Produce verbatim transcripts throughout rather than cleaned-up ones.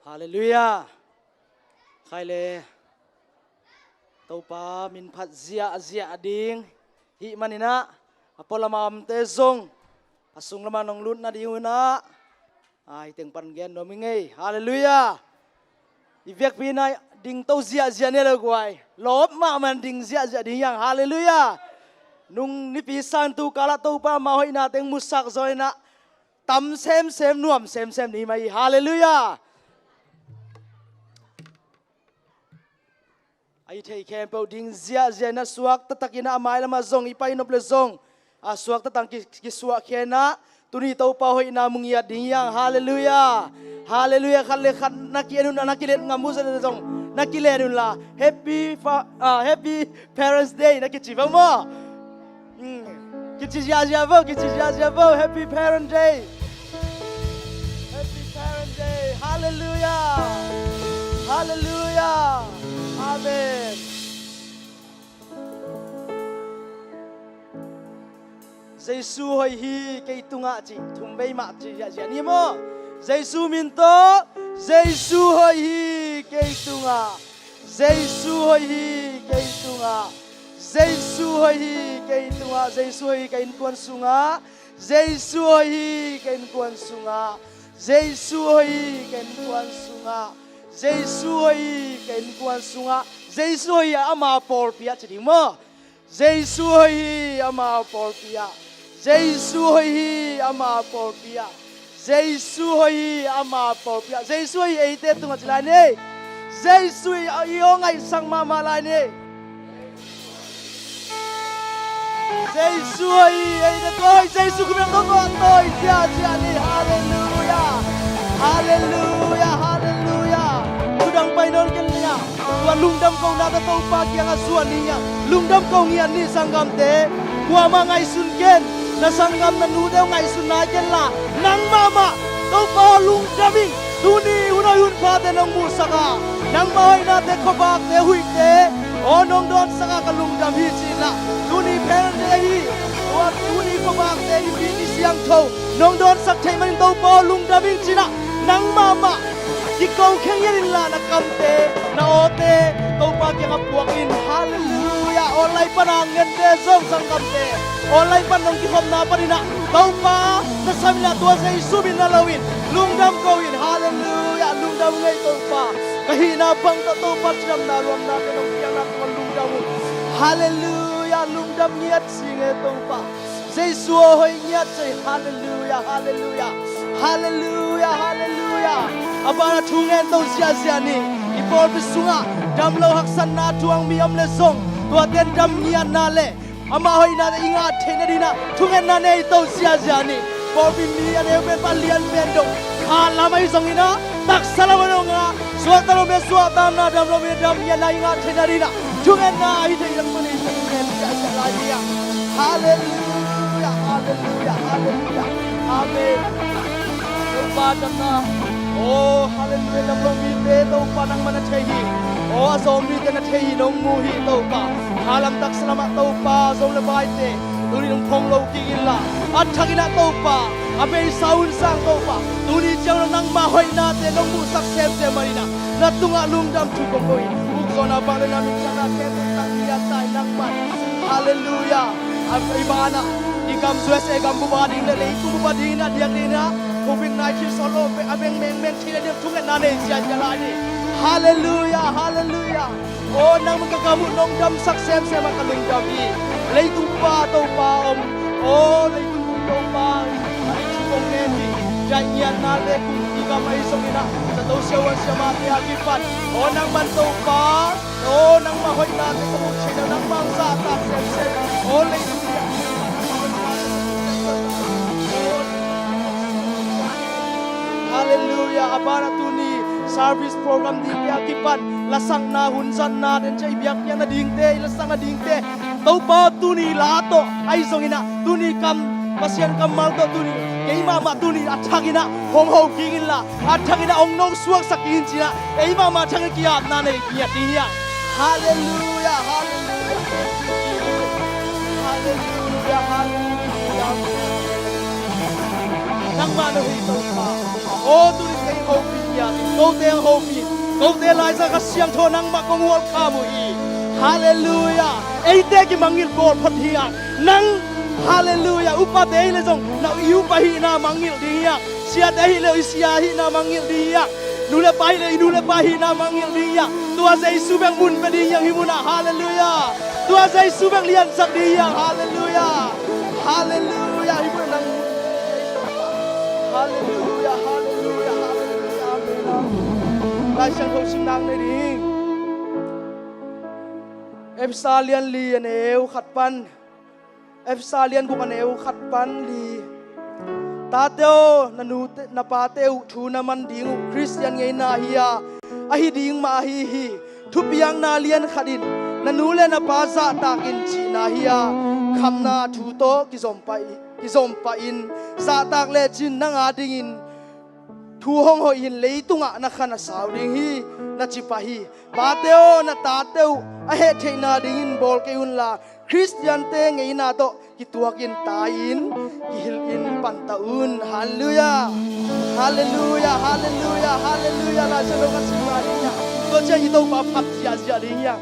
Halleluiah. Khai le, Topa min phat ziahziah ding hih maninah a pualama omte zong a sung lama nong lut nading unah ai teng pan gen nuam i ngei. Halleluiah. I vekpi inah dingto ziahziah ni a lo guai, lawp mahmah ding ziahziah ding hiang. Halleluiah. Nung nipi sangtu kalah Topa ama hoihna teng musak zaw inah tam semsem, nuam semsem ni mah hi. Halleluiah. A i thei khempeuh ding ziahziah inah suak taktakin a mai lamah zong i pai nop le zong a suak taktak ki, kisuah khenah tuni Topa hoihna mu ngiat ding hiang. Halleluiah. Halleluiah. Khat le khat na ki-en un, na kilet ngam uh zale zong na kilet unla Happy fa, ah, Happy Parents Day na kici va maw? Hmm. Kici ziahziah vo, kici ziahziah vo. Happy Parent Day. Happy Parent Day. Halleluiah. Halleluiah. Amen. Jesu hoih hi kei tungah cih thum vei mah ci ziahziah ni maw? Jesu min tawh. Jesu hoih hi kei tungah. Jesu hoih hi kei tungah. Jesu hoih hi kei tungah. Jesu hoih hi ka innkuan sungah. Jesu hoih hi ka innkuan sungah. Jesu hoih hi ka innkuan sungah. Jesu hoih hi ka innkuan sungah. Jesu hoih hi ama pawlpi ah ci ding maw? Jesu hoih hi ama pawlpi ah. Jesu hoih hi ama pawlpi ah. Jesu hoih hi ama pawlpi ah. Jesu hoih hi eite tungah ci lai ni. Jesu hoih hi i aw ngaihsak mahmah lai ni. Jesu hoih hi eite tawh, Jesu khut beng tawh, tawh, tawh ziahziah ni. Halleluiah. Halleluiah. Halleluiah. Thudang pai nawn ken nia. Tua lungdam kohna tawh Topa kiangah zuan ni hiang. Lungdam ko ngiat ni sanggamte. Kuamah ngaihsun ken. Na sanggam na nute uh ngaihsun nai kenla nang mahmah Topa aw lungdam ing. Tuni hun hoih hun phate nong muhsak a, nangmah hoihnate, khuavakte, huihte aw nong dawnsak a ka lungdam hi ci inla. Tuni Parents' Day hi. Tua tuni khuavakte i pi i siangtho nong dawnsak theih manin Topa aw lungdam ing ci inla nang mahmah kiko kheng hian inla na kamte, na awte Topa kiangah puak in. Halleluiah. Online pana ngente zong sanggamte, online pan nong kikhopna paninah Topa na sam inah tua Jesu min na lo in lungdam ko in. Halleluiah. Lungdam ngei Topa. Ka hihna bang tawh Topa cidamna luamnate nong piakna tungah lungdam uh. Halleluiah. Lungdam ngiat si nge Topa. Jesu aw hoih ngiat se. Halleluiah. Halleluiah. Halleluiah. Halleluiah. A banah thungen to ziahziah ni. I pawlpi sungah damlo haksatna tuang mi om le zong tuate in dam ngiatna le ama hoihnate i ngah theih nadinah thungetna nei to ziahziah ni. Pawlpi mi a neu pen pa lian pen dong kha lam ahi zonginah taksa lam a dongah suakta lo me suakta na dam lo me dam ngiatna i ngah theih nadinah thungetna ahi theih dong mani thungen ziahziah lai ni ah. Halleluiah. Halleluiah. Halleluiah. Amen. Topa damna. Oh, halleluiah. Damlo mite Topa nangmah na thei hi. Oh, a zawm mite na thei hi nong mu hi Topa. Kha lam taksa lamah Topa zawm le baite tuni nong phong lo kik inla a thakinah Topa a beisa hun sang Topa tuni ciang nangmah hoihnate nong muhsak semsem maninah na tungah lungdam thu kong ko hi. Ukzawhna bang le na minthanna khempeuh tang hi a tai nangmah. Halleluiah. A i banah i gam U S A gam bup a ding le leitung bup a dingin a diak dingin ah covid nineteen sawt lo a beng mengmeng thei le diak thungetna nei ziahziah lai ni. Halleluiah. Halleluiah. Aw nangmah ka gam uh nong damsak semsem a ka lungdam hi. Leitung bup a Topa om. Aw leitung bup Topa a i thu kong ngen hi. Daih ngiatna le kum i gam ahi zonginah zato siavuan siamahte a kipan aw nangman Topa. Aw nangmah hoihnate ka muh theihna nangmah zahtak semsem. Aw leitung bup a Halleluiah. A banah tuni service program dingte a kipan lasakna hun zatna den cia i biakpiakna dingte i lasakna dingte Topa tuni la tawh ahi zonginah tuni kam Pasian kammal tawh tuni keimahmah tuni a thakinah hong ho kik inla a thakinah hong nosuaksak kik in cinah eimahmah thakin ki-apna nei ngiat ding hiah. Halleluiah. Halleluiah. Halleluiah. Halleluiah. Nangmah na hei Topa. Aw tuni kei hopih ngiat in Kote hong hopih, kote laizang Kha Siangtho nangmah kong welcome uh hi. Halleluiah. Eite kimangngilh bawl phot hi a, nang, halleluiah, upate ahih leh zong na i upa hihna mangngilh ding hi a, siate ahih leh i sia hihna mangngilh ding hi a, nu le pa ahih leh i nu le pa hihna mangngilh ding hi a, tua Jesu bek mun pia ding hi a, hih munah. Halleluiah. Tua Jesu bek liansak ding hi a. Halleluiah. Halleluiah. Hih munah nang, Halleluiah, halleluiah, halleluiah. Amen. Lai Siangtho simna nei ding. Efesa lian li a neu khat pan, Efesa lian guk a neu khat pan li. Tate aw, na nute, na pate uh thu na man ding uh Khristian ngeina hi a, ahi ding mah ahi hi. Thupiakna lian khat in na nu le na pa zahtak in cihna hi a, khamna thu tawh kizom pah in, kizom pah in zahtak lecin nang adingin thu hong hoih in leitungah na kha na sau ding hi, na ci pah hi. Pate aw, na tate uh a heh theihna dingin bawl kei unla, Khristiante ngeina tawh kituakin tai-in kihilhin panta un. Halleluiah. Halleluiah, halleluiah, halleluiah. Lai Siangtho ka sim lai ding hi a, tua ciang i Topa phat ziahziah ding hi a.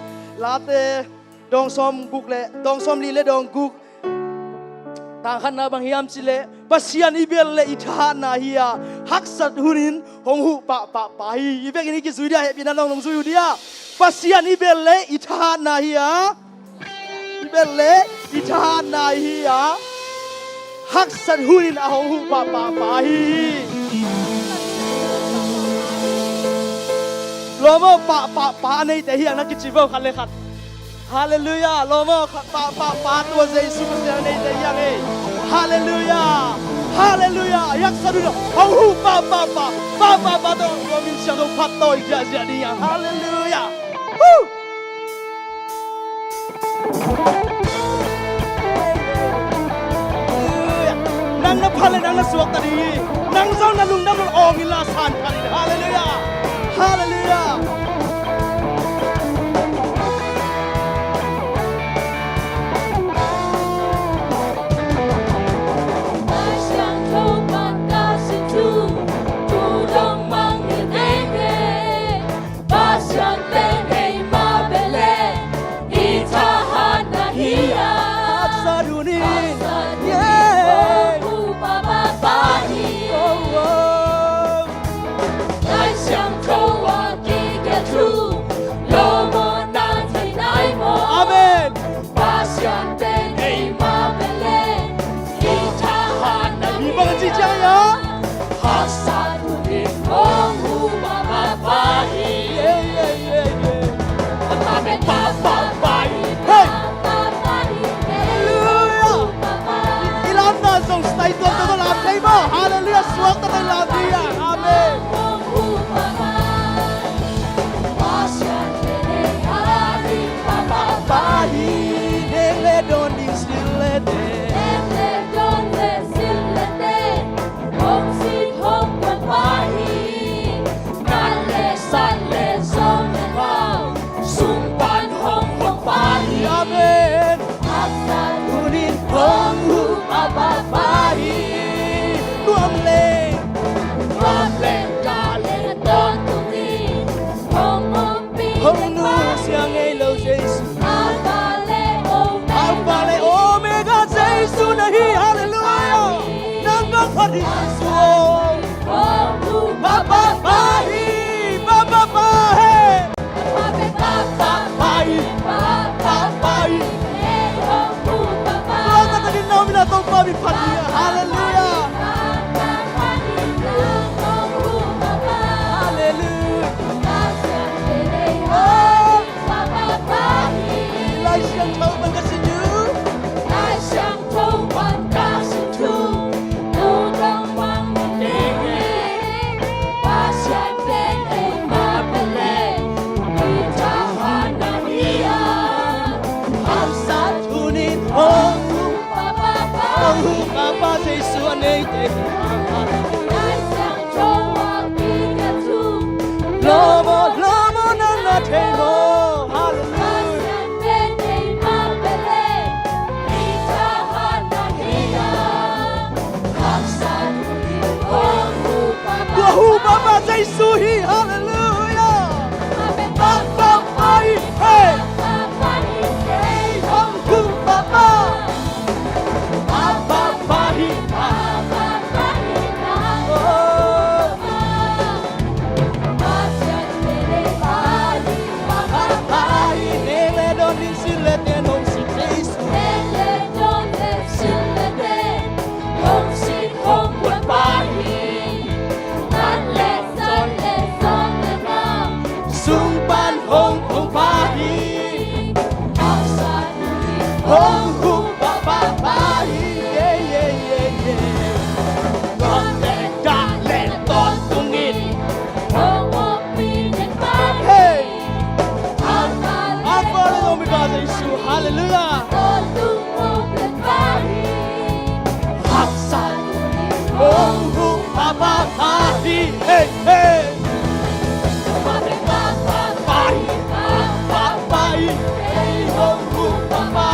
Late dawng sawm guk le, dawng sawm li le dawng guk, tang khatna bang hiam cih leh, Pasian i bel le i thahatna hi a, haksat hunin hong huh pahpah pa hi. I vekin i kizui dia, hehpihna nong nong zui uh dia. Pasian i bel le i thahatna hi a, i bel le i thahatna hi a, haksat hunin a hong huh pahpah pa hi. Lawm aw, pahpah pa a neite hi a, na kici vo khat le khat. Halleluiah. Lawm aw, kha, pa, pa, pa tua Jesu Khristian a neite hi a, ei. Halleluiah. Halleluiah. Haksat hunin hong huh pahpah pa, pahpah pa tawh tua min siangtho phat tawi ziahziah ding hi a. Halleluiah. Woo! Nang na phat le nang na suakta ding hi. Nang zong na lungdam lo awng inla san phat in. Halleluiah. Halleluiah. Lai Siangtho pan ka sim thu, tu dong mangngilh ding hi. Pasian pen eima bel le i thahatna hi a, haksat hunin, haksat hunin, yeah, hong huh pahpah pa hi. Oh, oh. Lai Siangtho a kigelh thu lawm aw, na thei nai maw? Amen. Pasian pen eima bel le i thahatna hi. Bang ci ciang ia, haksat hunin hong huh pahpah pa hi. Yeah, yeah, yeah, yeah. Pahpah pen pahpah pa hi. Hey. Pahpah pa hi. Halleluiah. I lamna zong style tuamtuam tawh lam thei maw? Halleluiah. Suakta tawh lam thei a. Amen. Hong huh pahpah. Pasian pen eima bel le i pahpah pa hi. Nek le dawn ding silh le teh, nek le dawn le silh le teh, hong sit hong guan pa hi. Nat le sat le zong le hau, sung pan hong guan pa hi. Amen. Haksat hunin hong huh pahpah pa hi. Nuam leng, nuam leng, gah leng, tawntung in hong ompih, hong nusia ngei lo Jesu. Alpha le Omega, Alpha le Omega Jesu na hi. Halleluiah. Nang kong phat hi Jesu aw. Hong huh pahpah pa hi. Pahpah pa hi. Pahpah pa hi. Pahpah pa hi. Hong huh pahpah. Tua taktakin na om in la Topa min phat ni. Halleluiah. Halleluiah. Lai Siangtho pan ka sim thu, Lai Siangtho pan ka sim thu, tu dong mangngilh ding hi. Pasian pen eima bel le i thahatna hi a, haksat hunin hong huh pahpah pa, hong huh pahpah pa Jesu. Halleluiah. Haksat hong huh papa pa hi. Hei, hei. Papa pa hi, papa pa hi. Hei, hong huh papa.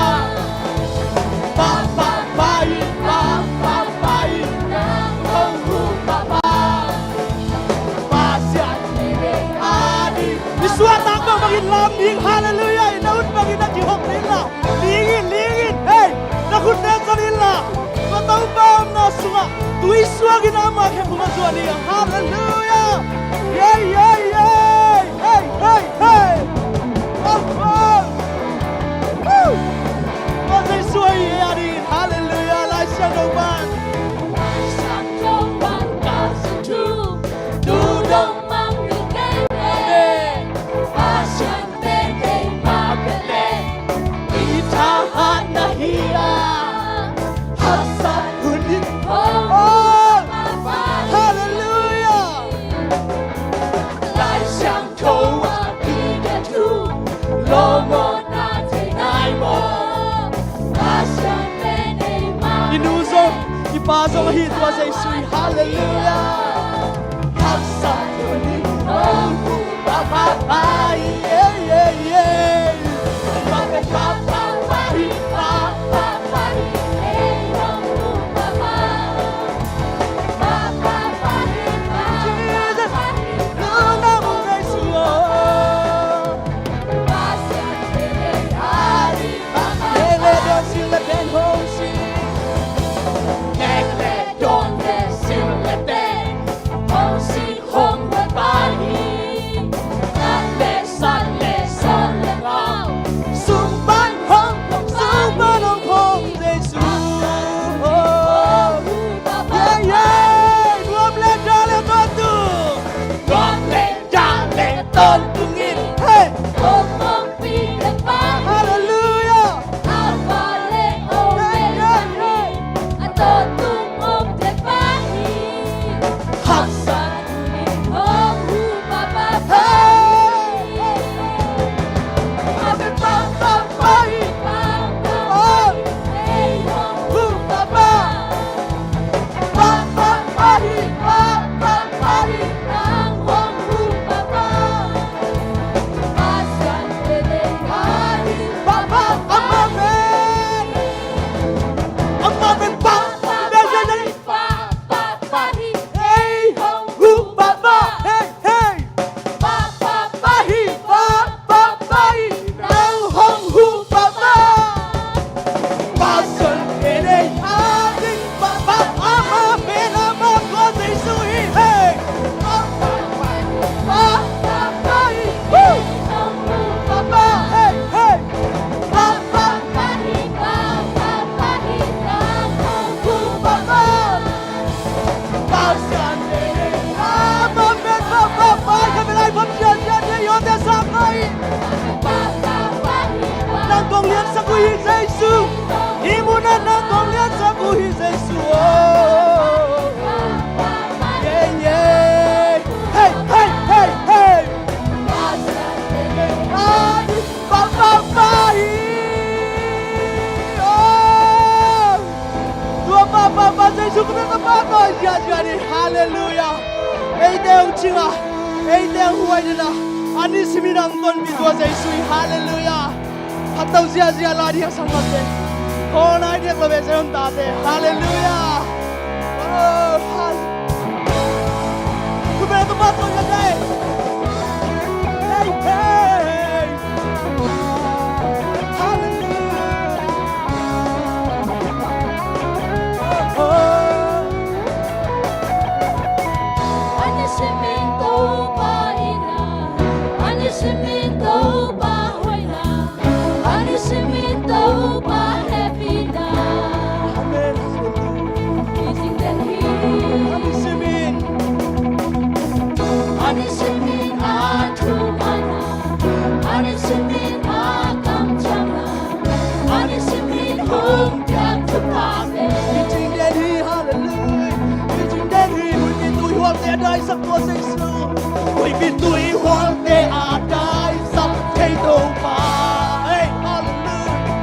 Papa pa hi, papa pa hi. Hong huh papa. Pasian i suahtak bang bangin lam ding. Halleluiah. I na ut bangin na kihong ding la. Ling in, ling in. Hei, na khut nek zong in la. Tua Topa omna sungah tui suak in ama khe phung a zuan hi. Halleluiah. Yei, yei, yei. Hei, hei, hei. Oh, oh. Woo. Tua Jesu hi a ding. Halleluiah. Lai Siangtho pan. Lai Siangtho pan ka zin thu. Tu dong mang ni kei le. Pasian I nu zong, i pa zong ahi tua Jesu hi. Halleluiah. Haksat hun in hong huh papa pa hi. Ei, ei, ei. Papa pa hi, papa pa hi. Ei, hong huh papa. Papa pa hi, papa pa hi. Jesus. Nang hong Jesu oh. Pasian hi ei a ding. Nek le dawn, sin le pen hong sin. Nek le dawn le sin le pen hong sin hong hun pa hi. Nat le sat le sawl le ngau sung pan hong, sung pan hong hong Jesu. Yeah, yeah. Nuam le da le tawntung. Nuam le da le tawntung in. Hey. Halleluiah. Haksat. Hey. Oh. Huh papa. Papa pa hi, papa pa hi, nang hong huh papa. Pasian hi ei a ding. Papa, amah pen. Amah pen papa pa hi, papa pa hi. Ei hong huh papa. Hey, hey. Papa pa hi, papa pa hi, nang hong huh papa. Pasian hi ei a ding. Papa, amah pen amah tua Jesu hi. Hey. Papa pa hi, papa pa hi. Woo. Papa, hey, hey. Papa pa hi, papa pa hi, nang hong huh papa. Pasian hi ei a ding. Amah pen papa pa hi. Ka belai pom sia sia sia yo te sa kai. Nang kong liansak uh hi Jesu. Hih munah nang kong liansak uh hi Jesu oh. Yeah, yeah. Hey, hey, hey, hey. Pasian hi ei a ding. Papa pa hi. Oh. Tua papa pa Jesu Khrih na pa tawh ziahziah ni. Halleluiah. Eite hong cing a, eite hong huai den a, a nisim in hong tonpih tua Jesu hi. Halleluiah. Khat to ziahziah lai ding a sang khat te. Khawl nai diak lo ve Zion tate. Halleluiah. Oh, hal- Kumel tu pa tawh ziahziah. Hey, hey. Halleluiah. A nisim in Topa itna, a nisim in Topa hoihna, a nisim in Topa hehpihna. Amen. Hih zing den hi. A nisim in. A nisim in a thumanna, a nisim in a kamciamna, a nisim in hong piak thupha pen. Hih zing den hi, halleluiah. Hih zing den hi, huihpi tuihualte a daisak tua Jesu. Huihpi tuihualte a daisak thei Topa. Hey, halleluiah.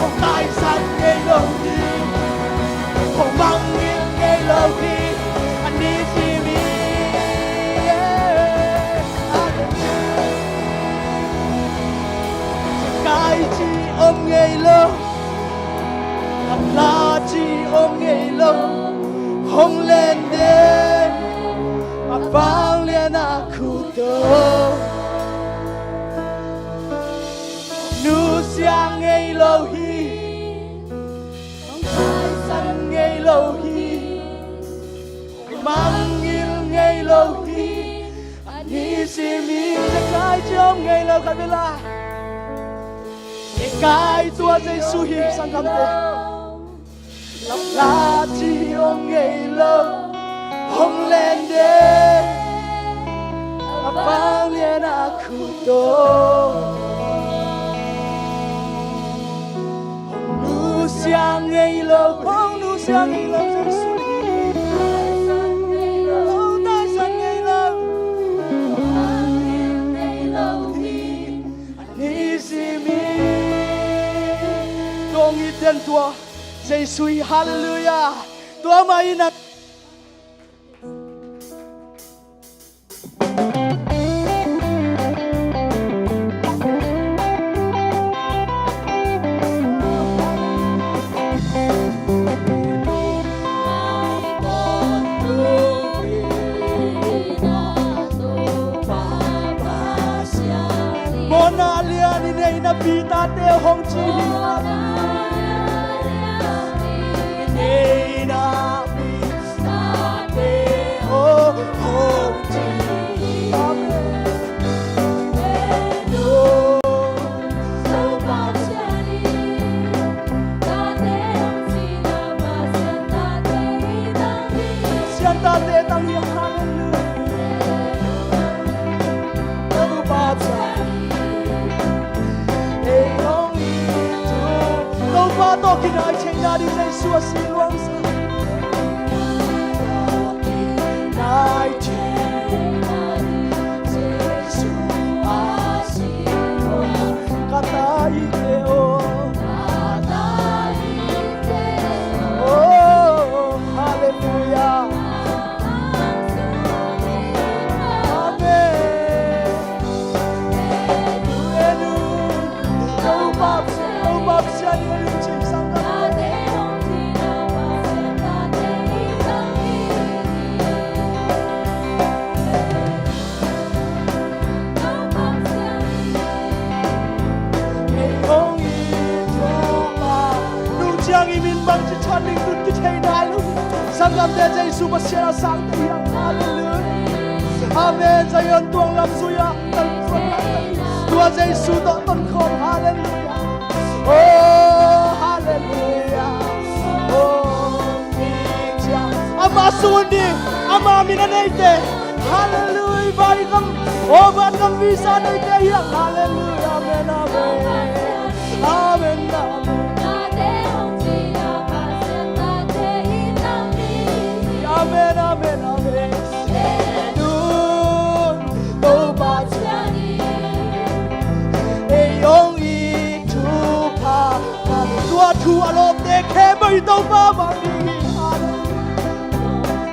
Hong taisan ngei lo hi, hong mangngilh ngei lo hi, a nisim hi. Kai ci om ngei lo, a la ci om ngei lo, hong len den, a vanglian a khuto. Nusia ngei lo hi, hong taisan ngei lo hi, mangngilh ngei lo hi, a nisim hi. Kai ci om ngei lo, khat vei la. Kai tua Jesu hi, sanggamte. Lamla ci om ngei lo, hong len den, a vanglian a khuto. Hong nusia ngei lo, hong nusia ngei lo, Jesu hi. Hong taisan ngei lo, a nisim hi. Tua hong it den tua Jesu hi, halleluiah. Tua mah in a Mawhna lian i neih napi tate hong ci hi. I neih napi tate hong ci hi. Amen. Sian tate tang hi, hallelujah. Topa tawh kinai theihna ding Jesu a si luang sa. Kinai theihna ding Jesu a si luang sa. Ka taite aw. Nung ciang i min bang ci chan ding tun kithei nai lo. Sanggamte, Jesu Pasian a sangte hi hang. Halleluiah. Amen. Zion tuang lam zui a, tua Jesu tawh tonkhawm. Halleluiah. Oh, halleluiah. Oh, amah sung un ding, amah min a neite. Halleluiah. Vai gam, oh, vai gam visa neite hi hang. Halleluiah. Amen, amen. Amen, amen. Amen, amen, amen. Nun, Topa ciang in, ei hong it thupha, tua thu a lawpte khempeuh i Topa mah hi.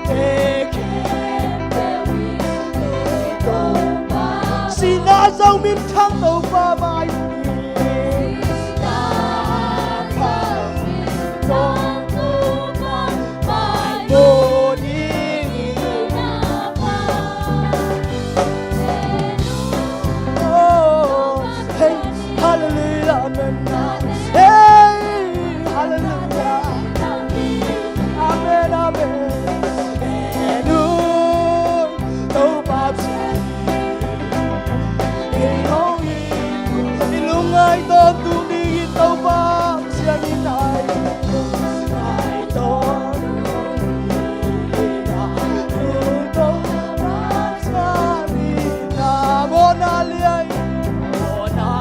Te khempeuh i Topa. Sihna zong minthang Topa mah hi. Oh, hey, hallelujah, amen. Hey, hallelujah. Amen, amen. Topa ciang in, ei hong it, i lungngai tawntung dingin Topa ciang in, ai, ai tawntung dingin, Topa ciang in, na mawhna liai, mawhna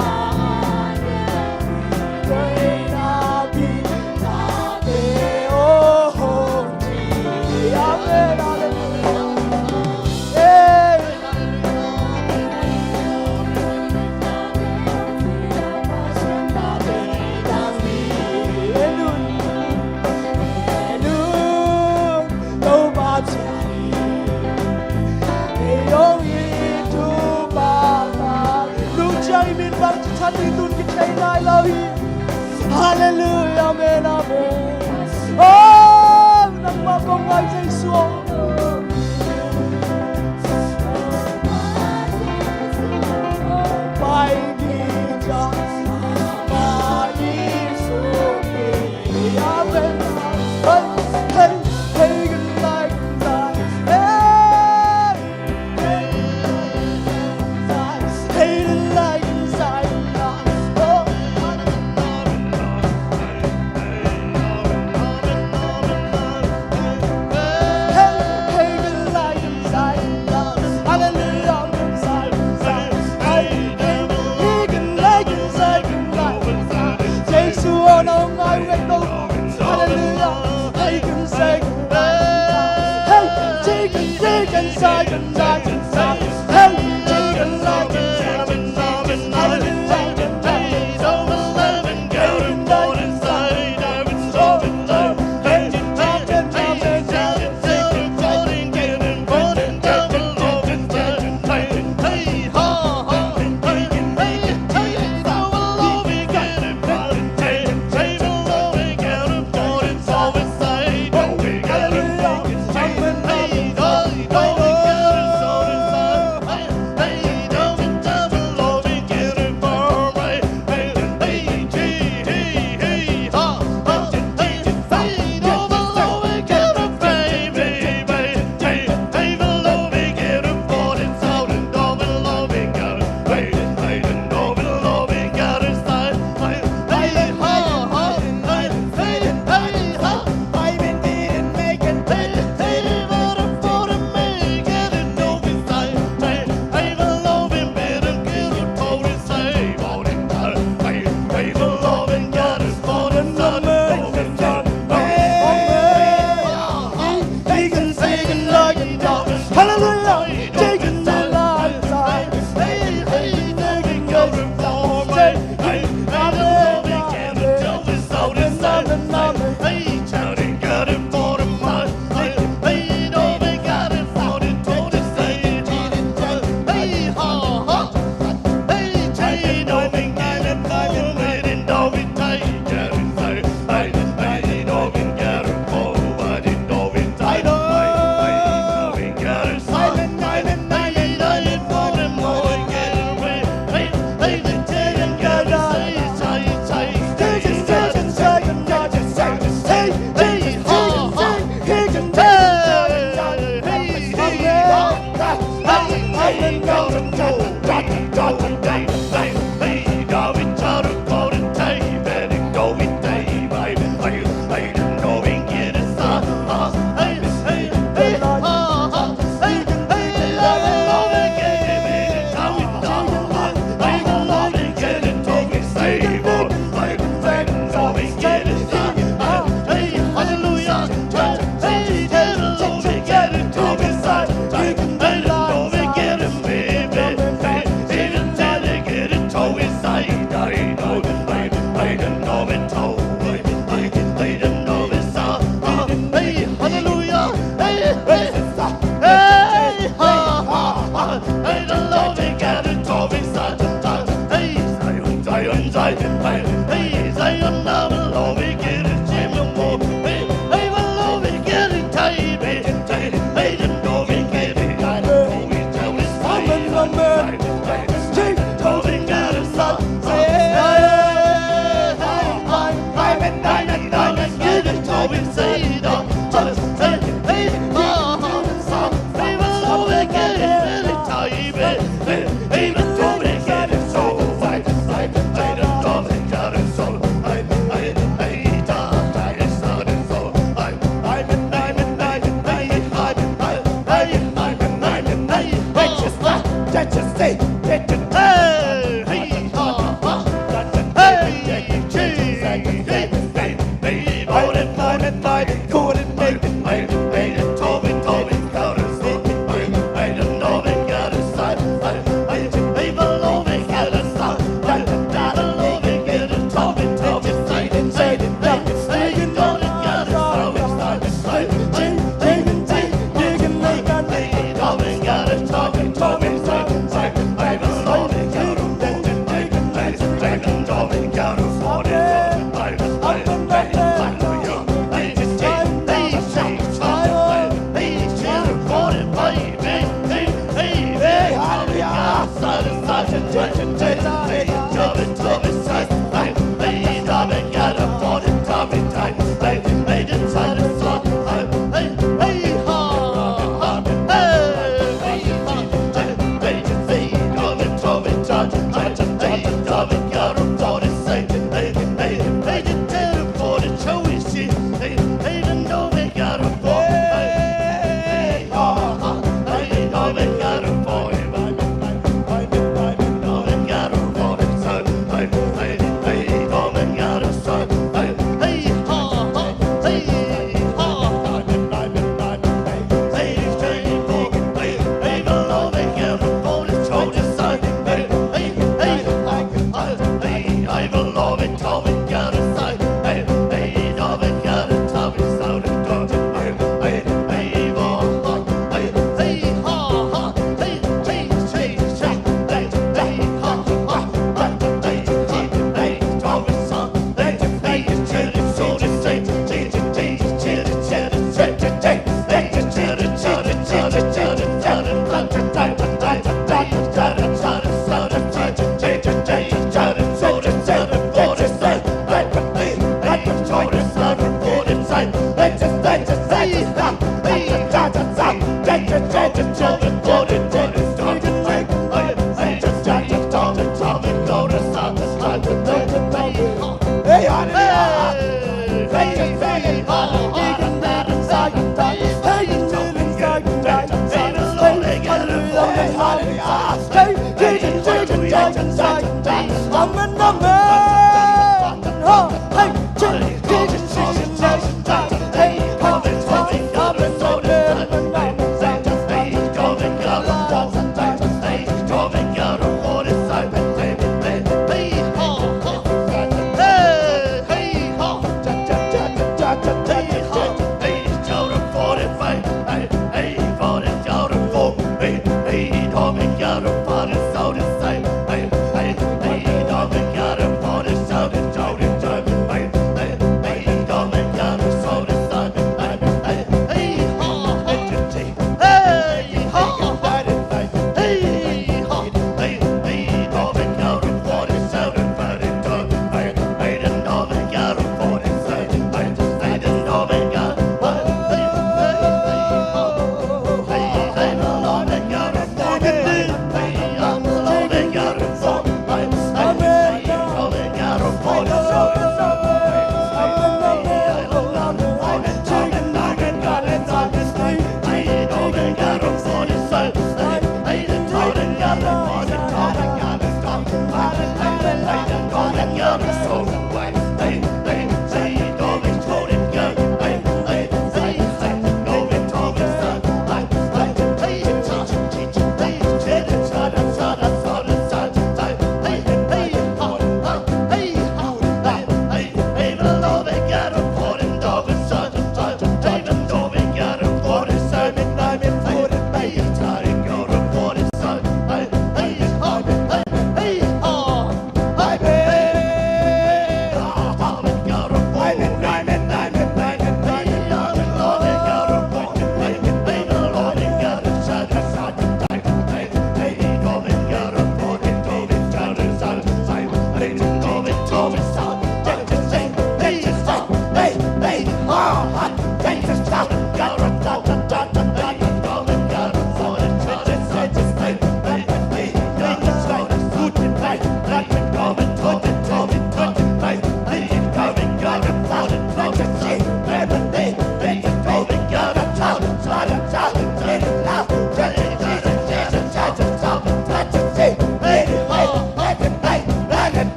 liai, na pi, na te, oh, hong ci. Amen, hallelujah. Hey. Nung ciang i min bang ci chan ding tun kithei nai lo hi. Halleluiah, amen, amen. Oh, nangmah kong ngai Jesu.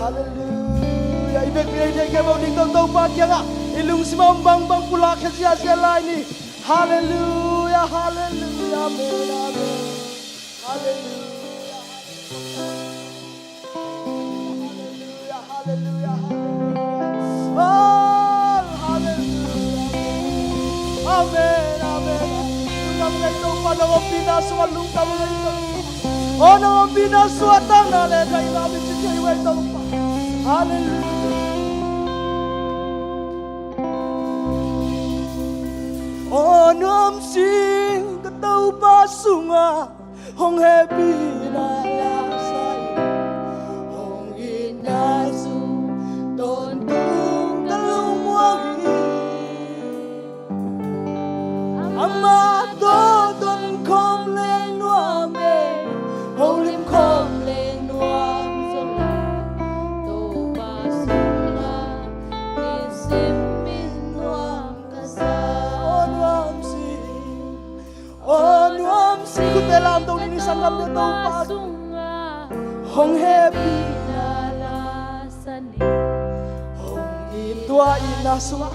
Halleluiah. I vekpi i deih kei bawh ding tawh Topa kiangah i lungsim a om bangbang pulak khia ziahziah lai ni. Halleluiah, halleluiah, amen, amen. Halleluiah, halleluiah, halleluiah, halleluiah. Oh, halleluiah. Amen, amen. Lungdam ngei Topa, nong ompihna sungah lungdam ngei Topa. Oh, nong ompihna sungah tangna le daihna min ci thei ngei Topa. Halleluiah. Aw nuam sing ka Topa sungah hong hehpihna la sa in, hong itna zong tawntung ka lungmuang hi. Amah tawh ton khawm leng nuam e, holim khawm leng nuam zaw lai. Topa sungah nisim in nuam ka sa. Aw nuam sing, aw nuam sing. Khutte lamto ni, sanggam te, Topa sungah hong hehpihna la sa in, hong it, tua itna sungah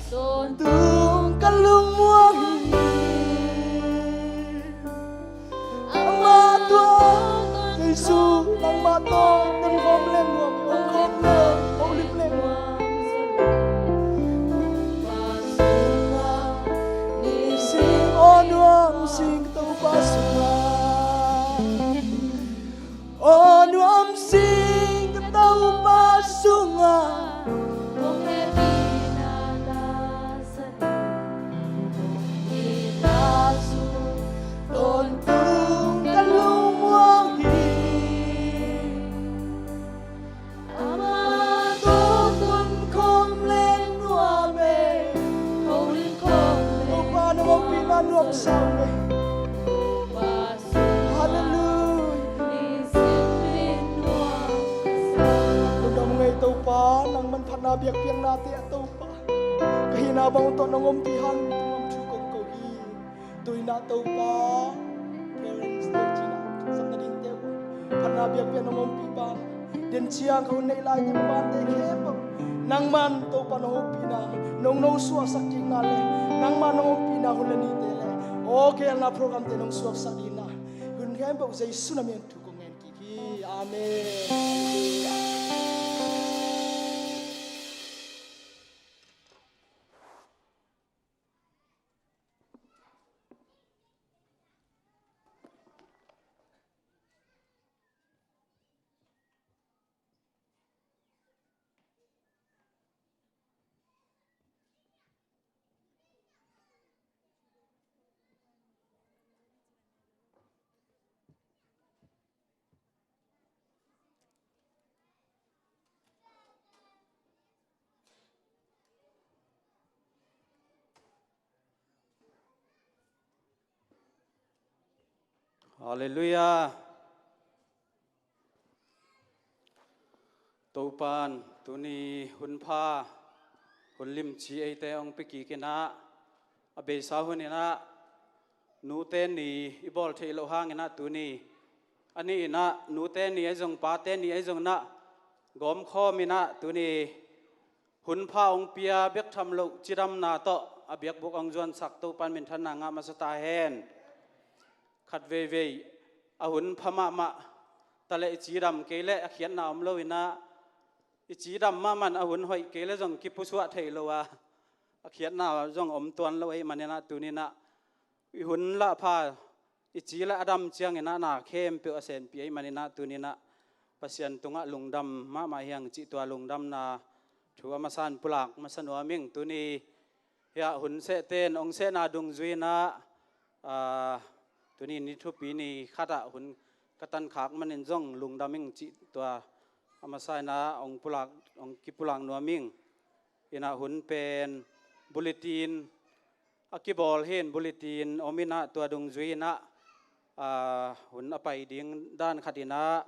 tawntung ka lungmuang hi. Amah tawh, Jesu, nangmah tawh ton khawm leng nuam e, om khawm leng, holim leng nuam. Nisim, aw nuam sing ka Topa sungah. Aw nuam sing ka Topa sungah. Hong hehpihna la sa in, hong itna zong tawntung ka lungmuang hi. Amah tawh ton khawm leng nuam e, holim khawm leng nuam. Topa nong ompihna nuamsa uh e. Halleluiah. Lungdam ing ei Topa, nang manphatna biakpiaknate ah Topa, ka hihna bang tawh nong ompih hang, tung om thu kong ko hi. Tu-in ah Topa, parents te cih na, sapna dingte uh, phatna biakpiak nong ompih bang, den ciang ka hun neih lai ding bante khempeuh nangman Topa nong ompihna, nong, nong suaksak kikna le nangman nong ompihna hun le nite le aw geelna programte nong suaksak ding in ah hun khempeuh Jesu na min thu kong ngen kik hi. Amen. Halleluiah. Topa'n tuni hun pha, hun limci eite hong pia kik in ah, a beisa hun in ah, Nute Ni i bawl theih loh hang in ah tuni, a ni in ah Nute Ni ahi zong, Pate Ni ahi zong in ah, gawmkhawm in ah tuni hun pha hong pia bek tham loh cidamna tawh a biakbuk hong zuansak Topa'n minthanna ngah masa ta hen. Khat veivei a hun pha mahmah ta leh i cidam kei leh a khiatna om lo in ah, i cidam mahmah in a hun hoih kei leh zong kipusuah thei lo a, a khiatna zong om tuan lo ahih man in ah tuni in ah i hun lah pha, i ci le a dam ciangin ah na khempeuh a senpih ahih man in ah tuni in ah Pasian tungah lungdam mahmah hi hang cih tua lungdamna thu a masa in pulak masa nuam ing. Tuni hiah hun sehte in hong sehna dungzui in ah, aa, tuni ni thupi ni khat ah hun ka tankhak manin zong lungdam ing cih tua a masa in ah hong pulak, hong kipulak nuam ing. In ah hun pen bulletin a kibawl hi in, bulletin om in ah tua dungzui in ah, aa, hun a pai ding dan khat in ah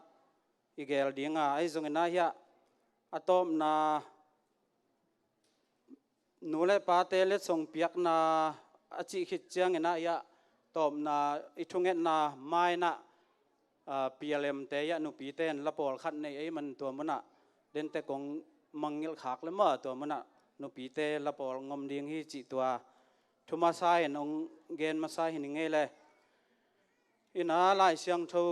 i geel ding a, ahi zongin ah hiah a tawpna nu le pate letsong piakna a cih khit ciangin ah hiah tawpna i thungetna ma in ah, aa, P L M te hiah nupite in la pawlkhat nei ahih man tua mun ah dente kong mangngilh khak le maw, tua mun ah nupite la pawl ngom ding hi cih tua thu masa in hong gen masa hi ning ei le. In ah Lai Siangtho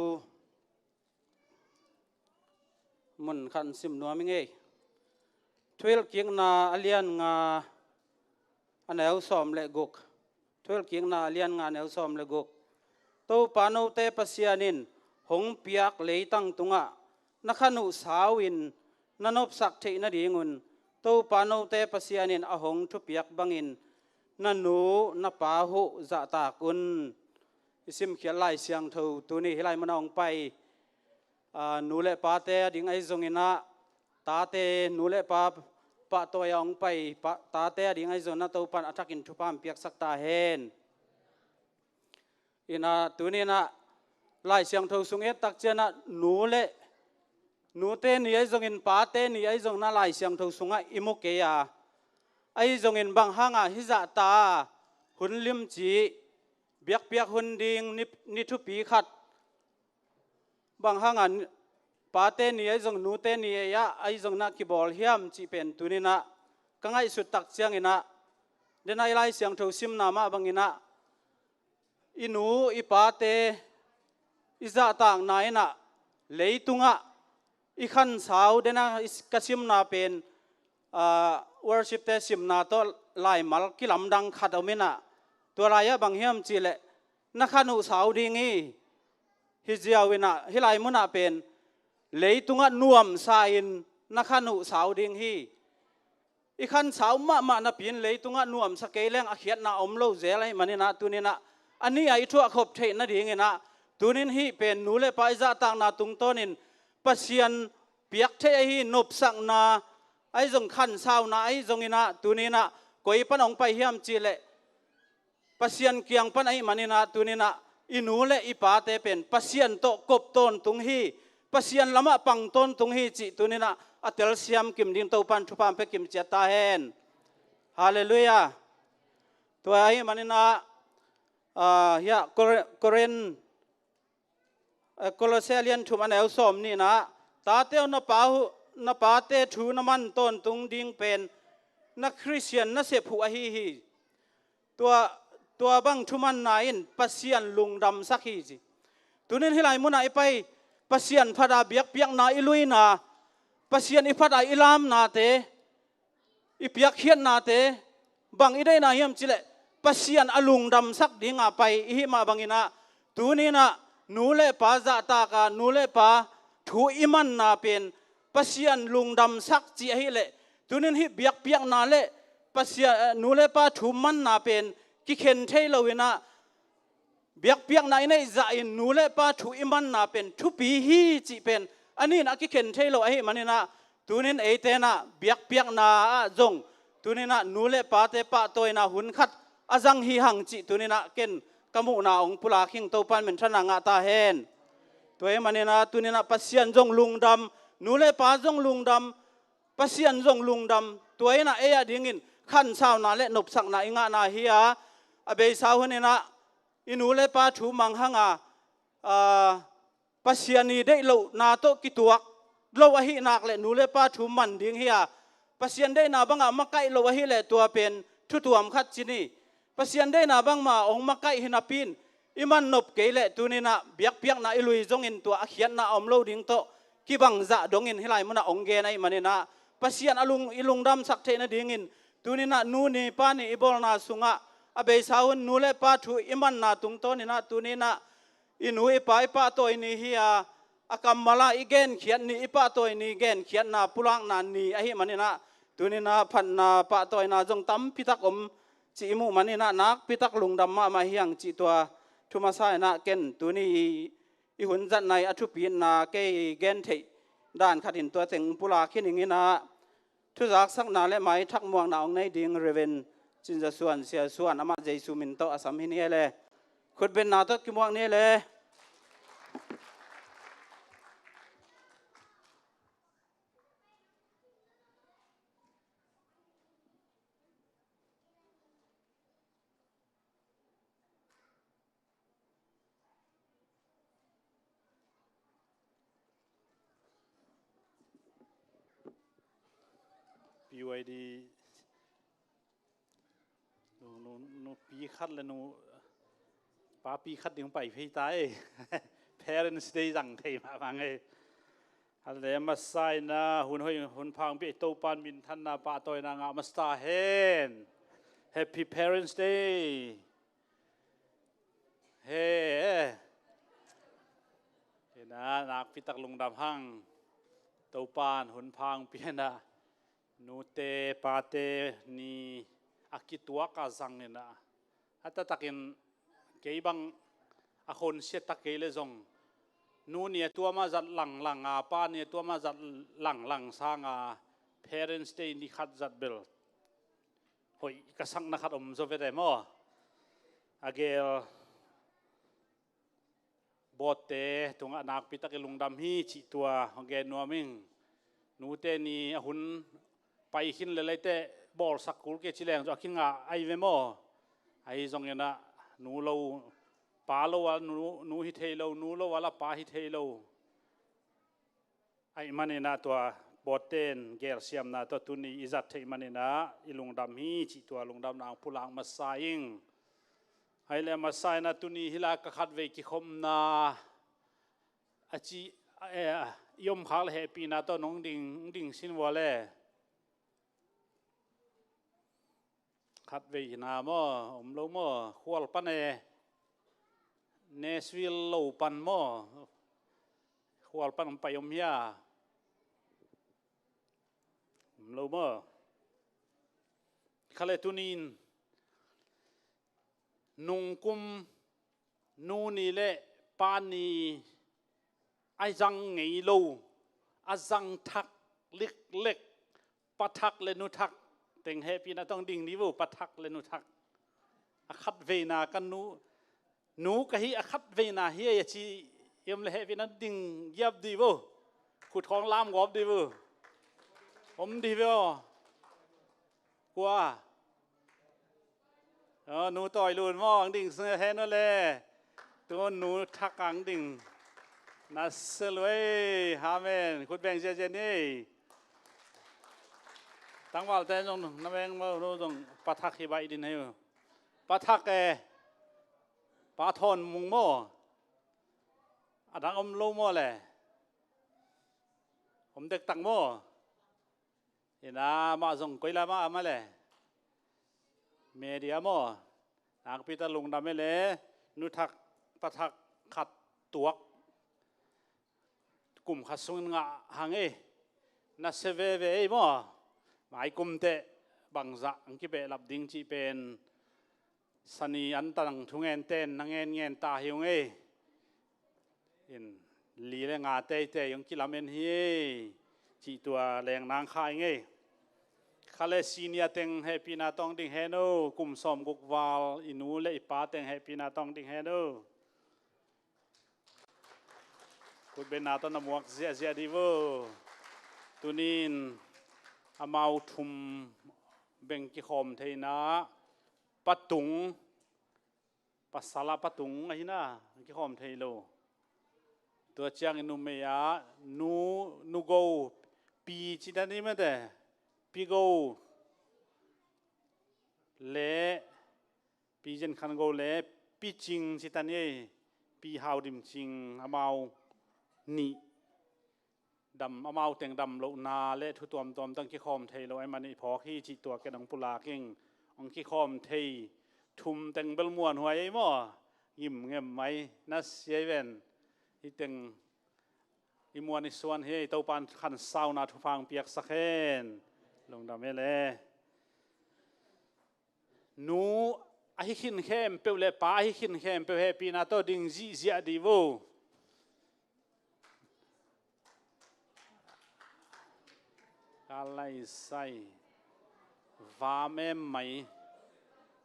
mun khat sim nuam ing ei. Thuhilhkikna a lian nga, a neu sawm le guk. Thuhilhkikna a lian nga, a neu sawm le guk. Topa note Pasian in hong piak leitang tungah na khan uh sau in na nopsak theih nadingun Topa note Pasian in a hong thupiak bangin na nu na pa uh zahtak un. I simkhiat Lai Siangtho tuni hih lai munah hong pai, aa, nu le pate ading ahi zongin ah, tate, nu le pa pahtawi a hong pai pa, tate ading ahi zongin ah Topan a thakin thupha hong piaksak ta hen. Inah tuni inah Lai Siangtho sung i et tak ciangin ah nu le, nute ni ahi zongin pate ni ahi zongin ah Lai Siangtho sungah i mu kei a, ahi zongin bang hangah hih zahta hun limci, biakpiak hun ding ni, ni thupi khat bang hangah pate ni ahi zong, nute ni ahi zong inah kibawl hiam cih pen tuni inah ka ngaihsut tak ciangin ah, den ah i Lai Siangtho simna mah bangin ah, i nu i pate i zahtakna inah leitungah i khansau, den ah i, ka simna pen, aa, worship-te simna tawh laimal kilamdang khat om inah, tua lai-ah bang hiam cih leh na khan uh sau ding hi. Hi ziau inah hih lai munah pen leitungah nuamsa-in na khan uh sau ding hi. I khansau mahmah napi-in leitungah nuamsa kei leng a khiatna om lo zel ahih manin ah tuni inah a nih a i thuahkhop theih nadingin ah, tuni in hih pen nu le pa i zahtakna tungtawnin Pasian piak theih ahi nopsakna ahi zong, khansauna ahi zongin ah tuni inah koi pan hong pai hiam cih leh Pasian kiang pan ahih manin ah tuni inah i nu le i pate pen Pasian tawh kop tawntung hi, Pasian lamah pang tawntung hi cih tuni inah a telsiam kim ding Topan thupha hong pia kim ciat ta hen. Halleluiah. Tua ahih manin ah, aa, hiah Kor-, Korin, eh, Kolose a lian thum a neu sawm nihna ah, tate aw, na pa uh, na pate thu na man tawntung ding pen na Khristian nasep uh ahi hi. Tua, tua bang thumanna in Pasian lungdamsak hi ci. Tuni in hih lai munah i pai, Pasian phat a biakpiakna i luina, Pasian i phat a i lamnate, i piakkhiatnate bang i deihna hiam cih leh Pasian a lungdamsak dinga pai i hih mah bangin ah, tuni inah nu le pa zahtak a, nu le pa thu i manna pen Pasian lungdamsak cih ahih leh, tuni in hih biakpiakna le Pasian, eh, nu le pa thu manna pen kikhen thei lo inah, biakpiakna i neih zahin nu le pa thu i manna pen thupi hi cih pen a nih in a kikhen thei lo ahih manin ah, tuni in eite inah biakpiakna ah zong tuni inah nu le pate pahtawina hun khat a zang hi hang cih tuni inah ken ka muhna hong pulak hing. Topan minthanna ngah ta hen. Tua ahih manin ah tuni inah Pasian zong lungdam, nu le pa zong lungdam, Pasian zong lungdam. Tua inah ei adingin khansauna le nopsakna i ngahna hi a, a beisa hun inah i nu le pa thu mang hang a, aa, Pasian i deih lohna tawh kituak lo ahih nak leh nu le pa thu man ding hi a, Pasian deihna bangah makaih lo ahih leh tua pen thutuam khat ci ni. Pasian deihna bangmah hong makaih hi napi-in i man nop kei leh tuni inah biakpiakna i lui zongin tua a khiatna a om lo ding tawh kibang zah dongin hih lai munah hong gen ahih manin ah, Pasian a lung, i lungdamsak theih nadingin tuni inah nu ni pa ni i bawlna sungah a beisa hun nu le pa thu i manna tungtawn inah tuni inah i nu i pa i pahtawi ni hi a, a kammal ah i genkhiat ni, i pahtawi ni genkhiatna pulakna ni ahih manin ah, tuni inah phatna pahtawina zong tampi tak om cih i muh manin ah nakpi tak lungdam mahmah hi hang cih tua thu masa inah ken tuni i, i hun zatna i a thupitna kei gen theih dan khat in tua teng pulak hi ning inah, thuzaksakna le maithak muakna hong nei ding Reverend Cin Za Suan, Sia Suan, amah Jesu min tawh a sam hi ni e le. Khutbetna tawh kimuak ni e le. P Y D nu, nu, nupi khat le nu, papi khat ding pai phei ta e. Parents Day zang thei mah bang e. Hale masa inah hun hoih hun pha hong pia Topan minthanna pahtawina ngah masa ta hen. Happy Parents Day. He. Inah nakpi tak lungdam hang. Topan hun pha hong pia in ah, nute pate ni a kituak a zang in ah, a taktakin kei bang a honsia ta kei le zong, nu ni a tuam a zat langlang a, pa ni a tuam a zat langlang sang a, Parents' Day ni khat zat bel hoih ka sakna khat om zaw ve de maw. A gel Bawtte tungah nakpi tak i lungdam hi cih tua hong gen nuam ing. Nute ni a hun pai khin lel ei teh, bawlsak kul kei ci leng zong a kingah ahi ve maw. Ahi zongin ah, nu lo pa lo a la nu, nu hi thei lo, nu lo a la pa hi thei lo. Ahih manin ah tua Bawtte in gelsiamna tawh tuni i zat theih manin ah i lungdam hi cih tua lungdamna hong pulak masa ing. Ahih leh a masa in ah tuni hih lai-ah ka khatvei kikhopna a ci, eh, i omkhak le hehpihna tawh nong ding, ding sin vua le. Khatvei hina maw, om lo maw, khual pan e, Nashville lo pan maw, khual pan om pai om hia, om lo maw. Kha le tunin nungkum nu ni le pa ni a zang ngei lo, a zang thak liklek, pa thak le nu thak teng hehpihna tawh ding ni vo, pa thak le nu thak. A khatveina ka nu, nu ka hi a khatveina hi a ci i om le hehpihna ding giap di vo. Khut khawng lam gawp di vo. Om di vo. Kua? Aw, nu Tawi Lun maw, ang ding sung hen aw le. Tu nu thak ang ding. Na se luai, amen. Khut beng ziazia ni. Tangvalte zong na beng maw, nu zong pa thak hi baih din hei uh. Pa thak e. Pa Thawn Mung maw. A dang om lo maw le. Om dektak maw. Ina mah zong koi lai mah a mah le. Media maw. Nakpi tak lungdam e le. Nu thak, pa thak khat tuak. Kum khat sungin ngah hang e. Na se veve ei maw. Mai kum teh bangzah ang kibehlap ding cih pen. Sani an tang thungen ten na ngen ngen ta hi ung ei. In li le nga teitei hong kilamen hi ei. Cih tua leng nang kha ing ei. Kha le senior teng hehpihna tawh ding hen o. Kum sawm guk val i nu le i pa teng hehpihna tawh ding hen o. Khutbenna tawh na muak ziahziah dih vo. Tunin amau thum beng kikhawm theihna patung, pasal a patung ahi na, kikhawm thei lo. Tua ciangin numei ah nu, nu go, pi ci dan i mate, pi go le Pi Zen Khan Go le Pi Cing ci ta ni ei, Pi Hau Dim Cing amau nih dam, amau teng dam lohna le thu tuamtuam tang kikhawm thei lo ei mani phawk hi cih tua ken hong pulak ing. Hong kikhawm thei thum teng bel muanhuai ei maw, ngim ngem mai na sia i ven. Hi teng i muan i suan hi ei, Topan khansauna thupha hong piaksak hen. Lungdam e le. Nu ahi khin khempeuh le pa ahi khin khempeuh hehpihna tawh ding zihziah dih vo. Ka laisai. Vam em mai.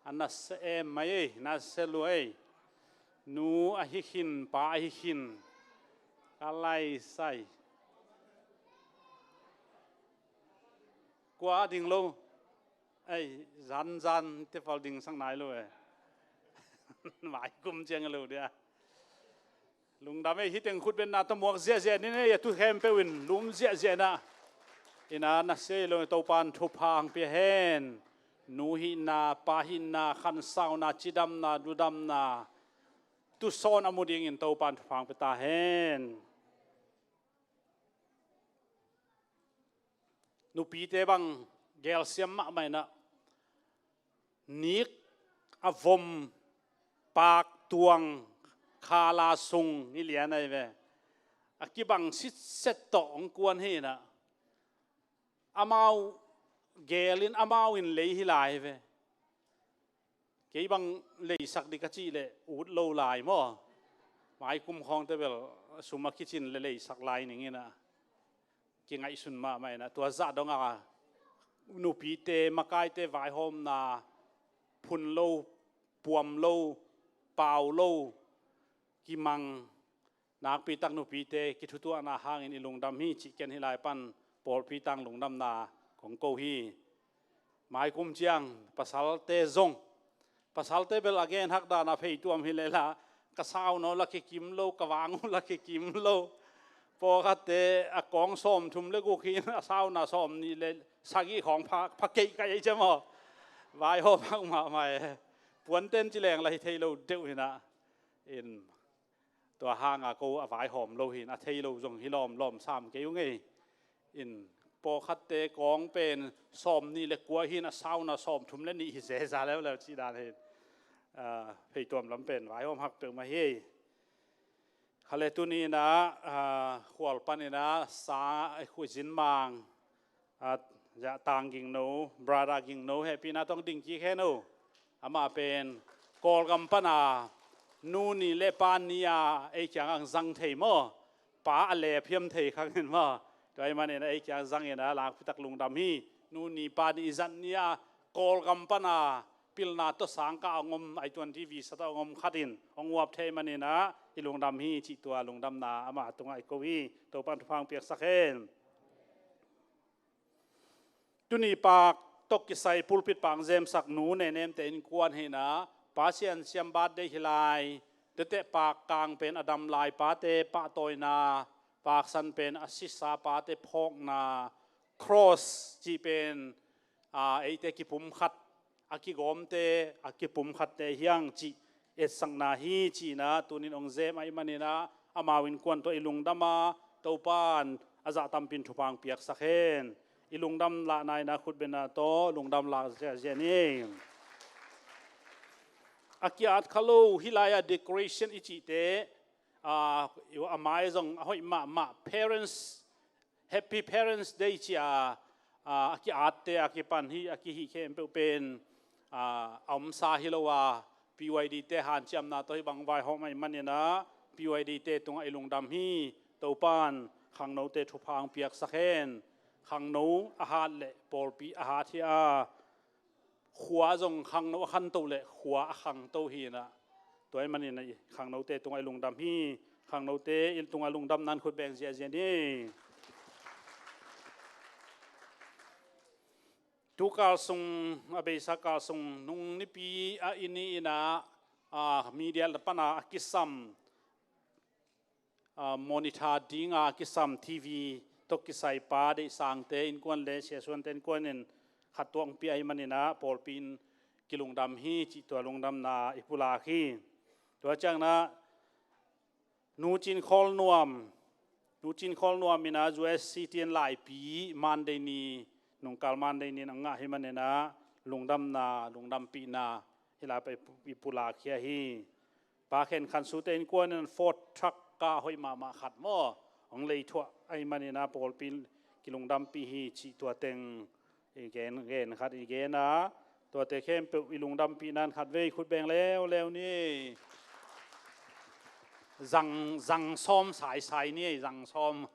A nasia em mai ei, nasia lua ei. Nu ahi khin, pa ahi khin. Ka laisai. Kua a ding lo. Ei, zanzan tefal ding sang nai lo e. Mai kum ciang lo dia. Lungdam ei, hi teng khutbenna tawh muak ziahziah ni ei, a tu khempeuh in lum ziahziah na. Ina nasia lo Topan thupha hong pia hen. Nu hihna, pa hihna, khansauna, cidamna, dudamna. Tusawn a mu dingin Topan thupha hong pia ta hen. Nupite bang gelsiam mahmah inah, nik a vom, pak tuang, khala sung i lian ahi ve. a kibang sitset tawh hong kuan hi inah, amau gelin amau in lei hi lai ve. Kei bang leisak ding ka cih leh ut lo lai maw? Maikum khawngte bel sum a kicin le leisak lai ning inah, kingaihsun mahmah inah, tua zah dong a nupite makaite vaihawmna phun lo, puam lo, pau lo, kimang, nakpitak nupite kithutuahna hangin i lungdam hi cih ken hih lai pan pawlpi tang lungdamna kong ko hi. Maikum ciang pasalte zong, pasalte bel a gen hak dana phei tuam hi leh la, ka sau naw la kikim lo, ka vang uh la kikim lo. Pawlkhatte a kawng sawmthum le guk hi, a sauna sawmnih le sagih khawng pha, pha keih ka ei cia maw? Vaihawm hak mahmah e. Puanten ci leng la hi thei lo deuh hi inah. In tua hanga ko a vaihawm lo hi inah, a thei lo zong hi lawmlawm sam kei ung ei. In pawlkhatte kawng pen sawmnih le kua hi inah, a sauna sawmthum le nih hi zeza leuleu cih dan hi inah, ah, phei tuam lam pen vaihawm hak peuhmah hi. Kha le tuni inah, ah, khual pan inah sa, eh, Khuaizin Mang, ah, Tang Gingno, brother Gingno, hehpihna tawh ding kik hen uh. Amah pen Kawlgam pana nu ni le pa ni a ei kiangah zang thei maw? Pa a lep hiam thei khang in maw? Tua ahih manin ei kiang zang inah, nakpitak lungdam hi. Nu ni pa ni i zat ni a Kawlgam pana pilna tawh sangkah a hong om, i tuanti visa tawh hong om khat in hong uap thei manin ah i lungdam hi cih tua lungdamna amah tungah i ko hi. Topa'n thupha hong piaksak hen. Tuni paak tawh kisai pulpit paak hong zemsak Nu Nenemte innkuan hi inah, Pasian siam birthday hi lai. Tete paak kang pen a dam lai pate pahtawina, paak san pen a sisa pate phawkna, cross cih pen, aa, eite kipumkhat, a kigawmte a kipumkhatte hi hang cih etsakna hi cih inah tunin hong zem ahih manin ah amau innkuan tawh i lungdam a, Topa'n a zah tampin thupha hong piaksak hen. I lungdam lahna inah khutbetna tawh lungdam lah ziahziah ni. A ki-at kha lo, hih lai-ah decoration i cihte, aa, a mai zong a hoih mahmah, parents, Happy Parents Day ci a, aa, a ki-atte a kipan hi, a kihih khempeuh pen, aa, a omsa hi lo a, P Y D te hanciamna tawh hih bang vaihawm ahih manin ah P Y D te tungah i lungdam hi. Topa'n khangnote thupha hong piaksak hen. Khangno a hat leh pawlpi a hat hi a, khua zong khangno a khanto leh khua a khangto hi inah, tua ahih manin ah khangnote tungah i lungdam hi. Khangnote i tungah lungdamna in khut beng ziahziah ni. Tu kal sung, a beisa kal sung, nung nipi a i ni inah, aa, media pana a kisam, aa, monitor dinga kisam T V tawh kisai pa Deihsangte innkuan le Siasuante innkuan in khat tuak hong pia ahih manin ah pawlpi in kilungdam hi cih tua lungdamna i pulak hi. Tua ciang inah Nu Cin Khawl Nuam, Nu Cin Khawl Nuam in ah U S City in laipi Monday ni, nungkal Monday ni in a ngah ahih manin ah lungdamna, lungdampihna hih lai pan i pulak khia hi. Pa Khen Khan Sute innkuan in Ford truck, car hoih mahmah khat maw, hong lei thuah ahih manin ah pawlpi in kilungdampih hi cih tua teng i gen, gen khat i gen a, tuate khempeuh i lungdampihna in khatvei khut beng leuleu ni. Zang, zang sawm saisai ni, zang sawm.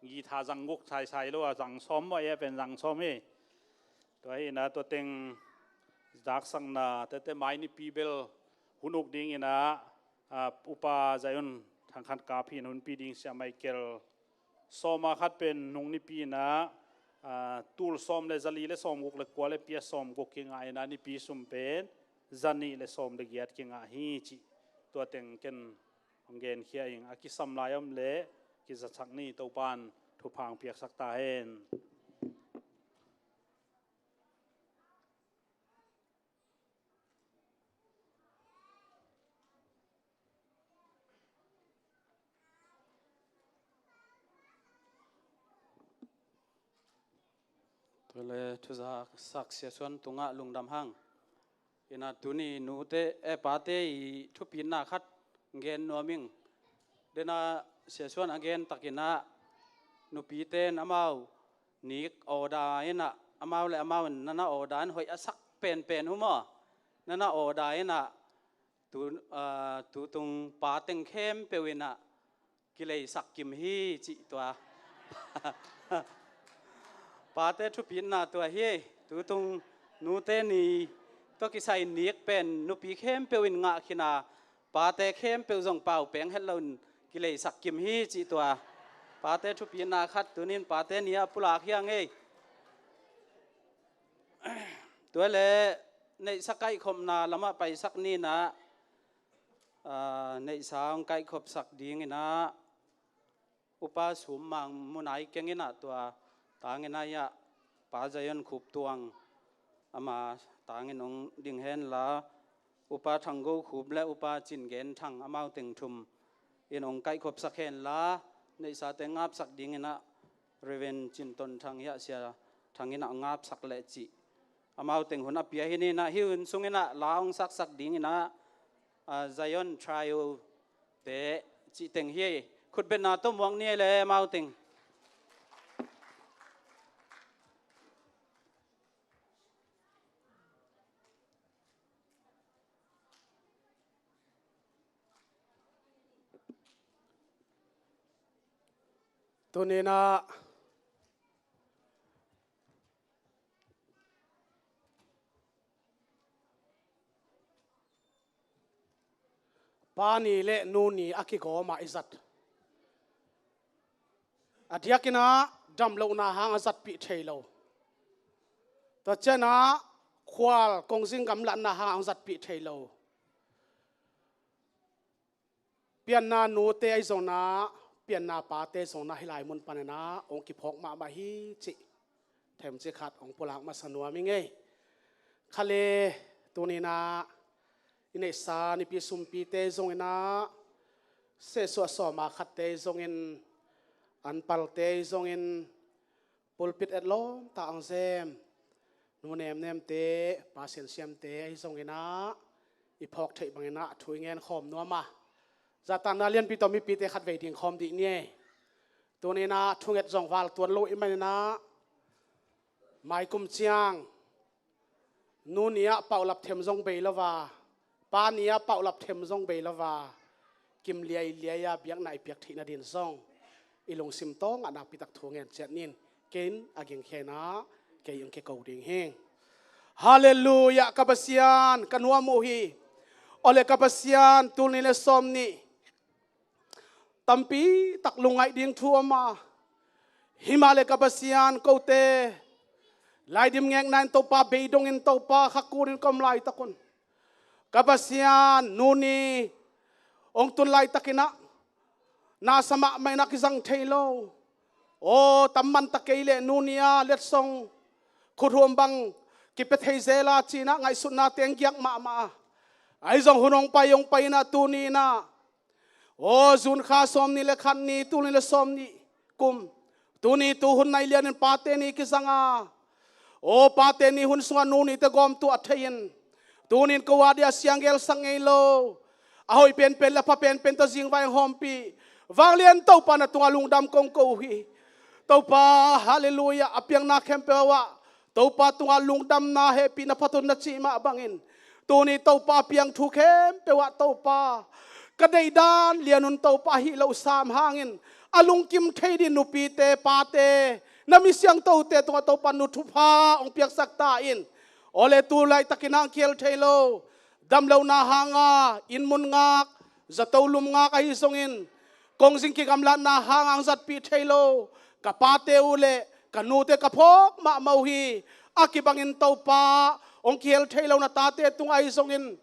Guitar zang guk saisai lo a, zang sawm maw, ei a pen zang sawm hi. Tua hi inah tua teng zaksakna, tete mai nipi bel hun uk ding inah, aa, Upa Zion Thang Khan Kap hi in hunpi ding Sia Michael. Sawma khat pen nung nipi inah, aa, tul sawm le zali le sawmguk le kua le pia sawmguk kingah inah nipi sum pen zanih le sawm le giat kingah hi cih tua teng ken hong genkhia ing. A kisam lai om leh kizatsak ni. Topa'n thupha hong piaksak ta hen. Tua leh thuzaksak Sia Suan tungah lungdam hang. Inah tuni nute, eh, pate i thupitna khat gen nuam ing. Dena Sia Suan a gen takin ah, nupite in amau nik order in ah, amau le amau in na na order in hoih a sak penpen uh maw, na na order in ah, tu, ah, tutung pa teng khempeuh in ah kileisak kim hi cih tua. Pate thupitna tua hi. Tutung nute ni tawh kisai nik pen nupi khempeuh in ngah khin a, pate khempeuh zong pau peng het loin kileisak kim hi cih tua. Pate thupitna khat tunin pate ni ah pulak hi ing ei. Tua le neihsa kaihkhopna lamah paisak ni in ah, aa, neihsa hong kaihkhopsak ding in ah, Upa Sum Mang Mun Ai Keng in ah tua tangin ah, Pa Zion Khup Tuang ama tangin hong ding hen la, Upa Thang Go Khup le Upa Cin Gen Thang amau teng thum in hong kaihkhopsak hen la, neihsate ngapsak ding in ah Reverend Cin Ton Thang hi a, Sia Thang in ah ngapsak leh cih. Amau teng hun a pia hi ni in ah, hih hun sung in ah la hong saksak ding in ah, ah, Zion Trio te cih teng hi. Khutbetna tawh muak ni ei le amau teng. Tuni in ah pa ni le nu ni a kigawm ah i zat. A diakin ah damlohna hang a zatpih thei lo. Tua ciangin ah khual kongzing gamlatna hang a hong zatpih thei lo. Pianna nute ahi zongin ah, pianna pate zongin ah hih lai mun panin ah hong kiphawk mahmah hi cih themcik khat hong pulak masa nuam ing ei. Khat le tuni in ah i neihsa nipi sumpite zongin ah, sesuah sawma khatte zongin, anpalte zongin, pulpit etlawm tak hong zem nu nemnemte, pa siansiamte ahi zongin ah, i phawk theih bangin ah thu i ngen khawm nuam a, zahtakna lianpi tawh mipite khatvei ding khawm dih ni ei. Tuni in ah thunget zong val tuan lo i hih manin ah, maikum ciang nu ni ah paulap them zong bei lo a, pa ni ah paulap them zong bei lo a, kim liailiai a biakna i piak theih nading zong i lungsim tawh ngah nakpi tak thu ngen ciat ni in, kei in a gingkhia in ah kei hong kiko ding hi. Halleluiah, ka Pasian ka nuam uh hi. Awle ka Pasian, tul nih le sawm nih tampi tak lungngaih ding thu om a, himah le ka Pasian, kote laidim ngekna in Topa, beidong in Topa, kha kul in ka om laitak un, ka Pasian, nu ni hong tun laitakin ah nasa mahmah in ah kizang thei lo. Aw, tam man ta kei leh nu ni a letsong khuthuam bang kipia thei zel a ci-in ah ngaihsutnate hong giak mahmah a, ahi zong hun hong pai hong pai in ah tuni in ah, aw, June kha sawm nih le khat ni, tul nih le sawm nih kum, tuni tuhun nai lianin pate ni kizang a, aw, pate ni hun sungah nu nite gawm tuah thei in, tuni in ko adia siang gelsak ngei lo, a hoih penpen le a pha penpen tawh zingvai hong hawmpih, vanglian Topa na tungah lungdam kong ko uh hi. Topa, halleluiah, a piakna khempeuh ah Topa tungah lungdamna, hehpihna, phattuamna cih mah bangin, tuni Topa piang thu khempeuh ah Topa, ka deihdan lian un Topa, ahih loh sam hangin a lungkim thei ding nupite, pate, na mi siangthote tungah Topa nu thupha hong piaksak ta in. Awle tu laitakin ah hong kihel thei lo, damlohna hanga inn mun ngak, zato lum ngak ahi zongin, kongzing kigamlatna hanga hong zatpih thei lo ka pate uh le ka nute ka phawk mahmah uh hi. A kibangin Topa, hong kihel thei lo na tate tungah ahi zongin,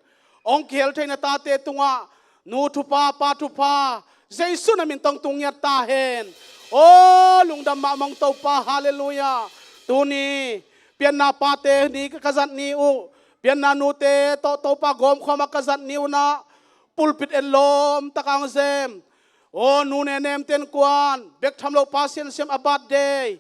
hong kihel thei na tate tungah nu thupha, pa thupha, Jesu na min tawh hong tung ngiat ta hen. Aw, lungdam mahmah ung Topa, halleluiah. Tuni pianna pate ni ka zat ni uh, pianna nute tawh Topa gawmkhawm a ka zat ni uh in ah, pulpit etlawm tak ah hong zem, aw, nu nemnemte innkuan, bek tham lo pa siansiam a birthday,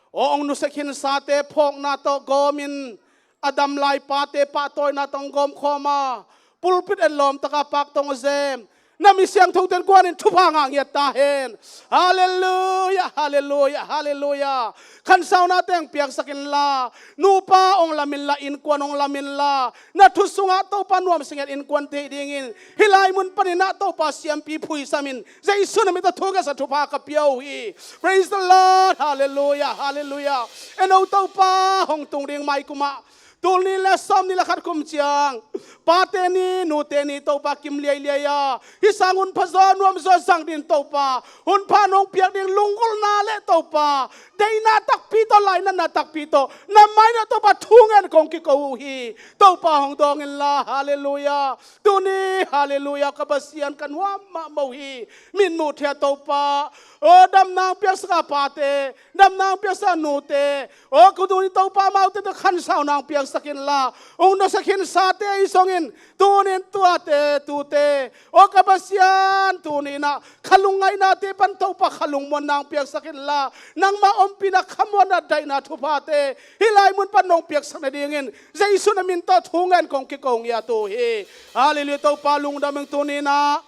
aw, hong nusia khinsate phawkna tawh gawmin, a dam lai pate pahtawina tawh hong gawmkhawm a, pulpit etlawm tak ah pak tawh hong zem Na mi siangthote innkuan in thupha ngah ngiat ta hen. Halleluia, halleluia, halleluia. Khansauna teng piaksak inla, nupa hong lam inla, innkuan hong lam inla, na thu sungah Topa nuamsa ngiat innkuan theih dingin hih lai mun panin ah Topa siampi phuisam in, Jesu na min tawh thu ngetsa thupha ka pia uh hi. Praise the Lord. Halleluia, halleluia. En o, Topa hong tung ding mai kum ah, tul nih le sawmnih le khat kum ciang, pate ni, nute ni Topa kim liailiai a, hih sang hun pha zaw nuam zaw zang dingin Topa, hun pha nong piak ding lunggulhna le Topa, deihna takpi tawh, lainatna takpi tawh na mai-ah Topa thu ngen kong kiko uh hi. Topa hong dawng inla, halleluia. Tuni, halleluia, ka Pasian ka nuam mahmah uh hi. Min muh thei a Topa, aw, damna hong piaksak a pate, damna hong piaksak a nute, aw, ko tuni Topa amaute tawh khansauna hong piaksak inla, hong nusia khinsate ahi zongin, tunin tuate, tute, aw, ka Pasian, tuni-in ah kha lungngaihnate pan Topa kha lungmuanna hong piaksak inla, nangmah ompihna, khamuanna, daihna thuphate hih lai mun pan nong piaksak nadingin Jesu na min tawh thu ngen kong kiko ngiat uh hi. Halleluia, Topa lungdam ing. Tuni-in ah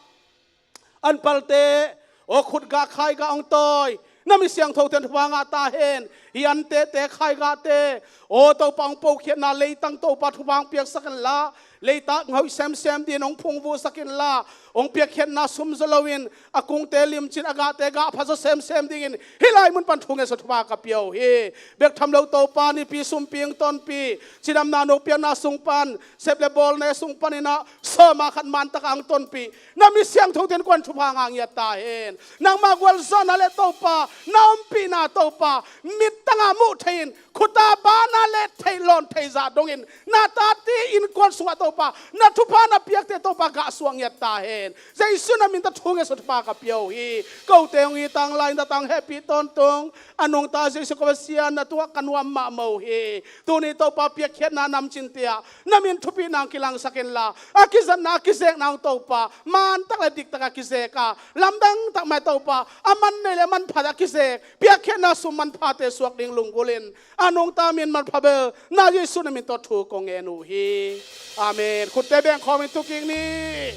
an palte, aw, khutgah khaigah hong tawi, na mi siangthote in thupha ngah ta hen. Hih an tehte, khaigahte, aw, Topa hong pokhiatna leitang Topa thupha hong piaksak inla, leitang hoih semsem dingin hong phungvuhsak inla, hong piakkhiatna sum zaw loin a kungte limcin, a gahte gah pha zaw semsem dingin hih lai mun pan thu ngetsa thupha ka pia uh hi. Bek tham lo Topa, nipi sumpi hong tonpih, cidamna nong piakna sung pan, sep le bawl ne sung panin ah sawma khat mantak a hong tonpih na mi siangthote innkuan thupha ngah ngiat ta hen. Nangmah gualzawhna le Topa, na ompihna Topa, mittang a muh thei-in, khut a ban a let thei, lawn thei zah dongin na tate innkuan sungah Topa na thupha na piakte Topa gah suak ngiat ta hen. Jesu na min tawh thu ngetsa thupha ka pia uh hi. Kote hong it hang, lainat hang, hehpih tawntung. A nungta Jesu ka Pasian, na tungah ka nuam mahmah uh hi. Tuni Topa piakkhiatna namcinte ah na min thupina hong kilangsak inla, a kizatna, a kizekna hong Topa mantak le diktak a kizek a, lamdang tak mai Topa, a man nei le a manpha a kizek, piakkhiatna sum manphate suak ding lunggulh in, a nungta min manpha bel na Jesu na min tawh thu kong ngen uh hi. Amen. Khutte bengkhawm in tu kik ni.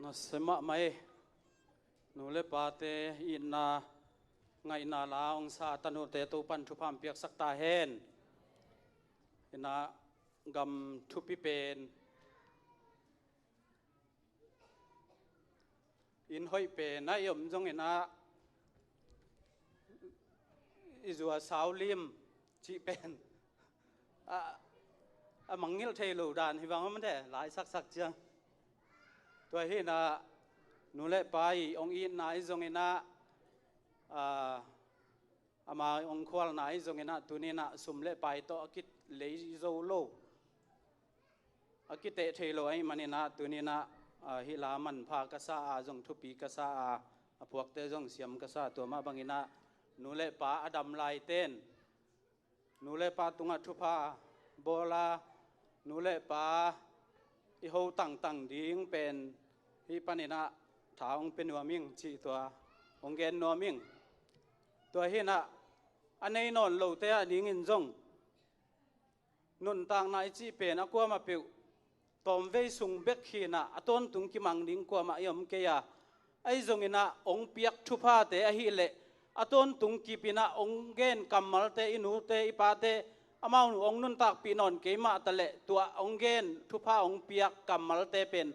Nasia mahmah ei. Nu le pate itna ngaihna la hong sa tanute Topan thupha hong piaksak ta hen. Inah gam thupi pen, inn hoih pen a i om zong inah i zua sau lim cih pen a, a mangngilh thei lo dan hi bang om de, lai saksak ciang. Tua hi inah nu le pa i hong itna i zong inah, a, ama hong khualna i zong inah tuni inah sum le pai tawh a kilei zo lo, a kiteh thei lo ahih man inah tuni inah, a, hih la manpha ka sa a, zong thupi ka sa a, a puakte zong siam ka sa. Tua mah bang inah nu le pa a dam laite in nu le pa tungah thupha bawl a, nu le pa i ho tangtang ding pen hih pan inah tha hong pia nuam ing cih tua hong gen nuam ing. Tua hi inah a nei nawn lote a dingin zong nuntakna i cih pen a kuamah peuh tawmvei sung bek hi inah a tawntung kimang ding kuamah i om kei a, ahi zong inah hong piak thuphate ahih leh a tawntung kip inah hong gen kammalte, i nute i pate amau hong nuntakpih nawn kei mah ta leh tua hong gen thupha hong piak kammalte pen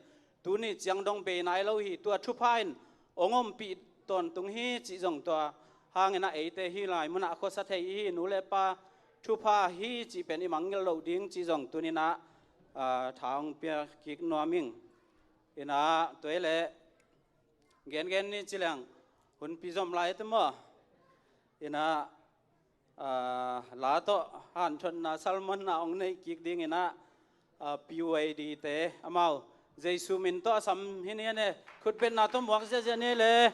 tuni ciang dong bei nai lo hi. Tua thupha in hong ompih tawntung hi cih zong tua hang inah eite hih lai munah khuasa thei i hi. Nu le pa thupha hi cih pen i mangngilh loh ding cih zong tuni inah, a, tha hong pia kik nuam ing. Inah tua hi leh gengen ni ci leng hun pi zom lai te maw? Inah, a, la tawh hanthotna sermon-na hong neih kik ding inah, a, P Y D te amau Jesu min tawh a sam hi ni a ne, khutbetna tawh muak ziahziah ni le.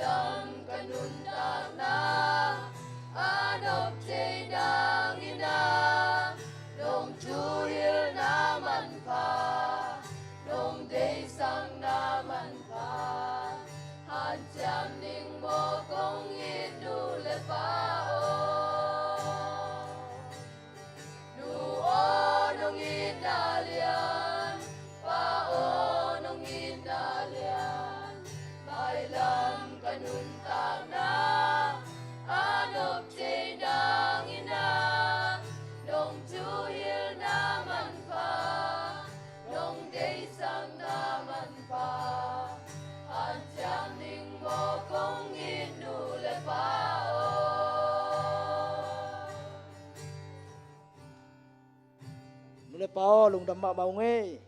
Lam ka nuntakna a nop thei nangin ah, nong thuhilhna manpha nong deihsakna manpha hanciam ding maw kong it nu le pa aw. Nu aw nong itna lian, pa aw nong itna lian, mailam ka nuntakna a nop thei nangin ah, nong thuhilhna manpha nong deihsakna manpha hanciam ding maw kong it nu le pa aw. Nu le pa aw, lungdam mahmah ung ei.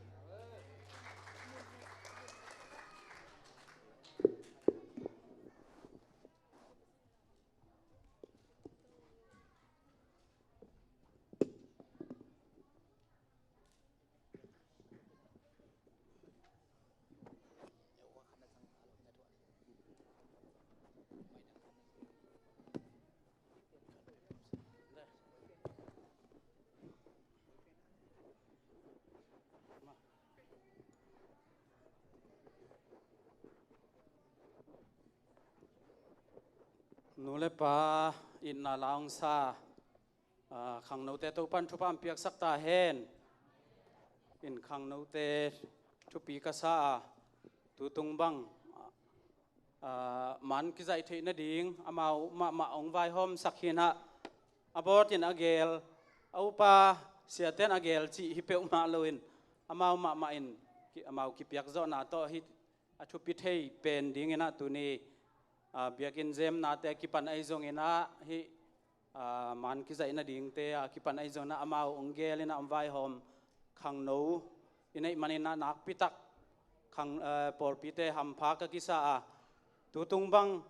Nu le pa itna la hong sa, ah, khangnote Topan thupha hong piaksak ta hen. In khangnote thupi ka sa a, tutung bang, ah, man kizaih theih nading amau mahmah hong vaihawmsak hi in ah, a bawt in a geel, a upa siate in a geel cih hi peuhmah loin, amau mahmah in ki-, amau kipiak zawhna tawh hih a thupi thei pen dingin ah tuni, ah, biakinn zemnate a kipan ahi zongin ah, hih, ah, man kizaih nadingte a kipan ahi zongin ah, amau hong geel in ah hong vaihawm khangno i neih manin ah nakpitak khang, eh, pawlpite hampha ka kisa a, tutung bang,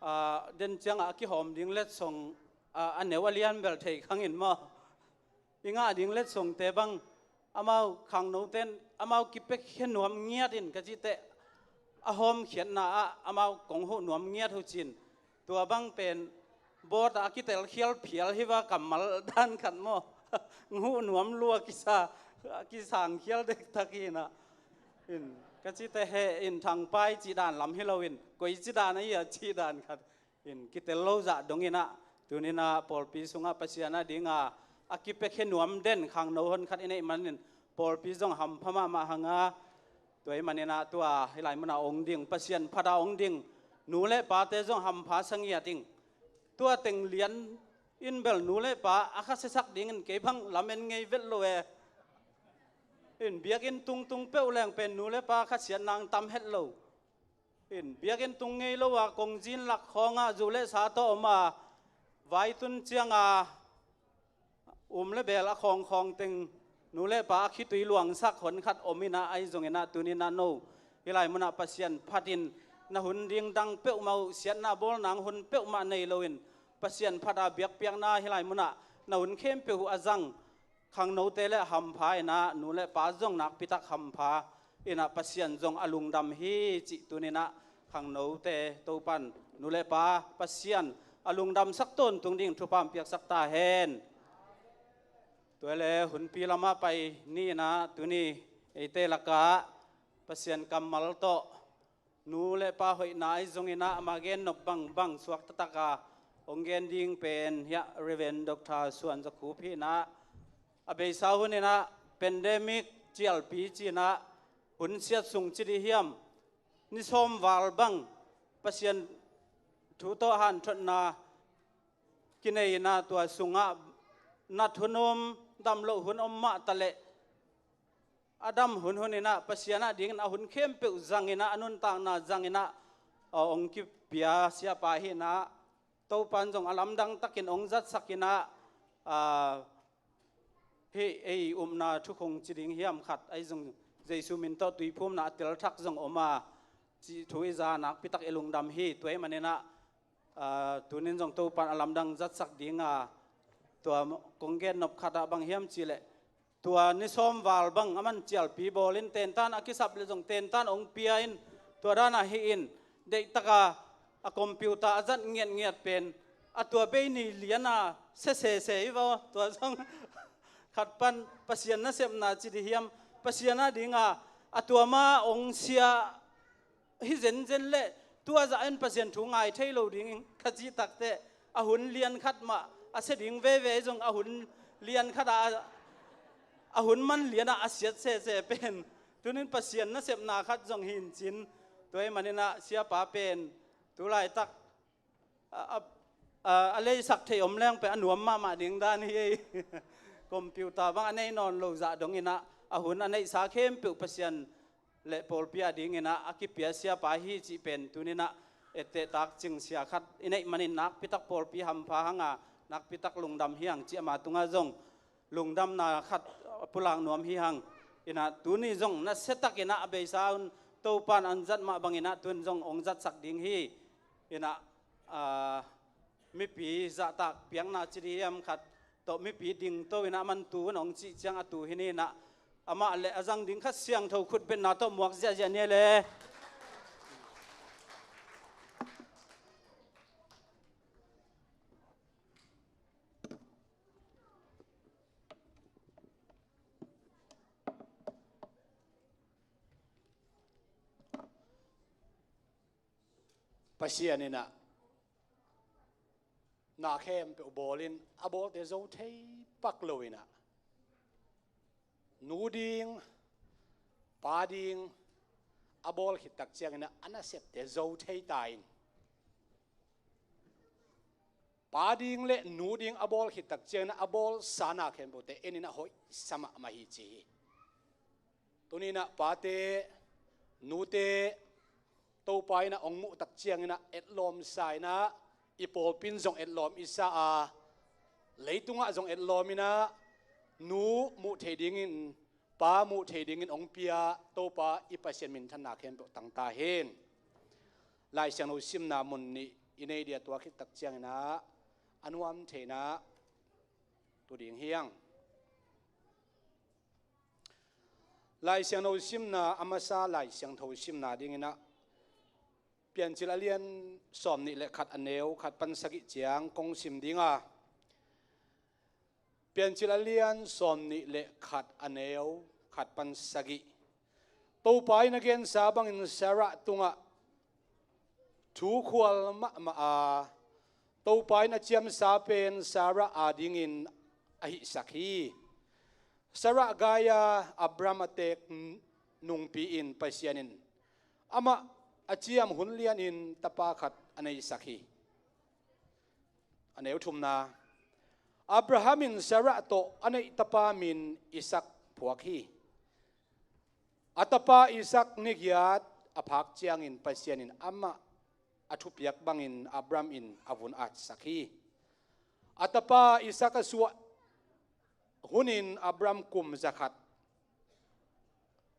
ah, den ciangah a kihawm ding letsong, ah, a neu a lian bel thei khang in maw, i ngah ding letsongte bang, amau khangnote in amau kipiakhia nuam ngiat in ka cih teh, a hawmkhiatna ah amau kong huh nuam ngiat uh cin. Tua bang pen bawt ah a kitelkhial phial hi va, kammal dan khat maw. Huh nuam lua kisa, kisangkhial dektak hi in ah. In, ka cih teh he in thangpai cih dan lam hi loin, koici dan ahi a cih dan khat in kitel lo zah dongin ah, tuni in ah pawlpi sungah Pasian a ding a, a kipiakhia nuam den khangno honkhat i neih manin pawlpi zong hampha mahmah hang a, tua ahih manin ah tua hih lai munah hong ding, Pasian phat a hong ding nu le pate zong hampha sa ngiat ing. Tua teng lian in bel nu le pa a khasiasak dingin kei bang lamen ngei vet lo e. In biakinn tungtung peuh leng pen nu le pa khasiat nang tam het lo. In biakinn tung ngei lo a, kongzin lak khawngah zu le sa tawh om a, vaitun cianga um le beel a khawngkhawng teng nu le pa a khitui luangsak honkhat om in ah, ahi zongin ah tuni in ah no hih lai munah Pasian phatin na hun ding dang peuhmah uh, siatna bawl nang hun peuhmah nei loin, Pasian phat a biakpiakna hih lai munah na hun khempeuh uh a zang khangnote le hampha in ah, nu le pa zong nakpitak hampha in ah, Pasian zong a lungdam hi cih tuni in ah khangnote Topan nu le pa Pasian a lungdamsak tawntung ding thupha hong piaksak ta hen. Tua le hunpi lamah pai ni in ah, tuni eite lakah Pasian kammal tawh nu le pa hoihna ahi zongin ah, ama gennop bangbang suak taktak a hong gen ding pen hiah Reverend Doctor Suan Za Khup hi in ah, a beisa hun in ah pandemic cialpi ci in ah, hun siat sung ci dih hiam, ni sawm val bang Pasian thu tawh hanthotna kinei in ah, tua sungah nat hun om, dam loh hun om mah ta leh, a dam hunhun in ah, Pasian a dingin a hun khempeuh zang in ah, a nuntakna zang in ah, a hong kipia siapa hi in ah, Topan zong a lamdang takin hong zatsak in ah, a, hih ei upna thukhun ci ding hiam khat, ahi zong Jesu min tawh tuiphumna a telthak zong om a, cih thu i za nakpitak i lungdam hi. Tua ahih manin ah, a, tunin zong Topan a lamdang zatsak ding a, tua kong gennop khat ah bang hiam cih leh, tua ni sawm val bang a man cialpi bawl in, tentan a kisap le zong tentan hong pia in, tua dan a hi in, deihtak a a computer a zat ngiatngiat pen a tua bei ni liana sia sese i vaw, tua zong khat pan Pasian nasepna ci di hiam, Pasian a dinga a tua ma ong sia hi zenzen leh tua zah in Pasian thu ngai thei lo ding kha cih takteh a hun lian khat mah a sia ding veve zong a hun lian khat a, a hun man lianah a siat sese pen tunin Pasian nasepna khat zong hi in cin, tua hi maninah siapa pen tu laitak a, a, a, a leisak theih om leng pen a nuam mahmah ding dan hi ei. Computer bang a nei nawn lo zah donginah a hun a neihsa khempeuh Pasian le pawlpi a dinginah a kipia siapa hi cih pen tuninah ettehtak cingsia khat i neih manin nakpitak pawlpi hampha hanga nakpitak lungdam hi hang cih ama tungah zong lungdamna khat a pulak nuam hi hang. Inah tuni zong nasiatakinah a beisa un Topan an zat mah banginah tun zong ong zatsak ding hi. Inah, aa, mipi zahtak piakna ci di hiam khat tawh mipi dingto inah man tu un ong cih ciang a tu hi ninah amah le a zang ding khat siangtho khutbetna tawh muak ziahziah ni le. Pasian inah na khempeuh bawlin a bawlte zo thei pak lo inah nu ding, pa ding a bawl khit tak cianginah a nasepte zo thei ta in pa ding le nu ding a bawl khit tak cianginah a bawlsa na khempeuhte eninah hoihsa mahmah hi ci hi. Tuninah pate, nute, Topa inah ong muh tak cianginah etlawmsa inah i pawlpin zong etlawm i sa a, leitungah zong etlawm inah nu muh thei dingin, pa muh thei dingin ong pia Topa i Pasian minthanna khempeuh tangta hen. Lai Siangtho simna mun nih i nei dia tua khit tak cianginah a nuam theinah tu ding hiang. Lai Siangtho simna, a masa Lai Siangtho simna dinginah Piancil a lian sawm nih le khat a neu khat pan sagih ciang kong sim dinga. Piancil a lian sawm nih le khat a neu khat pan sagih. Topa in a gensa bangin Sarah tungah thu khual mahmah a, Topa in a ciamsa pen Sarah adingin a hihsak hi. Sarah gai-a Abraham a teek nungpi in Pasian in amah a ciam hun lianin tapa khat a neisak hi. A neu thumna, Abraham in Sarah tawh a neih tapa min Isak phuak hi. A tapa Isak nigiat a phak ciangin Pasian in amah a thupiak bangin Abraham in a vun atsak hi. A tapa Isak a suah hunin Abraham kum zakhat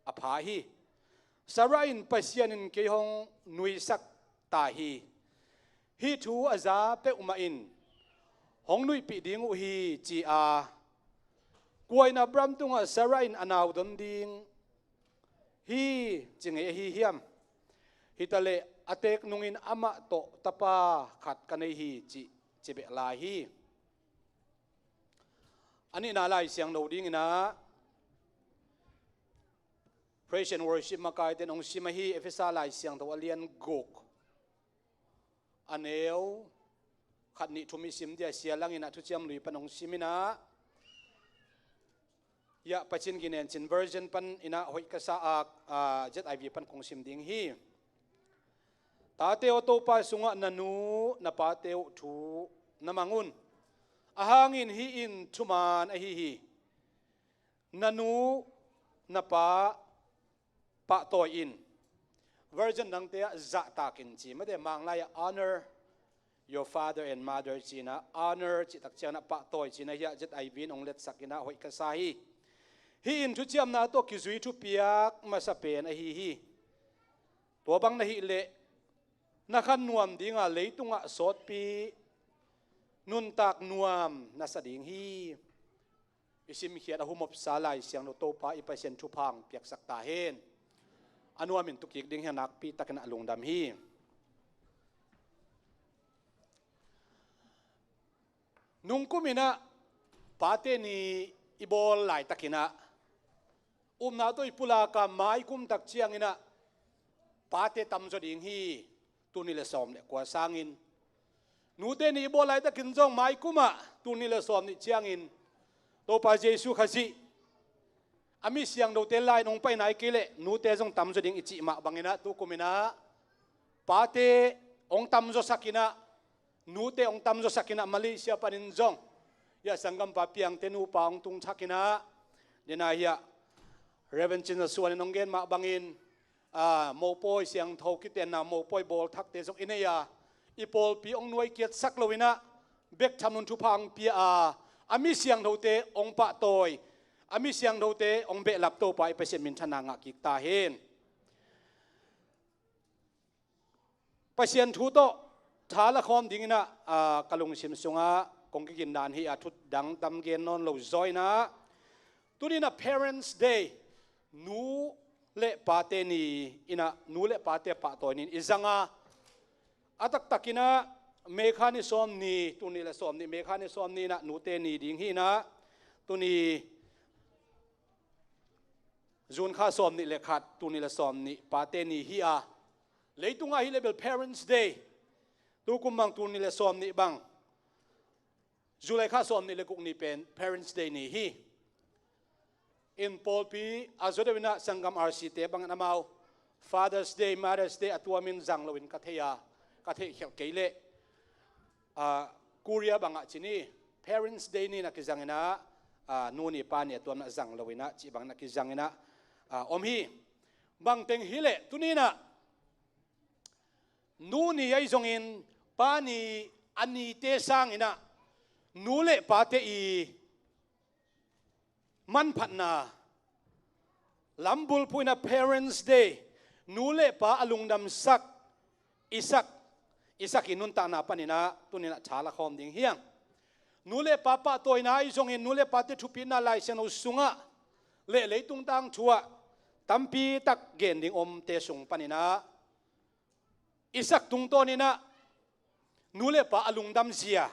a pha hi. Sarah in Pasian in kei hong nuisak ta hi. Hih thu a za peuhmah in hong nuihpih ding uh hi ci a, kua in Abraham tungah Sarah in a nau don ding hi ci ngei ahi hiam? Hitaleh a teek nungin amah tawh tapa khat ka nei hi cih ci beh lai hi. A nihna Lai Siangtho dinginah Praise and Worship makaite in hong sim ahi Efesa Lai Siangtho a lian guk a neu khat nih thum i sim dia, sia langin a thuciam lui pan hong sim inah, ya Pacin Ginencin version pan inah hoih ka sa a, a, Z I V pan kong sim ding hi. Tate aw, Topa sungah na nu na pate uh thu na mang un. Ahangin hih in thuman ahi hi. Na nu na pa pahtawi in. Version dangte ah zahtak in ci, mate Manglai ah honor your father and mother cina, honor cih tak ciangin ah pahtawi cina hi a, Z I V in hong letsak inah hoih ka sa hi. Hih in thuciamna tawh kizui thupiak masa pen ahi hi. Tua bang na hih leh na khan nuam dinga leitungah sawtpi nuntak nuam na sa ding hi. I simkhiat a humopsa Lai Siangtho Topa i Pasian thupha hong piaksak ta hen. A nuamin tukik ding hi a, nakpi takin a lungdam hi. Nungkum inah pate ni i bawl laitakinah upna tawh i pulaka maikum tak cianginah pate tamzaw ding hi. Tul nih le sawm le kua sangin nute ni i bawl laitakin zong maikumah tul nih le sawm nih ciangin Topa Jesu Khazih a mi siangthote lai-in hong paina hi kei leh nute zong tamzaw ding i cih mah banginah tukum inah pate hong tamzawsak inah nute hong tamzawsak inah Malaysia panin zong hiah sanggampa Piangte nupa hong tungsak inah dena hiah Reverend Cin Za Suan in hong gen mah bangin mopawi siangtho kitenna mopawi bawlthakte zong i nei a i pawlpi hong nuaikiatsak lo inah bek thamlung thupha hong pia a a mi siangthote hong pahtawi a mi siangthote hong behlap Topa i Pasian minthanna ngah kik ta hen. Pasian thu tawh tha lakhawm dinginah ka lungsim sungah kong kigindan hi a thu dang tam gen nawn lo zaw inah tuninah Parents' Day nu le pate ni inah nu le pate pahtawi ni in i zang a a taktakinah May kha ni sawm ni tul nih le sawm nih May kha ni sawm ni inah nute ni ding hi inah tuni June kha sawm nih le khat tul nih le sawm nih pate ni hi a leitungah hi le bel Parents' Day tukum bang tul nih le sawm nih bang July kha sawm nih le guk ni pen Parents' Day ni hi. In pawlpi a zaw deuh inah sanggam R C te bangin amau Father's Day, Mother's Day a tuamin zang loin ka thei a ka theihkhelh kei leh Korea bangah ci ni Parents' Day ni na kizang inah nu ni pa ni a tuamna zang lo inah cih bangin a kizang inah om hi. Bangteng hi leh tuninah nu ni ahi zongin pa ni a nite sanginah nu le pate i manphatna lambulphuh inah Parents' Day nu le pa a lungdamsak Isak Isak i nuntakna paninah tuninah tha lakhawm ding hi hang. Nu le pa pahtawina ahi zongin nu le pate thupitna Lai Siangtho sungah le leitung tangthu ah tampi tak gen ding omte sung paninah Isak tungtawninah nu le pa a lungdamzia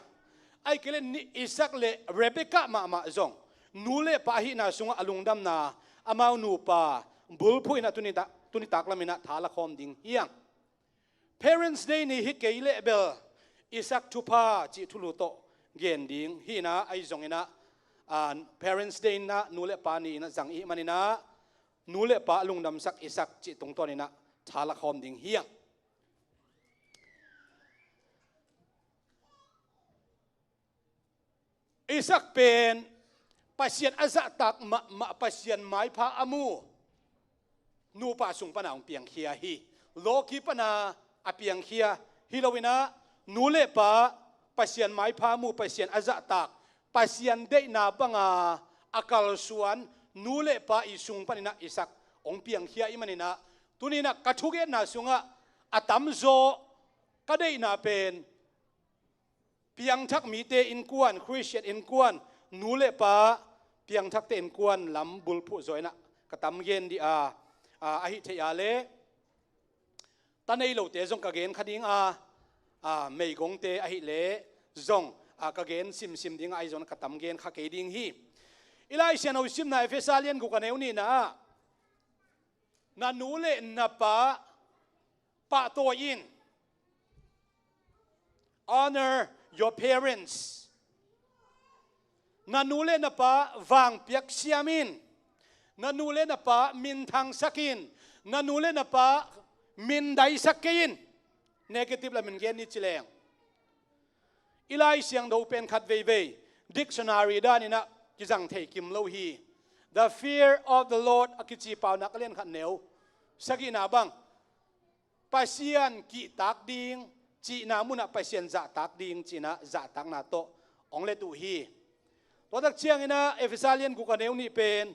ahi kei le Isak le Rebekah mahmah zong nu le pa ahihna sungah a lungdamna amau nupa bulphuh inah tuni tak laminah tha lakhawm ding hi hang. Parents' Day ni hi kei leh bel Isak thupha cih thulu tawh gen ding hi inah ahi zonginah Parents' Day inah nu le pa ni inah zang i hih maninah nu le pa a lungdamsak Isak cih tungtawninah tha lakhawm ding hi hang. Isak pen Pasian a zahtak mahmah Pasian maipha a mu nupa sung pana hong piangkhia hi. Lawki pana a piangkhia hi loinah nu le pa Pasian maipha a mu Pasian a zahtak Pasian deihna banga a kalsuan nu le pa i sung paninah Isak hong piangkhia i maninah tuninah ka thugenna sungah a tamzaw ka deihna pen piangthak mite innkuan Christian innkuan nu le pa piangthakte innkuan lam bulphuh zaw inah ka tam gen dih a ahi theih a le ta nei lote zong ka gen kha ding a meigongte ahi le zong ka gen simsim ding a ahi zong ka tam gen kha kei ding hi. I Lai Siangtho simna Efesa lian guk a neu nihna ah na nu le na pa pahtawi in. Honor your parents. Na nu le na pa vangpiak siam in. Na nu le na pa minthangsak in. Na nu le na pa mindaisak kei in. Negative la min gen ni ci leng. I Lai Siangtho pen khat veivei dictionary daninah kizang thei kim lo hi. The fear of the Lord a kici Paunak a lian khat neu sagihna bang Pasian kihtak ding cihna munah Pasian zahtak ding cihna zahtakna tawh hong let uh hi. Tua tak cianginah Efesa lian guk a neu nih pen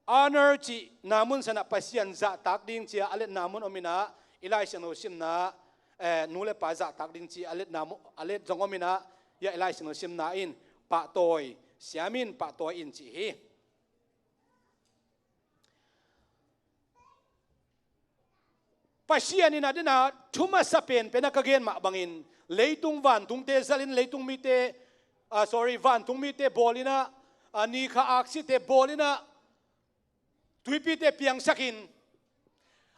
honor cihna mun sanah Pasian zahtak ding cia a letna mun om inah i Lai Siangtho simna nu le pa zahtak ding ci a letna a let zong om inah ia i Lai Siangtho simna in pahtawi siam in pahtawi in cih hi. Pasian in a dena thu masa penpen a ka gen mah bangin leitung vantungte zalin leitung mite ah, sorry, vantung mite bawl in ah, ah, ni kha aksite bawl in ah, tuipite piangsakin,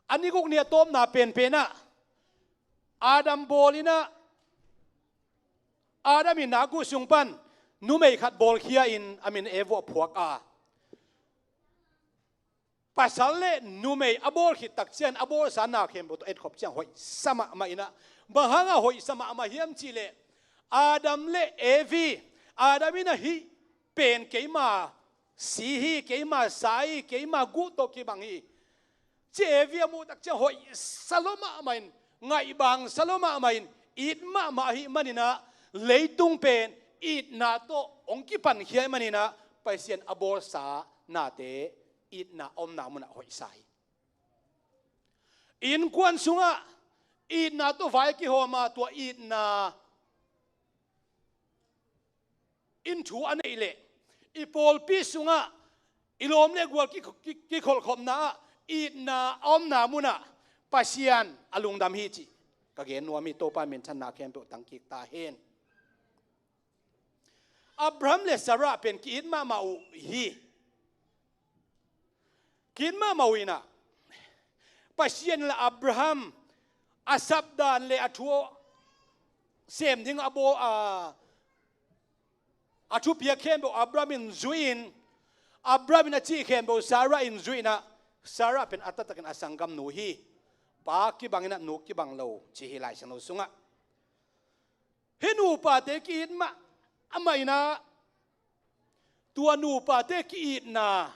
a ni guk ni a tawpna penpen ah Adam bawl in ah, Adam in a guh sung pan numei khat bawlkhia in a min Eva phuak a, pasal le numei a bawl khit tak ciang a bawlsa na khempeuh tawh etkhop ciang hoihsa mahmah in ah, bang hangah hoihsa mahmah hiam cih leh Adam le Evi, Adam in ah hih pen keima si hi, keima sa hi, keima guh tawh kibang hi, ci Evi a muh tak ciang hoihsa lua mahmah in, ngaihbangsa lua mahmah in, it mahmah ahih manin ah leitung pen itna tawh hong kipankhia ahih manin ah Pasian a bawlsa nate itna a omna munah hoihsa hi. Innkuan sungah itna tawh vai a kihawm a, tua itna in thu a neih leh i pawlpi sungah i lawm le gual ki, ki, kikholhkhopna ah itna a omna munah Pasian a lungdam hi cih ka gen nuam hi. Topa minthanna khempeuh tangkik ta hen. Abraham le Sarah pen ki-it mahmah uh hi. Ki-it mahmah uh in ah, Pasian le Abraham a sapdan le a thu sem ding a bawl, a, a thupiak khempeuh Abraham in zui in, Abraham in a cih khempeuh Sarah in zui in ah, Sarah pen a taktakin a sanggamnu hi. Pa kibang in ah nu kibang lo ci hi Lai Siangtho sungah. Hih nupate ki-it mah, amah in ah tua nupate ki-itna,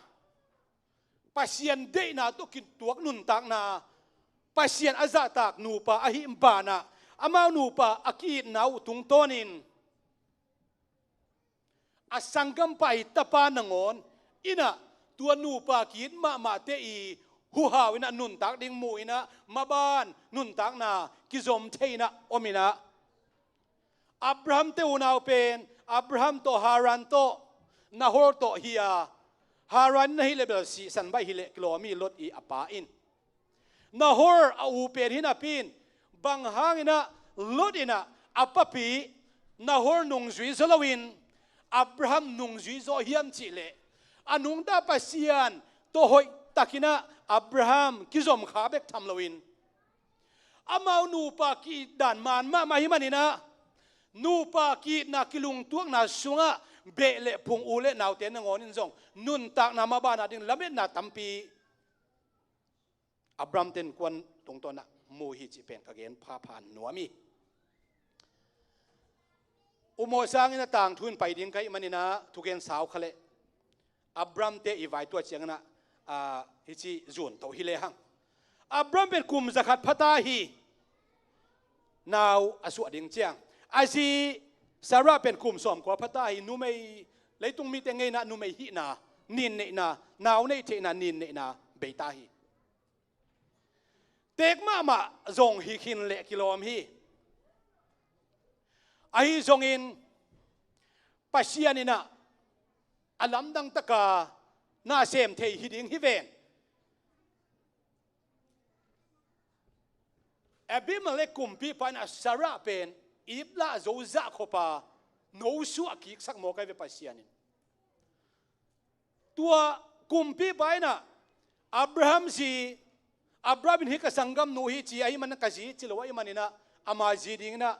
Pasian deihna tawh kituak nuntakna, Pasian a zahtak nupa ahih banah, amau nupa a ki-itna uh tungtawnin a sanggampa i tapa nangawn in ah tua nupa ki-it mahmahte i huhau in ah nuntak ding mu in ah maban nuntakna kizom thei in ah om in ah, Abraham te unau pen Abraham tawh Haran tawh Nahor tawh hi a, Haran in ahih leh bel sihsan baih hi leh kilawm hi, Lot i a pa in. Nahor a u pen hi napi in, bang hangin ah Lot in ah a papi Nahor nungzui zaw loin Abraham nungzui zaw hiam cih leh, a nungta Pasian tawh hoihtakin ah Abraham kizom kha bek tham loin, amau nupa ki-it dan man mahmah ahih manin ah, nupa ki-itna kilungtuakna sungah beh le phung, u le naute nangawn in zong nuntakna maban a ding lametna tampi Abraham te innkuan tungtawn ah mu hi cih pen ka gen phapha nuam hi. U Mawh Sang in a tangthu in pai ding ka hih manin ah thugen sau kha leh, Abraham te i vai tua ciangin ah, ah, hici zun toh hi lehang, Abraham pen kum zakhat pha ta hi. Nau a suah ding ciang, a zi Sarah pen kum sawmkua pha ta hi. Numei, leitung mite ngeina numei hihna, ninneihna, nau neih theihna ninneihna bei ta hi. Teek mahmah zong hi khin leh kilawm hi. Ahi zongin Pasian in ah a lamdang taka na sem thei hi ding hi ven. Abimelek kumpipa in ah Sarah pen iplah zo zah khop a, nosuah kiksak mawk ahi ve Pasian in. Tua kumpipa in ah Abraham zi, Abraham in hih ka sanggamnu hi ci ahih manin ka zi ci lo ahih manin ah ama zi dingin ah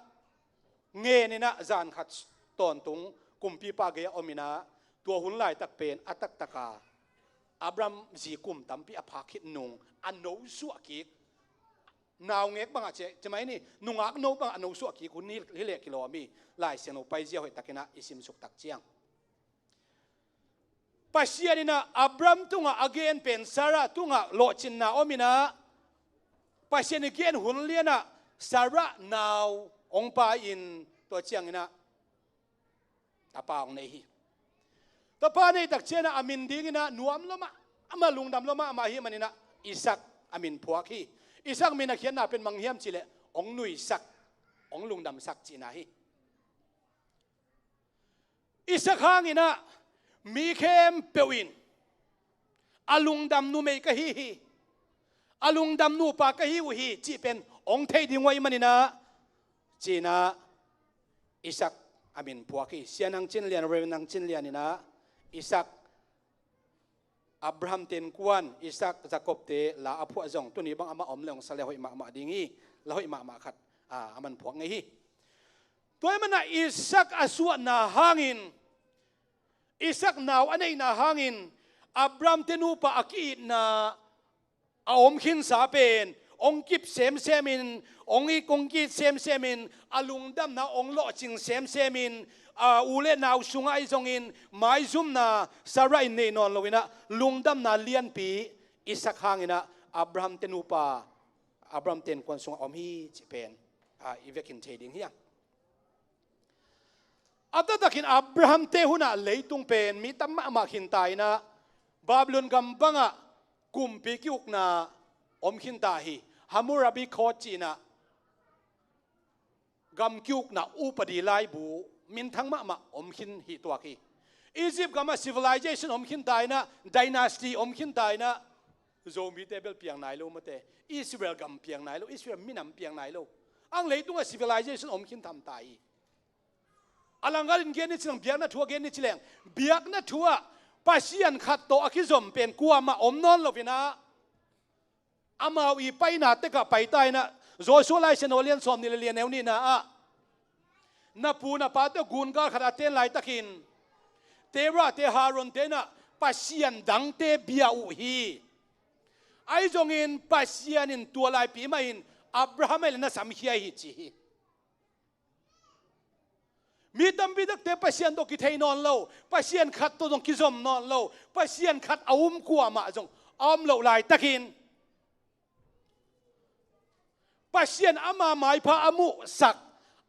ngen in ah zan khat tawntung kumpipa gei ah om in ah, tua hun laitak pen a taktak a Abraham zi kum tampi a phak khit nung a nosuah kik, naungek bangah ci, ci mai ni, nungak no bangah a nosuah kik hun hi, hi leh kilawm hi. Lai Siangtho paizia hoihtakin ah i simsuk tak ciang, Pasian in ah Abraham tungah a gen pen Sarah tungah lawhcinna om in ah, Pasian i gen hun lian ah Sarah nau hong pai in, tua ciangin ah tapa hong nei hi. Tapa nei tak ciangin ah a min dingin ah nuam lua mah, amah lungdam lua mah, amah ahih manin ah Isak a min phuak hi. Isak min a khiatna pen bang hiam cih leh hong nuisak, hong lungdamsak cihna hi. Isak hangin ah mi khempeuh in a lungdam numei ka hi hi, a lungdam nupa ka hi uh hi cih pen hong thei ding uh ahih manin ah, ci-in ah Isak a min phuak hi. Sia Nang Cin Lian, Reverend Nang Cin Lian in ah Isak, Abraham te innkuan, Isak, Jakob te la a phuah zong tuni bang amah om le hong sa le hoih mahmah ding hi. La hoih mahmah khat, ah, a man phuak ngei hi. Tua ahih manin ah Isak a suahna hangin, Isak nau a neihna hangin Abraham te nupa a ki-itna a om khinsa pen hong kip semsemin, hong it, hong ki-it semsemin, a lungdamna hong lawhcing semsemin, a u le nau sungah ahi zongin maizumna Sarah in nei nawn lo in ah lungdamna lianpi Isak hangin ah Abraham te nupa, Abraham te innkuan sungah om hi cih pen, ah, i vekin thei ding hi hang. A taktakin Abraham te hun ah leitung pen mi tam mahmah khinta in ah Babylon gam bangah kumpi ki-ukna om khinta hi. Hammurabi Code ci-in ah gam ki-ukna upadi laibu minthang mahmah om khin hi tuak hi. Egypt gamah civilization om khinta in ah, dynasty om khinta in ah, Zomite bel piang nai lo mate, Israel gam piang nai lo, Israel minam piang nai lo. Ang leitungah civilization om khin tham ta hi. A langgal in gen ni ci leng, biakna thu ah gen ni ci leng, biakna thu ah Pasian khat tawh a kizom pen kuamah om nawn lo in ah, amau i paina tekah paita in ah, Joshua Lai Siangtho a lian sawmnih le li, a neu nihna ah, na pu na pa tawh gungal khat a ten laitakin Terah te, Haron te in ah pasian dangte bia uh hi. Ahi zongin Pasian in tua laipi mah in Abraham ahih leh na samkhia hi ci hi. Mi tampi takte Pasian tawh kithei nawn lo, Pasian khat tawh zong kizom nawn lo, Pasian khat a um kuamah zong a om loh laitakin, Pasian ama maipha a muhsak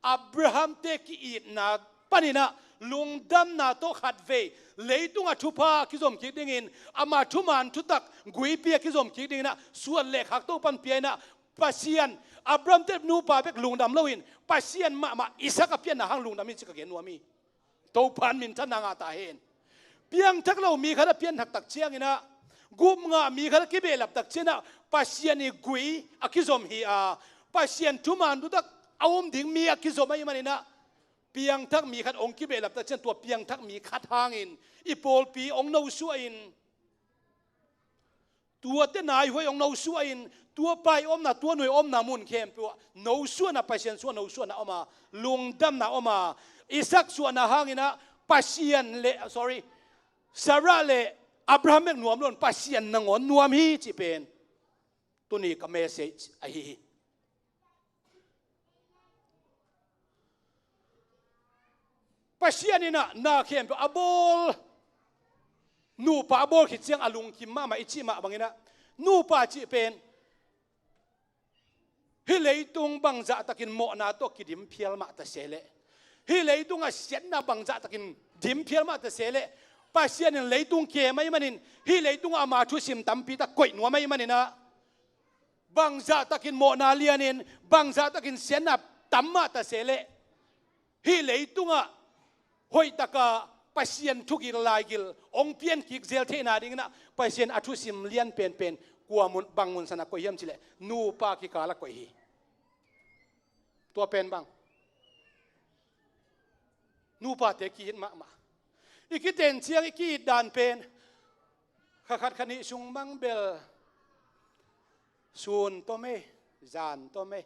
Abraham te ki-itna panin ah lungdamna tawh khatvei leitungah thupha a kizom kik dingin, ama thuman thutak guipi a kizom kik dingin ah suan le khak Topan pia in ah, Pasian, Abraham te nupa bek lungdam loin Pasian mahmah Isak a pianna hang lungdam hi ci ka gen nuam hi. Topan minthanna ngah ta hen. Piangthak lo mi khat a pianthak tak ciangin ah, gup ngah mi khat a kibehlap tak ciangin ah, Pasian i gui a kizom hi a, Pasian thuman thutak a um ding mi a kizom ahih manin ah, piangthak mi khat hong kibehlap tak ciang tua piangthak mi khat hangin i pawlpi hong nosuah in, tua tena i huai hong nosuah in, tua pai omna, tua nuai omna mun khempeuh ah nosuahna, Pasian suah nosuahna om a, lungdamna om a, Isak suahna hangin ah Pasian le, sorry, Sarah le Abraham bek nuam lo in Pasian nangawn nuam hi cih pen tuni ka message ahi hi. Pasian in ah na khempeuh a bawl, nupa a bawl khit ciang a lungkim mahmah i cih mah bangin ah, nupa cih pen hih leitung bangzahtakin mawhna tawh kidim phial mah ta se leh, hih leitungah siatna bangzahtakin dim phial mah ta se leh, Pasian in leitung kem ahih manin, hih leitungah ama thusim tampi tak koih nuam ahih manin ah, bangzahtakin mawhna lianin, bangzahtakin siatna tam mah ta se leh, hih leitungah hoihtaka Pasian thugil laigil hong piankik zel theihna dingin ah Pasian a thusim lian penpen kua mun, bang munsan ah koih hiam cih leh nupa kikal ah koih hi. Tua pen bang, nupate ki-it mahmah. I kiten ciang i ki-it dan pen kha khat kha nih sung bang bel sun tom e, zan tom e.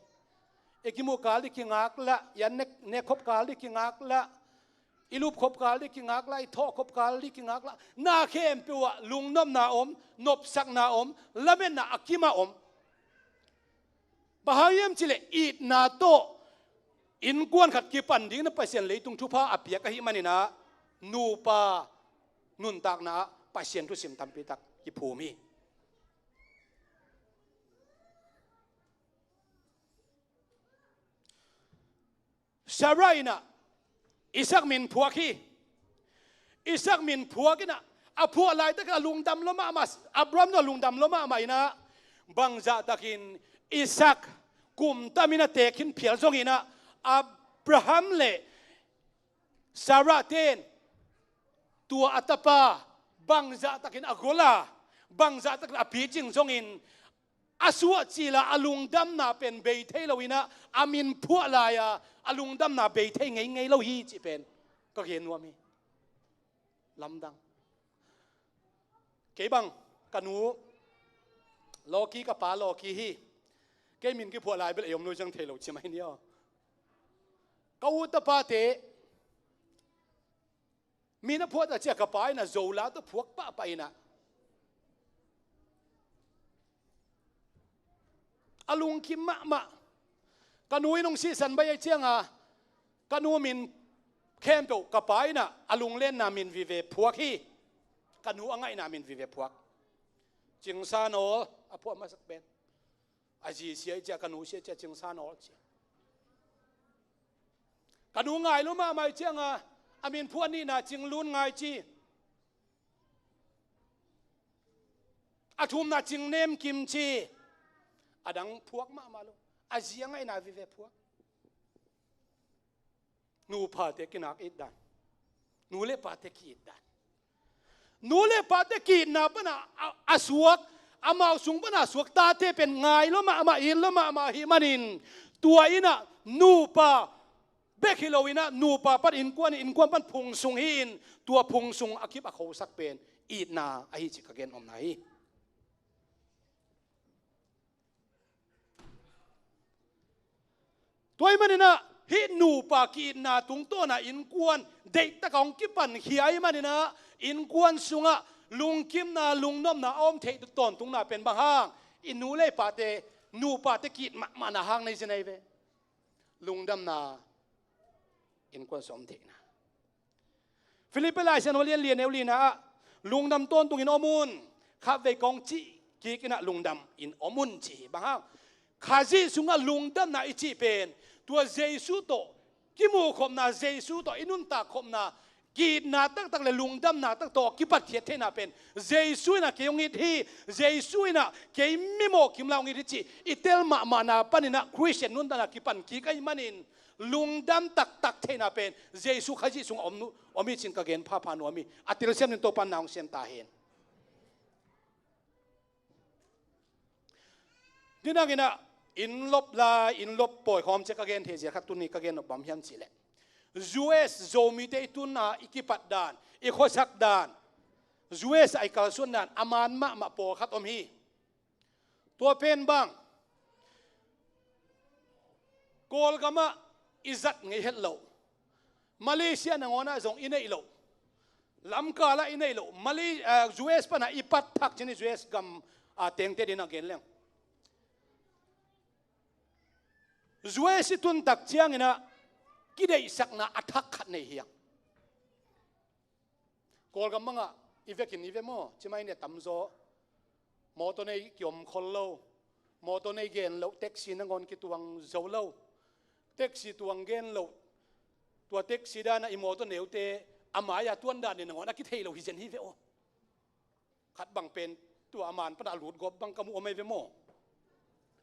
I kimuh kal ding kingaklah, i an nek, nek khop kal ding kingaklah, i lup khop kal ding kingaklah, i thawh khop kal ding kingaklah. Na khempeuh ah lungnopna om, nopsakna om, lametna a kim a om. Bang hang hiam cih leh itna tawh innkuan khat kipan dingin ah Pasian leitung thupha a piak ahih manin ah, nupa nuntakna ah Pasian thusim tampi tak kiphum hi. Sarah in ah Isak min phuak hi. Isak min phuak in ah, a phuah laitak a lungdam lua mahmah, Abraham zong lungdam lua mahmah in ah, bangzahtakin Isak kum tamin a teek khin phial zongin ah, Abraham le Sarah ten tua a tapa bangzahtakin a gol a, bangzahtakin a picing zongin, a suah cila a lungdamna pen bei thei lo inah a min phuah lai-a a lungdamna bei thei ngeingei lo hi cih pen ka gen nuam hi. Lamdang. Kei bang ka nu lawki, ka pa lawki hi. Kei min kiphuah lai bel ei om lo ciang thei lo ci mai ni aw. Ka u tapate min a phuah ta cia ka pa inah zola tawh phuak pahpah inah a lungkim mahmah. Ka nu in hong sihsan bai ai cianga ka nu min khempeuh ka pa inah a lunglenna min vive phuak hi. Ka nu a ngaihna min vive phuak. Cingsa Nawl a phuah masak pen. A zi sia i cia, ka nu sia i cia, Cingsa Nawl ci. Ka nu ngai lo mahmah i cianga a min phuah nihna Cing Lun Ngai ci. A thumna Cing Nem Kim ci. A dang phuak mahmah lo. A zi a ngaihna vive phuak. Nupate kinak it dan. Nu le pate ki-it dan. Nu le pate ki-itna pana a, a suak, amau sung pana a suak tate pen ngai lo mahmah, it lo mahmah hi manin, tua inah nupa bek hi lo inah nupa pan innkuan, innkuan pan phung sung hi-in tua phung sung a kip a khosak pen itna ahi ci ka gen omna hi. Tua ahih maninah hih nupa ki-itna tungtawna innkuan deihtaka hong kipankhia ahih maninah innkuan sungah lungkimna, lungnopna a om theih tawntungna pen bang hang? I nu le pate, nupate ki-it mahmahna hang nei zen ahi ve. Lungdamna innkuan sung om theihna. Filipi Lai Siangtho lian li a neu lina ah lungdam tawntungin om un, khatvei kong cih kik inah lungdam in om un ci hi. Bang hang? Khazih sungah lungdamna i cih pen tua Jesu tawh kimuhkhopna, Jesu tawh i nuntakkhopna, ki-itna taktak le lungdamna tak tawh a kipatkhiat theihna pen Jesu inah kei hong it hi, Jesu inah kei mimawh kimla hong it hi cih i tel mahmahna paninah Khristian nuntakna kipan kik ahih manin lungdam taktak theihna pen Jesu Khazih sungah om, om hi cin ka gen phapha nuam hi. A telsiam ding Topa in na hong siam ta hen. Nidang inah inn lop lai, inn lop pawi khawm cia ka gen thei zia khat tuni ka gen nop bang hiam cihleh, U S Zomite i tun a i kipat dan, i khuasak dan, U S a i kalsuan dan a man mahmah pawlkhat om hi. Tua pen bang, Kawlgamah i zat ngei het loh, Malaysia nangawnah zong i neih loh, lamkalah i neih loh, Malay-, eh, U S panah i pat thak cin i U S gam, ah, tengte dinah gen leng. U S i tuntak cianginah kideihsakna a thak khat nei hiang. Kawlgam bangah i vekin i ve maw, cimai nia tamzaw. Mawtaw nei kiom khol lo. Mawtaw nei gen loh, taxi nangawn kituang zo lo. Taxi tuang gen loh. Tua taxi danah i mawtaw neute a mai-a tuan dan nia nangawn a kithei lo hi zen hi ve aw. Khat bang pen tua a man pana a lutgawp bang ka mu om ei ve maw?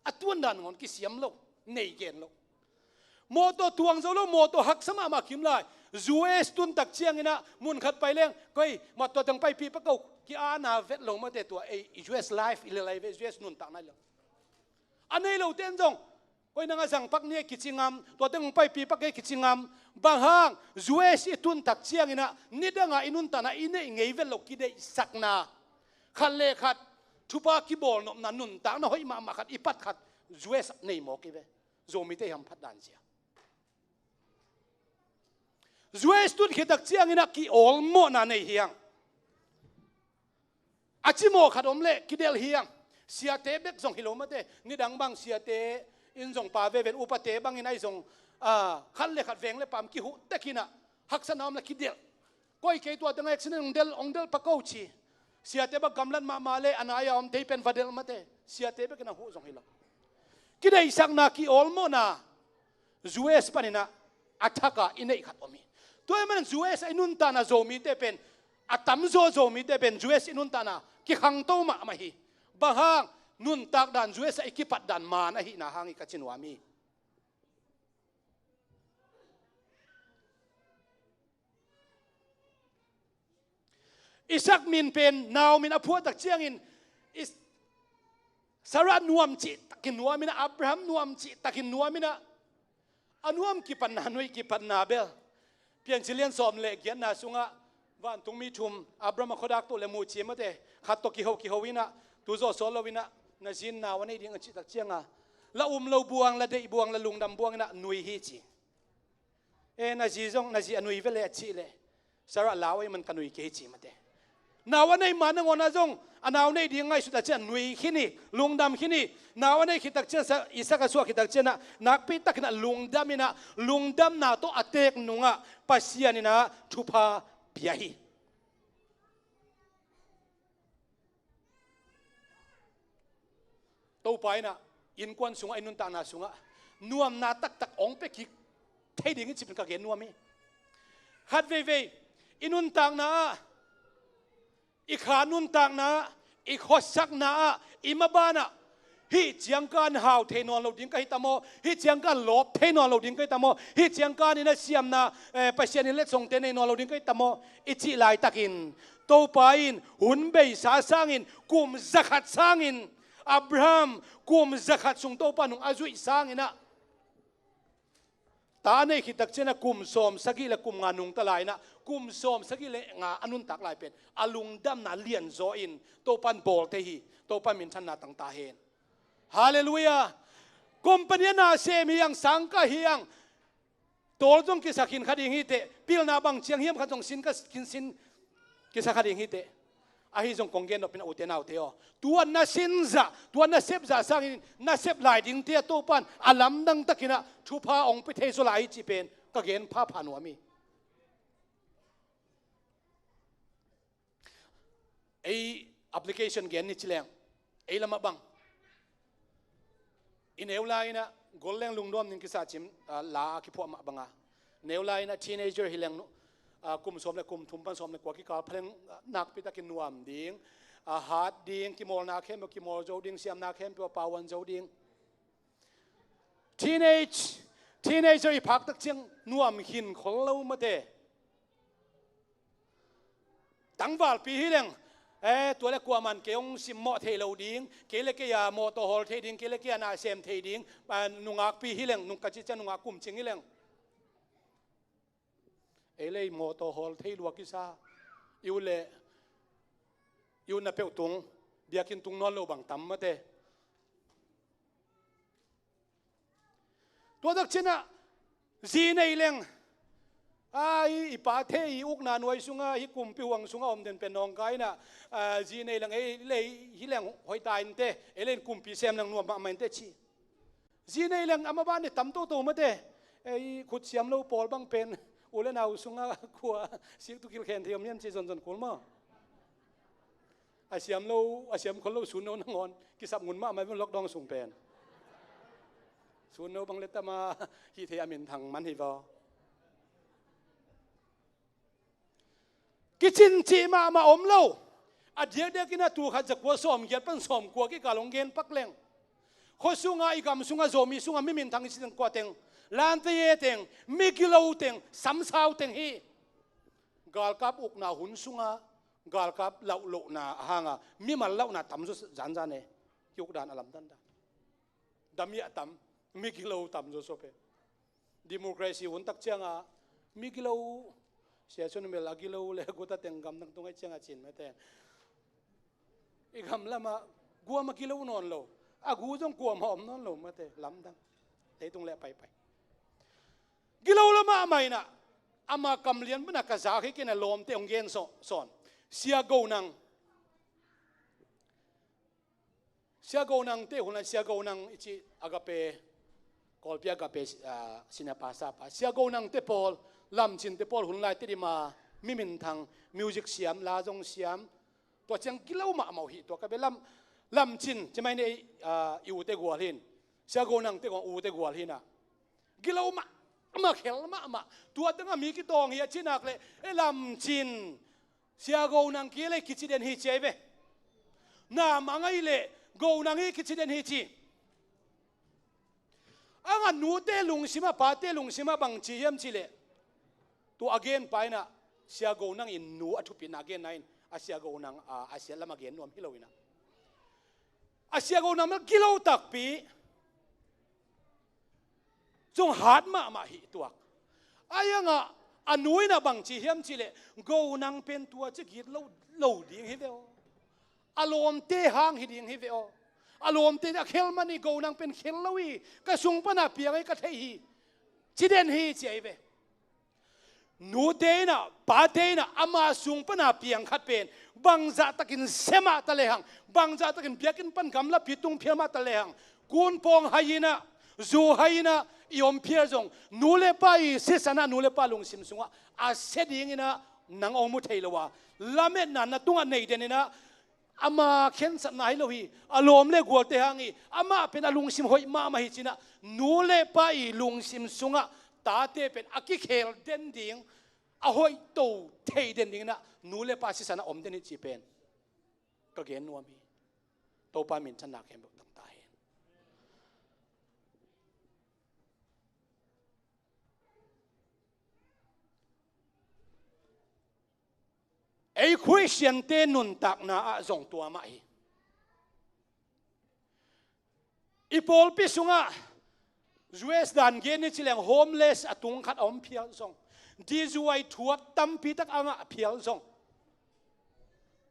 A tuan dan nangawn kisiam lo, nei gen lo. Mawtaw tuang zo lo, mawtaw haksa mahmah kim lai. U S tuntak cianginah mun khat pai leng, koi, mat tua teng paipih pak ko, ki-ana vet lo mate tua ei, U S life i lelai ve, U S nuntakna i lo. A nei lote in zong, koi nang a zang pak ni ei kici ngam, tua teng hong paipih pak ei kici ngam. Bang hang, U S i tuntak cianginah, nidangah i nuntakna i neih ngei vet lo kideihsakna. Khat le khat, thupha kibawlnopna nuntakna hoih mahmah khat, i pat khat, U S nei mawk i ve. Zomite i hamphat dan cia. U S tun khit tak cianginah ki-awlmawhna nei hiang. A cimawh khat om leh kidelh hiang. Siate bek zong hi lo mate. Nidang bang siate in zong pa veven upate bangin ahi zong, ah, khat le khat veng le pam kihuh tekinah haksatna om le kidelh. Koi kei tua teng accident hong delh, hong delh pak ko ci. Siate bang gamlat mahmah le a nai-a om tei pen va delh mate. Siate bekin a huh zong hi lo. Kideihsakna ki-awlmawhna U S paninah a thaka i neih khat om hi. Tua ahih manin U S a i nuntakna Zomite pen, a tamzaw Zomite pen U S i nuntakna kikhangto mahmah hi. Bang hang? Nuntak dan U S a i kipat dan man ahihna hang hi ka ci nuam hi. Isak min pen nau min a phuahtak ciangin Is-, Sarah nuam cihtakin nuam in ah, Abraham nuam cihtakin nuam in ah, a nuam kipatna, nui kipatna bel Piancil lian sawm le giatna sungah vantungmi thum, Abraham a khuadak tuh le muh ci mate, khat tawh kiho kiho in ah, tu zawh sawt lo in ah, na zi in nau a nei ding a cih tak ciangah, la um lo buang, la deih buang, la lungdam buang in ah nui hi ci. E, na zi zong, na zi a nui ve leh a cih leh, Sarah lau ahih man ka nui kei ci mate. Nau a nei ma nangawn ah zong a nau nei ding ngaihsut a ciah nui khin hi, lungdam khin hi. Nau a nei khit tak ciang, Sa-, Isak a suah khit tak ciang ah nakpi takin ah lungdam in ah, lungdamna tawh a teek nungah Pasian in ah thupha pia hi. Topa in ah innkuan sungah, i nuntakna sungah nuamna taktak hong pia kik thei ding hi cih pen ka gen nuam hi. Khat veivei, i nuntakna ah, i kha nuntakna ah, i khuasakna ah, i maban ah, hih ciangkan hau thei nawn lo ding ka hi ta maw, hih ciangkan lawp thei nawn lo ding ka hi ta maw, hih ciangkan in a siamna, eh, Pasian in letsongte nei nawn lo ding ka hi ta maw, i cih laitakin, Topa in hun beisa sangin, kum zakhat sangin, Abraham kum zakhat sung Topa in hong a zuih sangin ah, ta a nei khit tak ciang ah kum sawm sagih le kum nga nungta lai in ah, kum sawm sagih le nga a nuntak lai pen a lungdamna lianzaw in Topa in bawl thei hi. Topa in minthanna tang ta hen. Halleluiah. Company a na sem hi hang, sangkah hi hang, tawl zong kisa khin kha ding hi teh, pilna bang ciang hiam khat zong sin ka, khin sin kisa kha ding hi teh. Ahi zong kong gen nop in ah, ute naute aw, tua na sin zah, tua na sep zah sangin na sep lai dingte ah Topa in a lamdang takin ah thupha hong pia thei zaw lai hi cih pen ka gen phapha nuam hi. Ei application gen ni ci leng, ei lamah bang, i neu lai in ah gol leng lungnuam ding kisa cim, ah, la a kiphuah mah banga, neu lai in ah teenager hi leng, ah, kum sawm le kum thum pan sawm le kua kikal pha leng, ah, nakpi takin nuam ding, ah, hat ding, kimawlna khempeuh kimawl zo ding, siamna khempeuh a pauan zo ding. Teenage, teenager i phak tak ciang nuam khin khol lo mate. Tangvalpi hi leng, eh, tua le kuaman kei hong simmawh thei lo ding, kei le kei a mawtaw hawl thei ding, kei le kei a na sem thei ding, ah, nungakpi hi leng, nung ka cih ciang nungak kum cing hi leng. Ei le ei mawtaw hawl thei lua kisa, i ut le i utna peuh tung, biakinn tung nawn lo bang tam mate. Tua tak ciang ah, zi nei leng, a, i, i pate i ukna nuai sungah, hih kumpi huang sungah om den pen nawngkai in ah, a, zi nei leng, ei le ei hi leng hoih ta inteh, ei le ei kumpi sem leng nuam mahmah inteh ci. Zi nei leng a maban i tam toto mate. Ei khut siam lo pawl bang pen u le nau sungah kua sik tu kilkhen thei om hiam ci zonzon kul maw? A siam lo, a siam khol lo sunno nangawn kisap ngun mahmah ve, lockdown sung pen. Sunno bang le tama hih thei a minthang man hi vaw. Kicin cih mahmah om lo. A diakdiak in a tul khat za kua sawm giat pan sawm kua kikal hong gen pak leng, khua sungah, i gam sungah, Zomi sungah mi minthang i cih teng kua teng? Lante ye teng, migilo teng, samsau teng hi. Galkap ukna hun sungah galkap lauhlohna a hanga mimal lauhna tam zaw zanzan e. Hih uk dan a lamdan dan. Damiah tam, migilo tam zaw suak e. Democracy hun tak ciangah migilo, sia cun mel a gilo le guta teng gamdang tung aih ciangah cin mate. I gam lamah guam a gilo nawn lo, a gu zong kuamah om nawn lo mate, lamdang. Leitung le a paipai gilo lamah a mainah, ama kamlian banah ka zak hi kei in a lawmte hong gen saw-, sawn. Sia Go Nang. Sia Go Nang te hun lai, Sia Go Nang i cih Agape, Kawlpi Agape, ah, senior pastor pa. Sia Go Nang te pawl, Lam Cin te pawl hun lai Tedim a mi minthang, music siam, la zong siam. Tua ciang gilo mahmah uh hi, tua ka bia Lam, Lam Cin, ci mai ni, ah, i u te gual hin. Sia Go Nang te gual, u te gual hin ah. Gilo mahmah, khel mahmah. Tua tengah mi kitawng hi a ci nak leh, e, Lam Cin, Sia Go Nang kei le kici den hi ci ai ve. Na mang ai leh, Go Nang hi kici den hi ci. A ngat nute lungsimah, pate lungsimah bang ci hiam cih leh, tua a gen pa in ah, Sia Go Nang in nu a thupitna a genna in, a Sia Go Nang, a, a siat lam a gen nuam hi lo in ah. A sia Go Nang bel gilo takpi. Cung hat mahmah hi tuak. Ahi hangah a nu in ah bang ci hiam cih leh, Go Nang pen tua ci git lo, lo ding hi ve aw. A lawmte hang hi ding hi ve aw. A lawmte a khel man hi, Go Nang pen khel lo hi. Ka sung pan a piang hi ka thei hi. Ci den hi ci ahi ve. Nute in ah, pate in ah, ama sung pan a piang khat pen bangzah takin sem mah ta lehang, bangzah takin biakinn pan gamlapi tung phial mah ta lehang, kunpawng hai in ah, zu hai in ah i om phial zong, nu le pa i sisan ah, nu le pa lungsim sungah a sia ding in ah nang hong mu thei lo a, lametna na tungah nei den in ah, ama khensatna hi lo hi, a lawm le gualte hang hi, amah pen a lungsim hoih mahmah hi ci-in ah, nu le pa i lungsim sungah tate pen a kikhel den ding, a hoih to thei den ding in ah, nu le pa sisan ah om den hi cih pen ka gen nuam hi. Topa minthanna khempeuh tang ta hen. Ei Khristiante nuntakna ah zong tua mah hi. I pawlpi sungah U S dan gen ni ci leng homeless a tung khat a om phial zong, dizuai thuak tampi tak a ngah phial zong.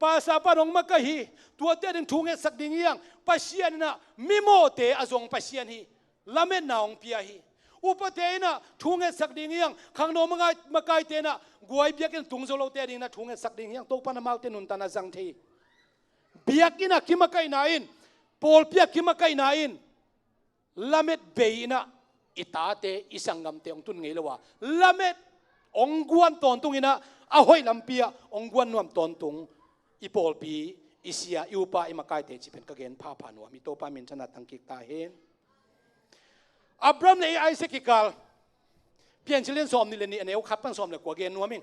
Pastor pa dong makaih hi, tuate ding thu ngetsak ding hi hang, Pasian in ah mimawhte a zong Pasian hi. Lametna hong pia hi. Upate in ah thu ngetsak ding hi hang, khangno mangai, makaite in ah guai biakinn tung zo lote ding in ah thu ngetsak ding hi hang, Topa in amaute nuntakna zang thei hi. Biakinn ah kimakaihna in, pawlpi ah kimakaihna in, lamet bei in ah i tate, i sanggamte hong tun ngei lo a, lamet hong guan tawntung in ah, a hoih lampi ah hong guan nuam tawntung i pawlpi, i sia, i upa, i makaite cih pen ka gen phapha nuam hi. Topa minthanna tang kik ta hen. Abraham le Isaac kikal, Piancil lian sawmnih le nih, a neu khat pan sawm le kua gen nuam ing.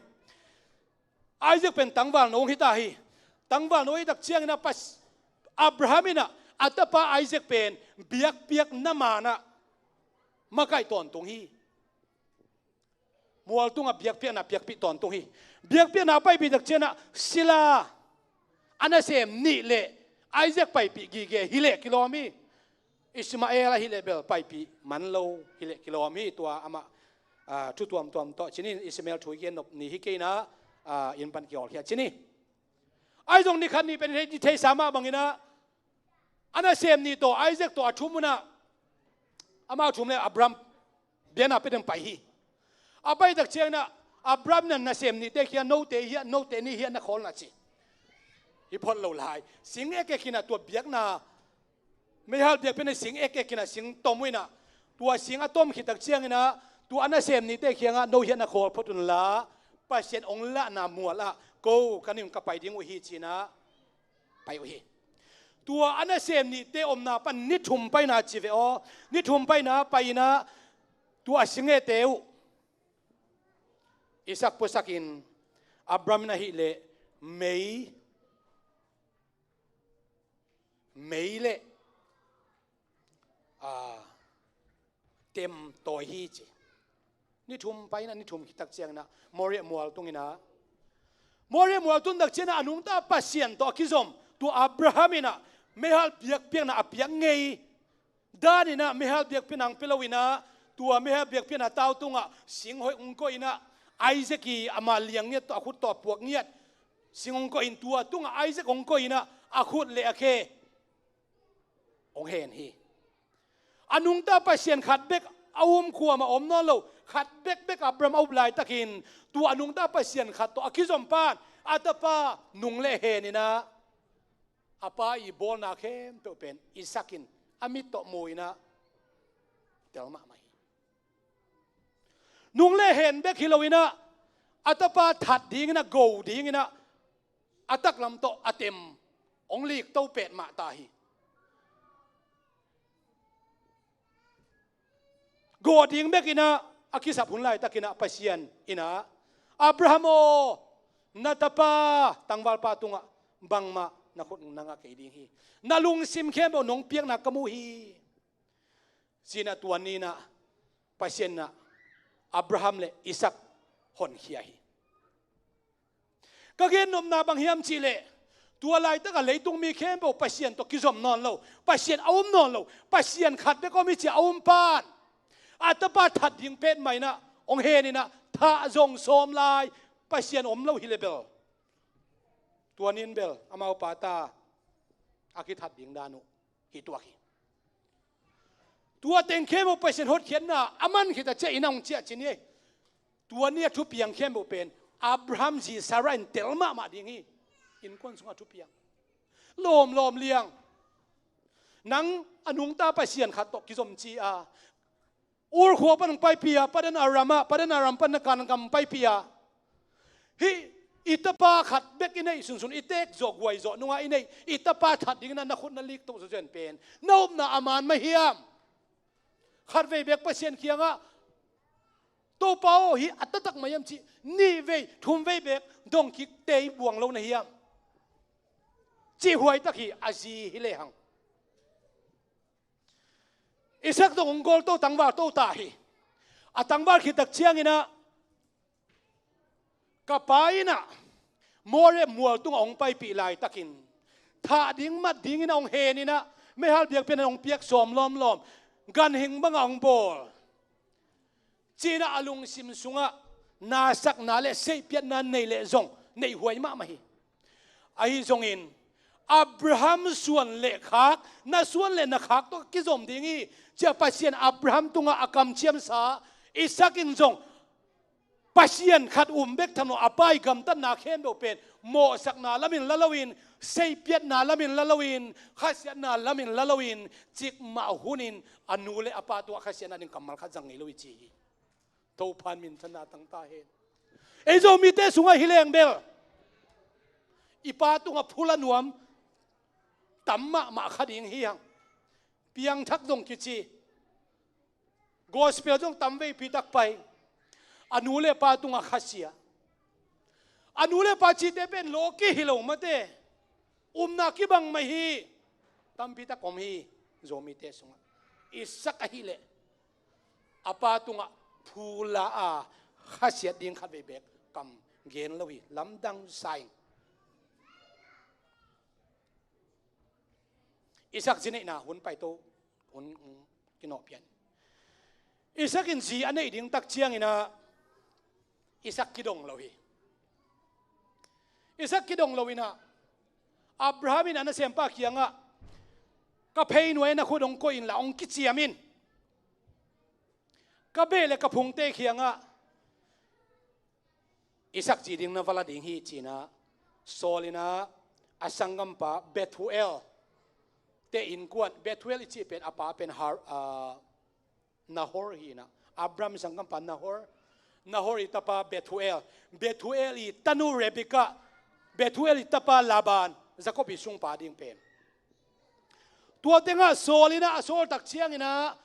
Isaac pen tangvalno hong hi ta hi. Tangvalno hi tak ciangin ah Pas-, Abraham in ah a tapa Isaac pen biakpiakna man ah makaih tawntung hi. Mual tungah biakpiakna piakpih tawntung hi. Biakpiakna paipih tak ciangin ah sila a nasem nih le Isaac paipih gige hi leh kilawm hi. Ishmael ahih leh bel paipih man lo hi leh kilawm hi. Tua amah, ah, thu tuamtuam tawh ci ni, Ishmael thu i gen nop ni hi kei in ah, ah, inn pan kihawlkhia ci ni. Ahi zong ni khat ni pen i thei, i theisa mah bangin ah, a nasem nih tawh, Isaac tawh a thum un ah, amau thum le Abraham biakna pia ding pai hi. A pai tak ciangin ah, Abraham in ah nasem nihte kiang, note hiah, note ni hiah na khawl un ah ci. Hi phot lo lai. Sing ekek in ah tua biakna, meihal biakpiakna sing ekek in ah sing tom uh in ah, tua sing a tom khit tak ciangin ah, tua a nasem nihte kiangah, no hiah na khawl phot un la, Pasian hong lahna mual ah ko ka nih un ka pai ding uh hi ci-in ah pai uh hi. Tua a nasem nihte omna pan ni thum paina ci ve aw. Ni thum paina pai in ah, tua a singete uh i sak puasakin, Abraham in ahih leh mei, mei le, ah, tem tawi hi ci. Ni thum pai in ah, ni thum khit tak ciangin ah Moriah mual tung in ah, Moriah mual tun tak ciangin ah a nungta Pasian tawh a kizom tua Abraham in ah meihal biakpiakna a piak ngei dan in ah, meihal biakpiakna hong pia lo in ah, tua meihal biakpiakna tau tungah sing hoih hong koih in ah, Isaac i ama liang ngiat tawh, a khut tawh a puak ngiat sing hong koih in, tua tungah Isaac hong koih in ah, a khut le a khe hong hen hi. A nungta Pasian khat bek a um, khuam ah om nawn lo, khat bekbek Abraham a up laitakin, tua a nungta Pasian khat tawh a kizom pan, a tapa nung le hen in ah, a pa i bawlna khempeuh pen Isaac in a mit tawh mu in ah tel mahmah hi. Nung le hen bek hi lo in ah, a tapa that ding in ah, go ding in ah, a taklam tawh a tem hong likto petmah ta hi. Go ding bek in ah, a kisap hun laitakin ah Pasian in ah, Abraham aw, na tapa tangvalpa tungah bangmah na khut na ngah kei ding hi. Na lungsim khempeuh nong piakna ka mu hi, ci-in ah tua ni-in ah Pasian in ah Abraham le Isaac honkhia hi. Ka gen nopna bang hiam cih leh, Tua laitak a leitung mi khempeuh Pasian tawh kizom nawn lo, Pasian a um nawn lo, Pasian khat bek om hi ci a um pan, a tapa that ding pet mah in ah hong hen in ah, thah zong sawm lai, Pasian om lo hi le bel, tua ni in bel amau pa ta a kithat ding dan uh hi tuak hi. Tua teng khempeuh Pasian hotkhiatna a man khit a ciah in ah hong ciah cin hi. Tua ni a thupiang khempeuh pen Abraham zi Sarah in tel mahmah ding hi. Innkuan sungah thupiang lawmlawm liang. Nang a nungta Pasian khat tawh kizom ci a, Ur khua pan hong paipih a, Padan Aram ah, Padan Aram pan na Kanaan gam paipih a, hih i tapa khat bek i neih sunsun, i teek zawh guai zawh nungah i neih i tapa that dingin ah na khut na lik toh zawzen pen na upna a man mah hiam? Khatvei bek Pasian kiangah, Topa aw, hih a taktak mah hiam cih nih vei thum vei bek dong kik tei buang lo na hiam? Cih huai tak hi. A zi hi lehang Isak zong hong gol to, tangval to ta hi. A tangval khit tak ciangin ah, ka pa in ah Moria mual tungah hong paipih laitakin, thah ding mat dingin ah hong hen in ah, meihal biakpiakna hong piak sawm lawmlawm, ganhing bangah hong bawl, ci-in ah a lungsim sungah nasakna le seihpiatna nei leh zong neihhuai mahmah hi. Ahi zongin Abraham suan le khak, na suan le na khak tawh kizom ding hi, ci-a Pasian Abraham tungah a kamciamsa Isak in zong Pasian khat um bek tham lo, a pa ii gamtatna khempeuh pen mawhsakna lamin la loin, seihpiatna lamin la loin, khasiatna lamin la loin, cikmah hunin a nu le a pa tungah khasiatna ding kammal khat zang ngei lo hi ci hi. Topa'n minthanna tang ta hen. Ei Zomite sungah hi leng bel, i pa tungah phul a nuam tam mahmah kha ding hi hang. Piangthak zong kici, gospel zong tamveipi tak pai, a nu le pa tungah khasia. A nu le pa cihte pen lawki hi lo mate, upna kibang mah hi. Tampi tak om hi Zomite sungah. Isak ahih leh a pa tungah phul la a, khasiat ding khatvei bek kam gen lo hi. Lamdang sa ing. Isak zi neihna hun pai to, hun, hun kinawh pian. Isak in zi a neih ding tak ciangin ah, Isak kidong lo hi. Isak kidong lo in ah, Abraham in a nasempa kiangah, ka pheinuai na khut hong koih inla, hong kiciam in. Ka beh le ka phungte kiangah Isak zi ding na va la ding hi, ci-in ah Saul in ah a sanggampa Bethuel te innkuan, Bethuel i cih pen a pa pen Har-, ah, Nahor hi in ah, Abraham sanggampa Nahor, Nahor ii tapa Bethuel, Bethuel ii tanu Rebekah, Bethuel ii tapa Laban, Jakob ii sungpa ding pen. Tua tengah Saul in ah a sawl tak ciangin ah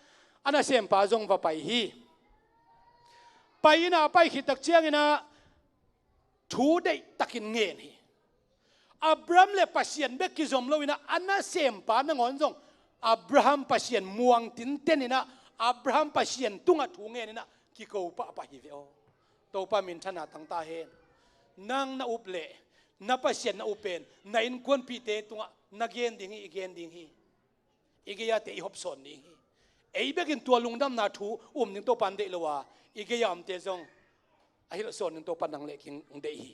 a nasempa zong va pai hi. Pai in ah a pai khit tak ciangin ah thu deihtakin ngen hi. Abraham le Pasian bek kizom lo in ah a nasempa nangawn zong Abraham Pasian muang tinten in ah, Abraham Pasian tungah thu ngen in ah kiko pahpah hi ve aw. Topa minthanna tang ta hen. Nang na up leh, na Pasian na up pen, na innkuanpihte tungah na gen ding hi, i gen ding hi. I gei-ate i hopsawn ding hi. Ei bekin tua lungdamna thu um ding Topa'n deih lo a, i gei-a omte zong a hilhsawn ding Topa'n nang le kei hong deih hi.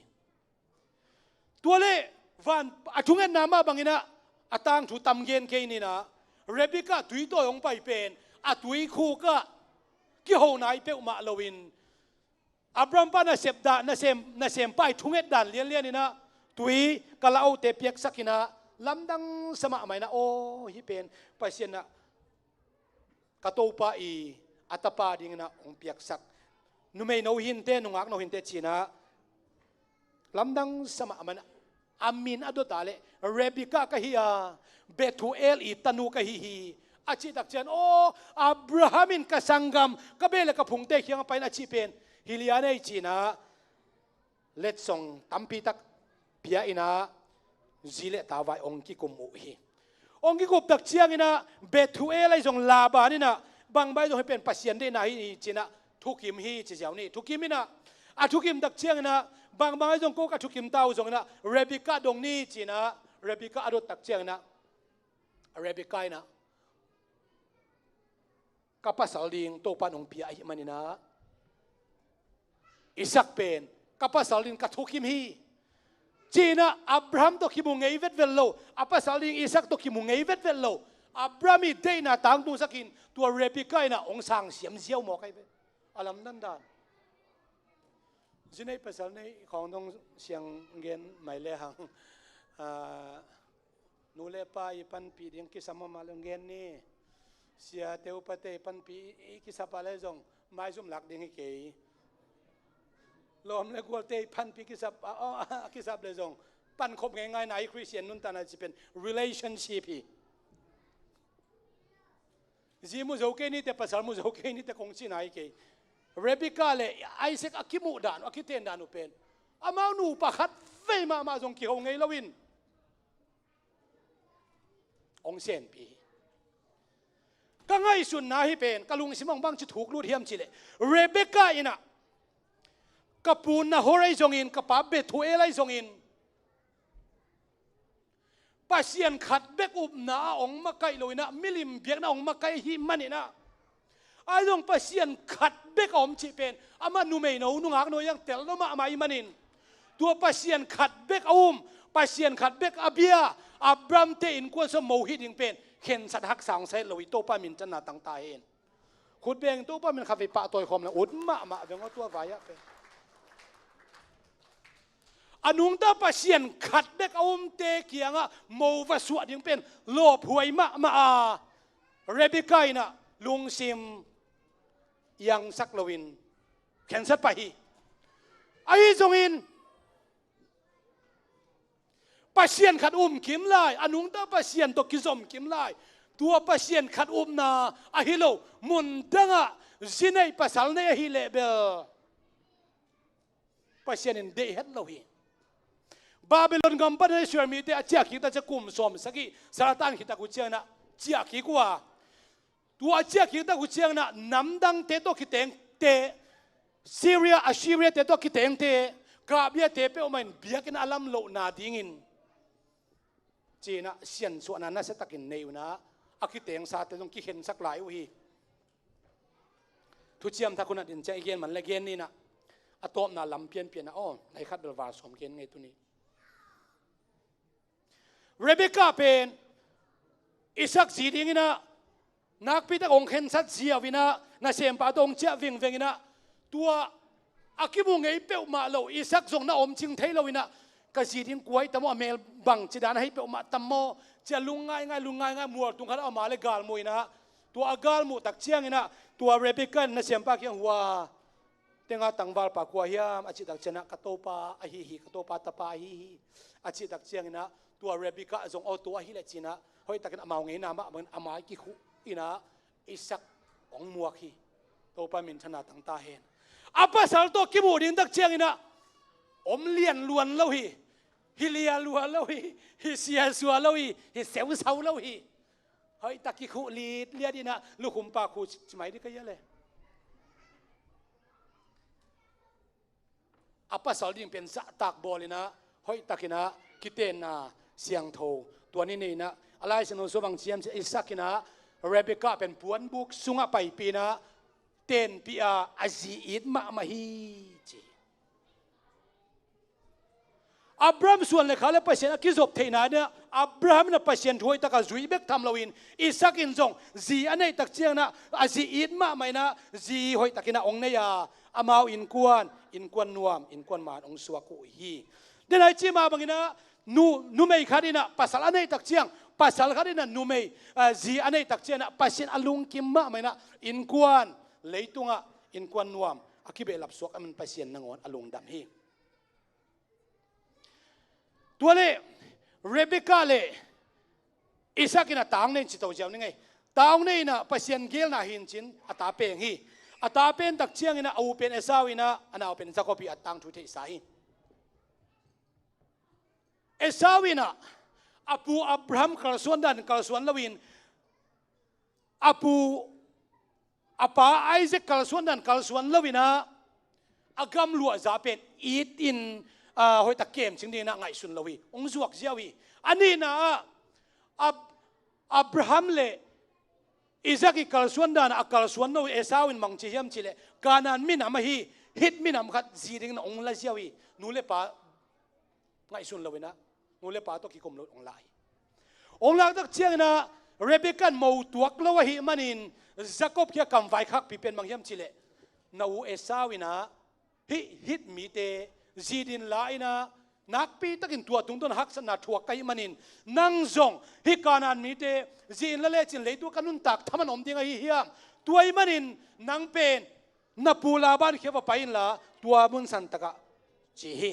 Tua leh van a thungetna mah bangin ah, a tangthu tam gen kei ning ah, Rebekah tuitawi hong pai pen, a tuikhuk ah kiho nai peuhmah loin, Abraham pa nasep dan, nasem, nasempa ii thunget dan lianlian in ah, tui ka la-ohte piaksak in ah, lamdang sa mahmah in ah, aw, hih pen Pasian in ah ka topa ii a tapa dingin ah hong piaksak. Numeino hinte, nungakno hinte, ci-in ah lamdang sa mahmah in ah, a min a dot a leh, Rebekah ka hi a, Bethuel ii tanu ka hi hi, a cih tak ciang, aw, Abraham in ka sanggam, ka beh le ka phungte kiangah pai in a cih pen hi lian ei, ci-in ah letsong tampi tak pia in ah, zi le ta vai hong kikum uh hi. Hong kikup tak ciangin ah Bethuel ahi zong Laban in ah, bangbang ahi zong hih pen Pasian deihna hi, ci-in ah thukim hi, ci ziau ni. Thukim in ah, a thukim tak ciangin ah, bangbang ahi zong ko ka thukim ta uh zongin ah Rebekah dong ni, ci-in ah Rebekah a dot tak ciangin ah, Rebekah in ah, ka pasal ding Topa in hong pia ahih manin ah, Isaac pen ka pasal ding ka thukim hi, ci-in ah Abraham tawh kimu ngei vetvet lo, a pasal ding Isaac tawh kimu ngei vetvet lo. Abraham ii deihna tangtungsakin tua Rebekah in ah hong sang siam ziau mawk ahi ve. A lamdang dan. Zi neih pasal neih khawng dong siang gen mai le hang. Ah, nu le pa ii panpih ding kisam mahmah le hong gen ni. Siate upate ii panpih ii kisap a le zong maizum lak ding hi kei. Lawm le gualte ii panpih kisap a, a, a kisap le zong pankhop ngeingai na hi. Khristian nuntakna cih pen relationship hi. Zi mu zo kei ni teh, pasal mu zo kei ni teh kong cihna hi kei. Rebekah le Isaac a kimuh dan uh, a kiten dan uh pen amau nupa khat vei mahmah zong kiho ngei loin hong senpih hi. Ka ngaihsutna hih pen ka lungsim ah bangci thuk lut hiam cih leh, Rebekah in ah ka pu Nahor ahi zongin, ka pa Bethuel ahi zongin, Pasian khat bek upna ah hong makaih loin ah, milim biakna ah hong makaih ahih manin ah, ahi zong Pasian khat bek a om cih pen amah numeino nungakno ii hong tel lo mahmah ahih manin, tua Pasian khat bek a um, Pasian khat bek a bia Abraham-te innkuan sung mo hih ding pen khensat haksa hong sa het lo hi. Topa minthanna tang ta hen. Khut beng, Topa min khat vei pahtawi khawm le ut mahmah veng aw tua vai-ah pen. A nungta Pasian khat bek a umte kiangah mo va suah ding pen lawphuai mahmah a, Rebekah in ah lungsim iangsak loin khensat pah hi. Ahi zongin Pasian khat um kim lai, a nungta Pasian tawh kizom kim lai. Tua Pasian khat upna ahi lo, mun dangah zi neih pasal neih ahih leh bel Pasian in deih het lo hi. Babylon gam panin Israel mite a ciah kik tak ciang kum sawm sagih, Satan khit tak uh ciangin ah ciah kik uh a, tua a ciah kik tak uh ciangin ah namdangte tawh kitengte, Syria, Assyria-te tawh kitengte, Kabia-te peuhmah in biakinn a lam lohna dingin ci-in ah siansuahna nasiatakin nei un ah, a kitengsate zong kikhensat lai uh hi. Thuciam Thak hun ah din ciang i gen man le gen ni in ah, a tawpna lam pianpian ah, aw, nai khat bel var sawm gen ngei tuni. Rebekah pen Isaac zi dingin ah nakpi tak hong khensat ziau in ah, nasempa tawh hong ciah vingveng in ah, tua a kimu ngei peuhmah lo Isaac zong na om cing thei lo in ah, ka zi ding kua hi tam aw, a mel bangci dan ahi peuhmah tam aw, ci-a lung ngaingai, lung ngaingai, mual tung khat ah om a le galmuh in ah, tua a galmuh tak ciangin ah, tua Rebekah in nasempa kiang, hua, tenga tangvalpa kua hiam, a cih tak ciangin ah, ka topa ahi hi, ka topa tapa ahi hi, a cih tak ciangin ah, tua Rebekah zong, aw, tua ahi leh ci-in ah, hoihtakin amau ngeina mah bangin a mai kikhuh in ah, Isaac hong muak hi. Topa minthanna tang ta hen. A pasal tawh kimuh ding tak ciangin ah, om lian luan lo hi, hi lia luan lo hi, hi siasua lo hi, hi seusau lo hi. Hoihtak kikhuh litliat in ah, lukhumpa khuh ci mai ding ka hia le. A pasal ding pen zahtak bawl in ah, hoihtakin ah kitenna siangtho tua ni nei in ah, a Lai Siangtho sung bang ci hiam cih leh, Isaac in ah Rebekah pen puanbuk sungah paipih in ah, tenpih a, a zi it mahmah hi ci. Abraham suan le kha le Pasian a kizop theihna in ah, Abraham in ah Pasian thu hoihtak a zui bek tham loin, Isaac in zong zi a neih tak ciangin ah, a zi it mahmah in ah, zi hoihtakin ah hong nei a, amau innkuan, innkuan nuam, innkuan man hong suak uh hi. Den a i cih mah bangin ah, nu, numei khat in ah pasal a neih tak ciang, pasal khat in ah numei, ah, zi a neih tak ciangin ah, Pasian a lungkim mahmah in ah, innkuan, leitungah innkuan nuam a kibehlap suak ahih manin Pasian nangawn a lungdam hi. Tua leh Rebekah le Isaac in ah ta hong nei in ci to ziau ning ei. Ta hong nei in ah Pasian geelna hi in ci-in a ta peng hi. A ta pen tak ciangin ah, a u pen Esau in ah, a nau pen Jacob hi, a tangthu i theihsa hi. Esau in ah a pu Abraham kalsuan dan kalsuan loin, a pu, a pa Isaac kalsuan dan kalsuan loin ah, a gamluahza pen it in, ah, hoihtak kemcing dingin ah ngaihsun lo hi. Hong zuak ziau hi. A nihna ah, Ab-, Abraham le Isaac i kalsuan dan ah a kalsuan lo Esau in bang ci hiam cih leh Kanaan minam ahi, Hit minam khat zi dingin ah hong la ziau hi. Nu le pa ngaihsun lo in ah, nu le pa tawh kikum lo hong la hi. Hong lak tak ciangin ah Rebekah in mo tuak lo ahih manin Jacob kiang kam vaikhakpi pen bang hiam cih leh, na u Esau in ah hih Hit mite zi dingin la in ah, nakpi takin tua tungtawn haksatna thuak ka hih manin, nang zong hih Kanaan mite zi in la lecin leitung ka nuntak thaman om ding ahi hiam? Tua ahih manin nang pen na pu Laban kiang va pai inla, tua mun santak ah, ci hi.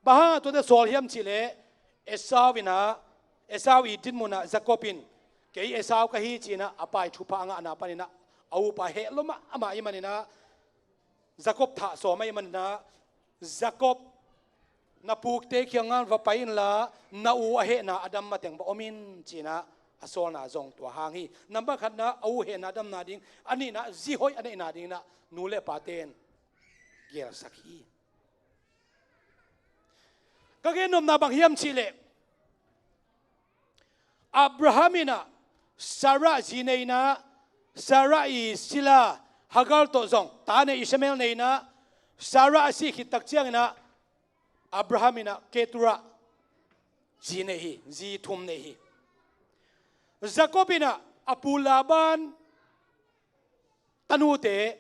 Bang hang a tuate sawl hiam cih leh, Esau in ah, Esau i dinmun ah Jacob in, "Kei Esau ka hi," ci-in ah a pa i thupha a ngahna panin ah a upa heh lo mahmah ahih manin ah, Jacob thah sawm ahih manin ah, "Jacob, na pute kiangah va pai inla, na u a hehna a dam mateng va om in," ci-in ah a sawlna zong tua hang hi. Nambat khatna, a u hehna a damna ding. A nihna, zi hoih a neihna dingin ah nu le pate in gelsak hi. Ka gen nopna bang hiam cih leh, Abraham in ah Sarah zi nei in ah, Sarah i sila Hagar tawh zong ta nei, Ishmael nei in ah, Sarah a sih khit tak ciangin ah Abraham in ah Keturah zi nei hi, zi thum nei hi. Jacob in ah a pu Laban tanute,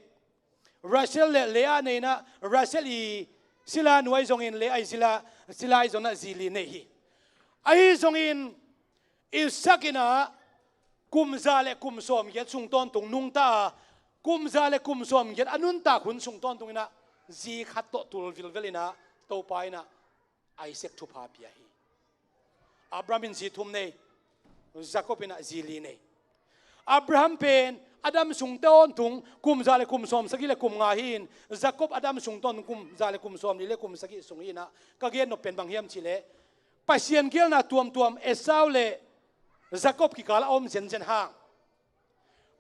Rachel le Leah nei in ah, Rachel i sila nu ahi zongin Leah i sila, sila ahi zongin ah zi li nei hi. Ahi zongin Isaac in ah kum za le kum sawmgiat sung tawntung nungta a, kum za le kum sawmgiat a nuntak hun sung tawntungin ah zi khat tawh tul vilvel in ah Topa in ah Isaac thupha pia hi. Abraham in zi thum nei, Jacob in ah zi li nei. Abraham pen a dam sung tawntung kum za le kum sawmsagih le kum nga hi-in, Jacob a dam sung tawntung kum za le kum sawmli le kum sagih sung hi-in ah, ka gen nop pen bang hiam cih leh, Pasian geelna tuamtuam Esau le Jacob kikal a om zenzen hang,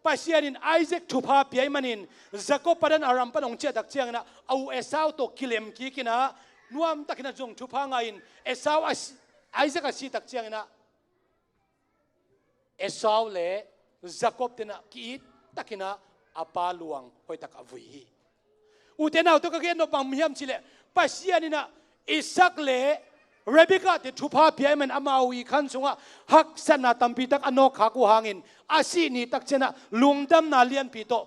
Pasian in Isaac thupha pia ahih manin, Jacob Padan Aram pan hong ciah tak ciangin ah a u Esau tawh kilem kik in ah, nuamtakin ah zong thupha ngah in, Esau a si-, Isaac a sih tak ciangin ah Esau le Jacob te in ah ki-it takin ah a pa luang hoihtak a vui hi. Ute naute, ka gen nop bang hiam cih leh, Pasian in ah Isaac le Rebekah te thupha pia ahih manin amau i khan sungah haksatna tampi tak a nawkkhak uh hangin, a sih ni tak ciangin ah lungdamna lianpi tawh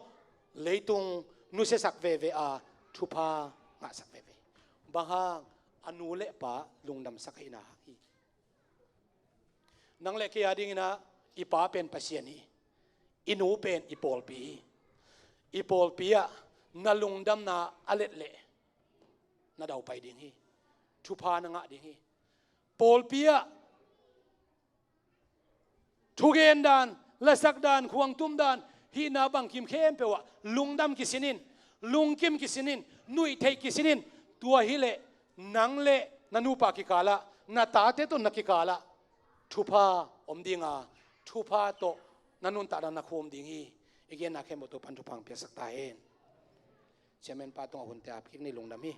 leitung nusiasak veve a, thupha ngahsak veve. Bang hang? A nu le pa lungdamsak ahihna hang hi. Nang le kei a dingin ah i pa pen Pasian hi. I nu pen i pawlpi hi. I pawlpi ah na lungdamna a let leh na daupai ding hi. Thupha na ngah ding hi. Pawlpi ah thugen dan, lasak dan, khuangtum dan, hihna bangkim khempeuh ah lungdam kisin in, lungkim kisin in, nuihtheih kisin in. Tua hileh nang le na nupa kikalah, na tate tawh na kikalah thupha om ding a, thupha tawh na nuntakna na khum ding hi. I genna khempeuh Topa'n thupha hong piaksak ta hen. Chairman pa tungah hunte ap kik ni, lungdam hi.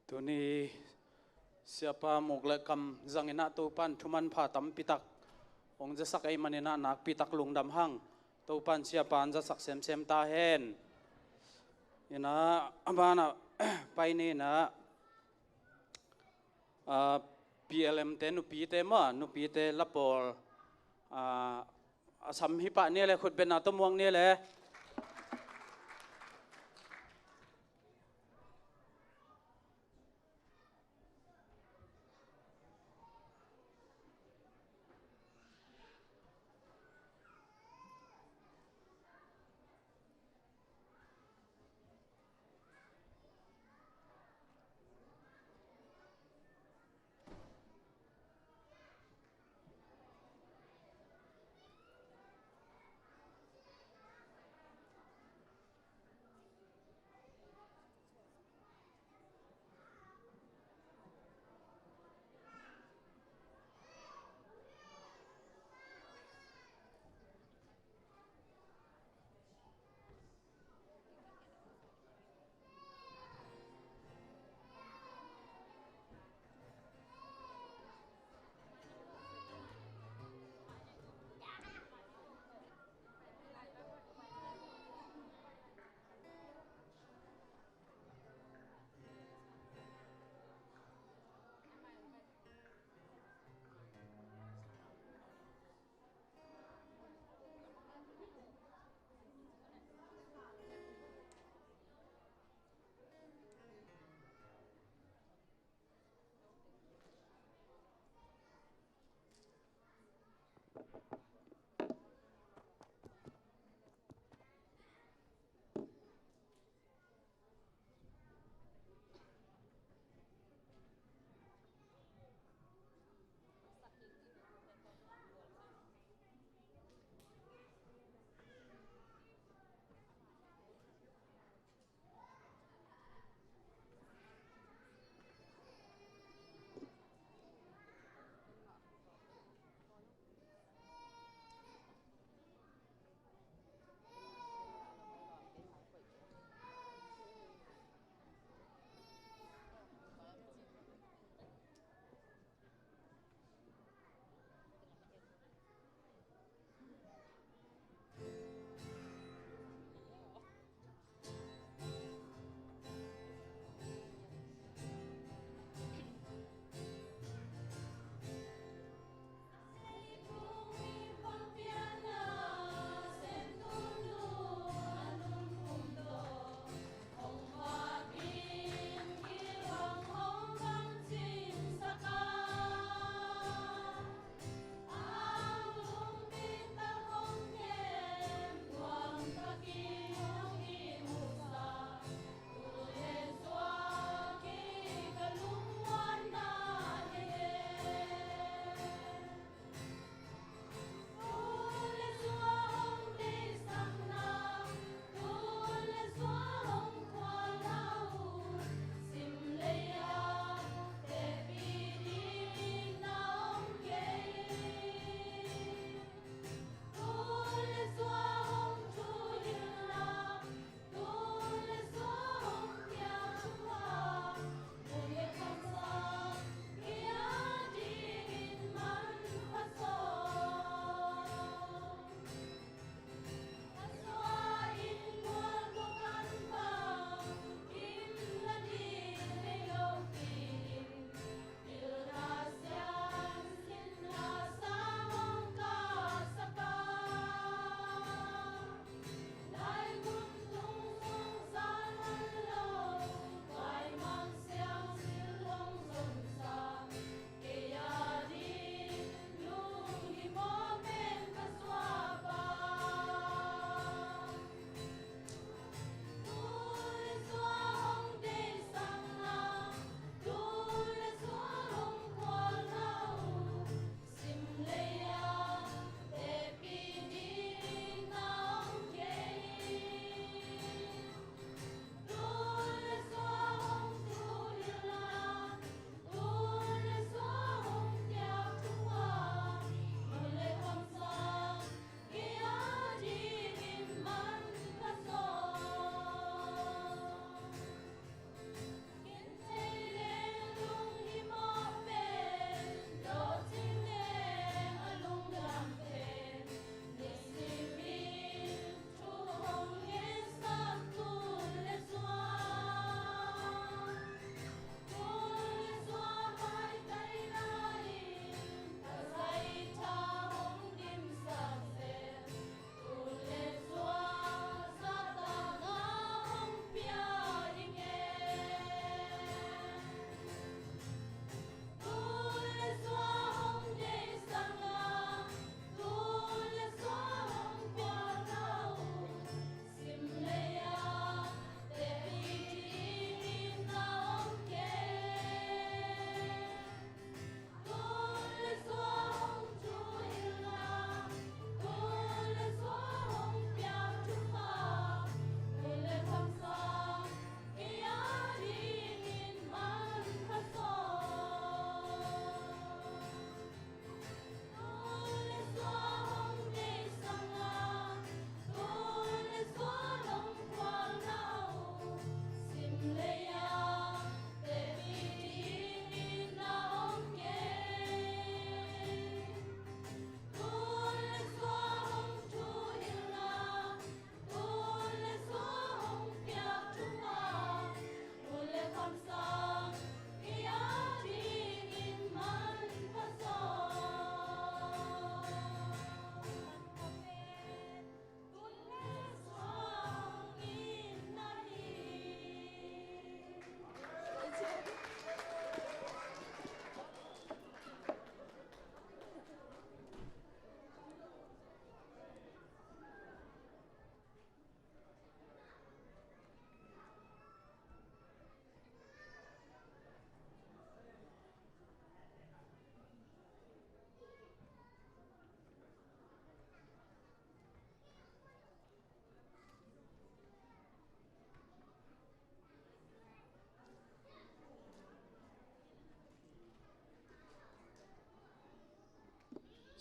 Tuni siapa muk le kam zangin ah Topa'n thu manpha tampi tak hong zasak ahih manin ah nakpi tak lungdam hang. Topa'n siapa hong zasak semsem ta hen. Inah, a banah pai ni inah, ah, P L M te, nupite maw, nupite lapawl, ah, a sam hi pah ni le, khutbetna tawh muak ni le.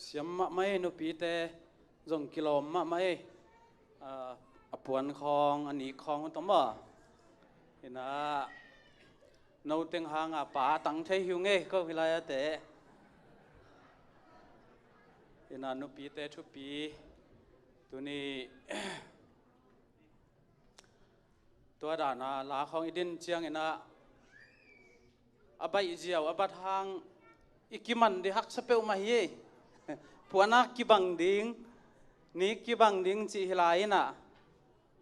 Siam mahmah ei, nupite zong kilawm mahmah ei. A, a puan khawng, a nik khawng tawh maw. Inah noteng hanga pa tang thei hi ung ei, ko hi lai a teh. Inah nupite thupi tuni tua dana la khawng i din cianginah a baih ziau a bat hang i kiman ding haksa peuhmah hi ei. Puana kibang ding, nik kibang ding cih hi lai inah.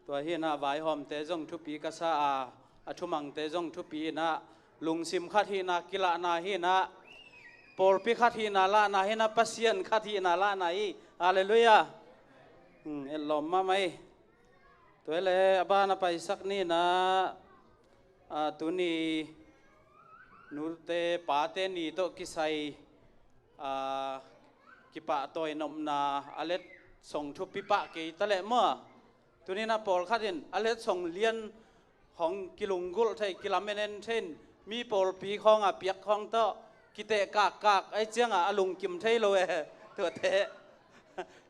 Tua hi inah vaihawmte zong thupi ka sa a, a thumangte zong thupi inah lungsim khat hihna kilahna hi inah, pawlpi khat hihna lahna hi inah, Pasian khat hihna lahna hi. Halleluiah. Hmm, etlawm mahmah ei. Tua hi leh a ban a paisak ni inah, a, tuni nute pate ni tawh kisai, a, kipahtawi nopna a letsong thupi pah kei ta leh maw. Tuni inah pawlkhat in a letsong lian hong kilunggulh thei, kilamenen thei in, mi pawlpi khawnga piak khawng tawh kiteh kakkak ahih cianga a lungkim thei lo e. Tuate,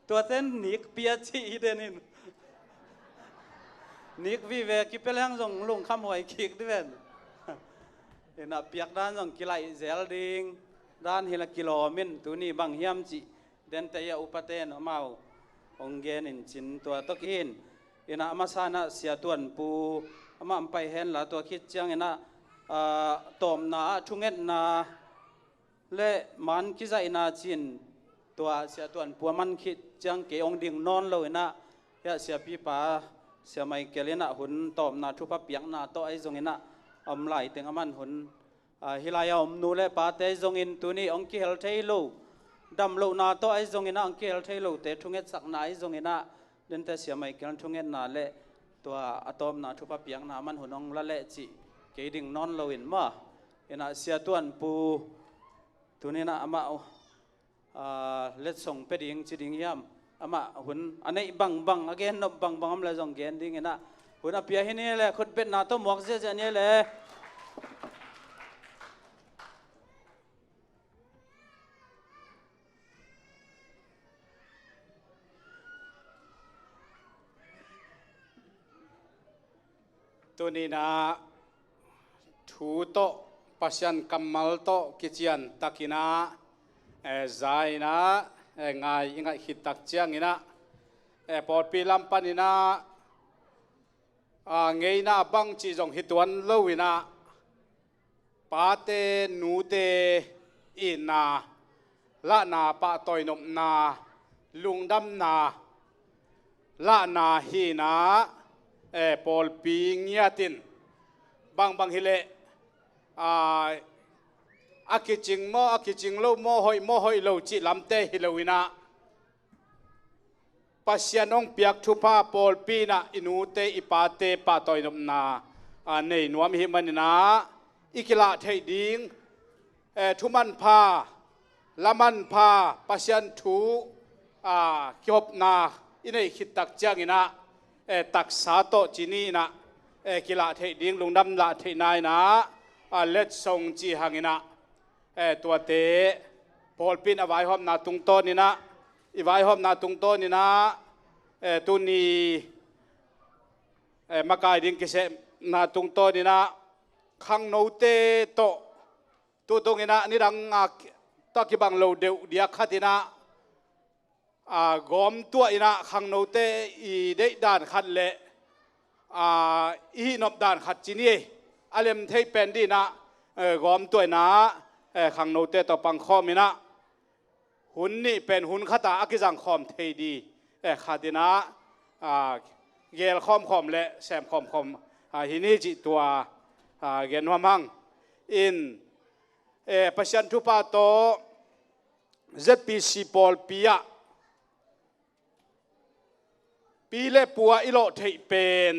tuate nik pia cih hi den in. Nik vive kipia leng zong lungkham huai kik ding ven. Inah piak dan zong kilaih zel ding dan hi la kilawm in, tuni bang hiam cih dente a upate in amau hong gen in cin tua tawh kihin. Inah a masa inah Sia Tuan Pu amah hong pai henla, tua khit cianginah, a, tawpna ah thungetna le man kizaihna cin tua Sia Tuan Pu a man khit ciang kei hong ding nawn lo inah, hiah siapipa Sia Michael inah hun tawpna thupha piakna tawh ahi zonginah a om laiteng a man hun, a, hih lai-a om nu le pate zongin tuni hong kihel thei lo, dam lohna tawh ahi zonginah hong kihel thei lote thungetsakna ahi zonginah, dente Sia Michael thungetna le tua a tawpna thupha piakna a man hun hong la leh cih kei ding nawn loin maw. Inah Sia Tuan Pu tuninah amah, a, letsong pia ding ci ding hiam, amah hun a neih bangbang, a gen nop bangbang om le zong gen dinginah hun a pia hi ni le, khutbetna tawh muak ziahziah ni le. Tuninah thu tawh, Pasian kammal tawh kician takinah, eh, za inah, eh, ngai i ngaih khit tak cianginah, eh, pawlpi lam paninah, ah, ngeina bang cih zong hi tuan lo inah, pate nute itna lahna, pahtawi nopna, lungdamna lahna hi inah, eh, pawlpi ngiatin bangbang hi leh, ah, a kicing maw, a kicing lo maw, hoih maw, hoih lo cih lamte hi lo inah, Pasian hong piak thupha pawlpi inah i nute i pate pahtawi nopna, a, nei nuam i hih maninah i kilah theih ding, eh, thu manpha, la manpha, Pasian thu, a, kihopna i neih khit tak cianginah, eh, taksa tawh ci ni inah, eh, kilah theih ding, lungdam lah theihna inah, a, letsong ci hanginah, eh, tuate pawlpi in a vaihawmna tungtawninah, i vaihawmna tungtawninah, eh, tuni, eh, makai ding kisehna tungtawninah khangnote tawh tutunginah nidang a tawh kibang lo deuh diak khatinah, a, gawmtuah inah khangnote i deih dan khat le, a, i hihnop dan khat ci ni ei. A lem thei pen dinah, eh, gawmtuah inah, eh, khangnote tawh pangkhawm inah hun nih pen hun khata a kizangkhawm thei ding, eh, khatinah, a, gelkhawm khawm le semkhawm khawm, a, hi ni cih tua, a, gen nuam hang. In, eh, Pasian thupha tawh Z P C pawlpi ah pi le pu ah i lawh theih pen,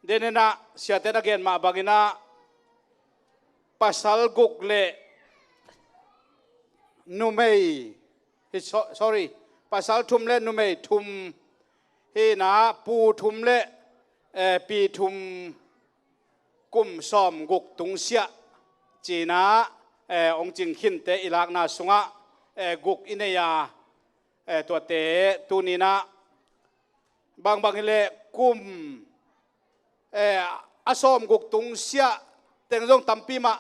deninah siate na gen mah banginah pasal guk le numei, hi, so-, sorry, pasal thum le numei thum hi inah, pu thum le, eh, pi thum, kum sawm guk tungsiah cinah, eh, hong cing khinte i lakna sungah, eh, guk i nei a, eh, tuate tuninah bangbang hileh kum, eh, a sawmguk tung siah teng zong tampi mah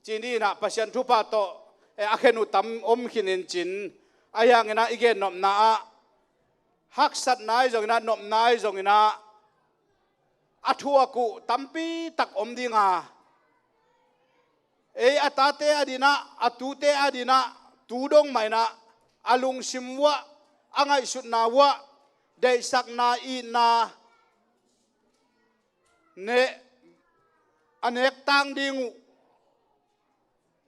ci-in inah Pasian thupha tawh, eh, a khen uh tam om khinin cin, ahi hanginah i gennopna ah haksatna ahi zonginah, nopna ahi zonginah, a thuak uh tampi tak om dinga, ei a tate a dinah, a tute a dinah, tu dong mah inah a lungsim uah, a ngaihsutna uah, deihsakna, itna, ne, a nek tang ding uh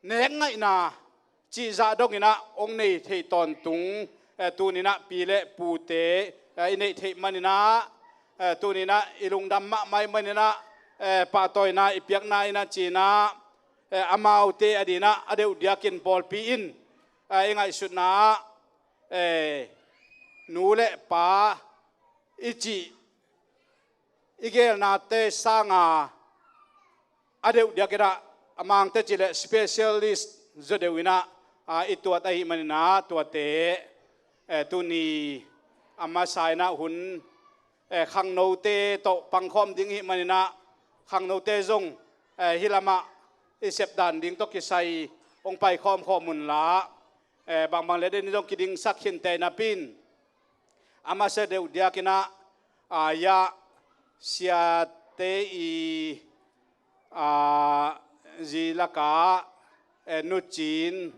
nek ngaihna cihzah donginah hong nei theih tawntung, eh, tuninah pi le pute, eh, i neih theih maninah, eh, tuninah i lungdam mahmah ih maninah, eh, pahtawina i piakna inah cinah, eh, amaute a dinah a deuh diakin pawlpi in, eh, i ngaihsutna ah, eh, nu le pa i cih i gelnate sanga a deuh diakinah a mangte cileh specialist zaw deuh inah, a, i tuat ahih maninah tuate, eh, tuni a masa inah hun, eh, khangnote tawh pangkhawm ding ihih maninah khangnote zong, eh, hih lamah i sepdan ding tawh kisai hong paikhawm khawm unla, eh, bangbang le den zong kidingsak khin te napi in a masa deuh diakinah, a, ya siate i, a, zi lakah, eh, Nu Cin,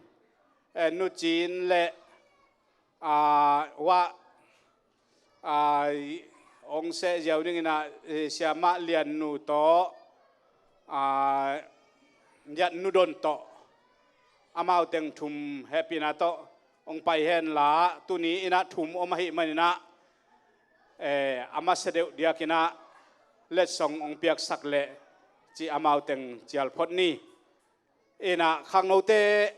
eh, Nu Cin le, a, Wah, a, hong seh ziau dinginah, eh, Siamah Lian Nu tawh, a, Lian Nu Don tawh amau teng thum hehpihna tawh hong pai henla, tuni inah thum om ahih maninah, eh, a masa deuh diakinah letsong hong piaksak leh ci amau teng cial phot ni. Inah khangnote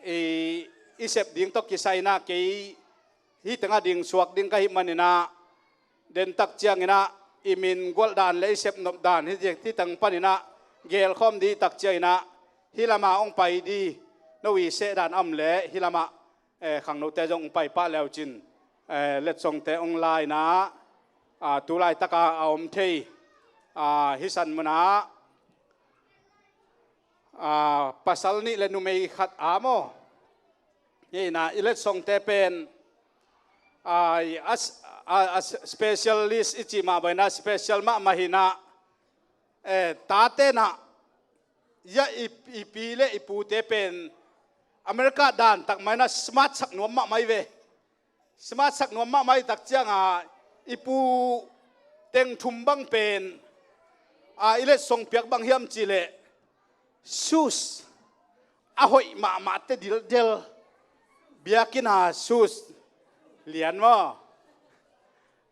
i, i sep ding tawh kisai inah kei hih tengah ding suak ding ka hih maninah, dentak cianginah i min gualh dan le i sepnop dan hih, hih teng paninah gelkhawm dih tak cianginah hih lamah hong pai dih, no i seh dan a om leh hih lamah, eh, khangnote zong hong pai pah le uh cin, eh, letsongte hong la inah, a, tu laitaka a om thei, a, hih san munah, a, pasal nih le numei khat a maw? Hi inah i letsongte pen, a, a, a, a specialist i cih mah bang inah special mahmah hi inah, eh, tate nah, ya i, i pi le i pute pen America dan tak mah inah smart sak nuam mahmah hi ve. Smart sak nuam mahmah i tak cianga i pu teng thum bang pen, a, i letsong piak bang hiam cihleh shoes a hoih mahmah te dildel, biakinn a shoes lian maw?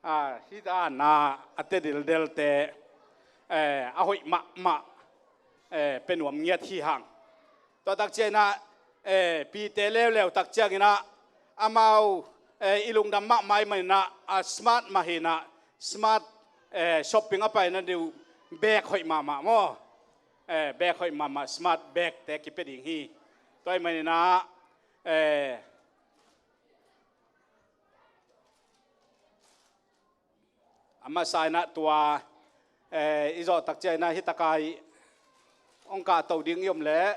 A, hih dan a, a te dildelte, eh, a hoih mahmah, eh, pe nuam ngiat hi hang. Tua tak cianginah, eh, pite leuleu tak cianginah amau, eh, i lungdam mahmah ih maninah, a smart mah hi inah, smart, eh, shopping a paina deuh bag hoih mahmah maw? Eh, bag hoih mahmah, smart bag te kipia ding hi. Tua ih maninah, eh, a masa inah tua, eh, i zawh tak cianginah hih taka ih hong kahto ding i om leh.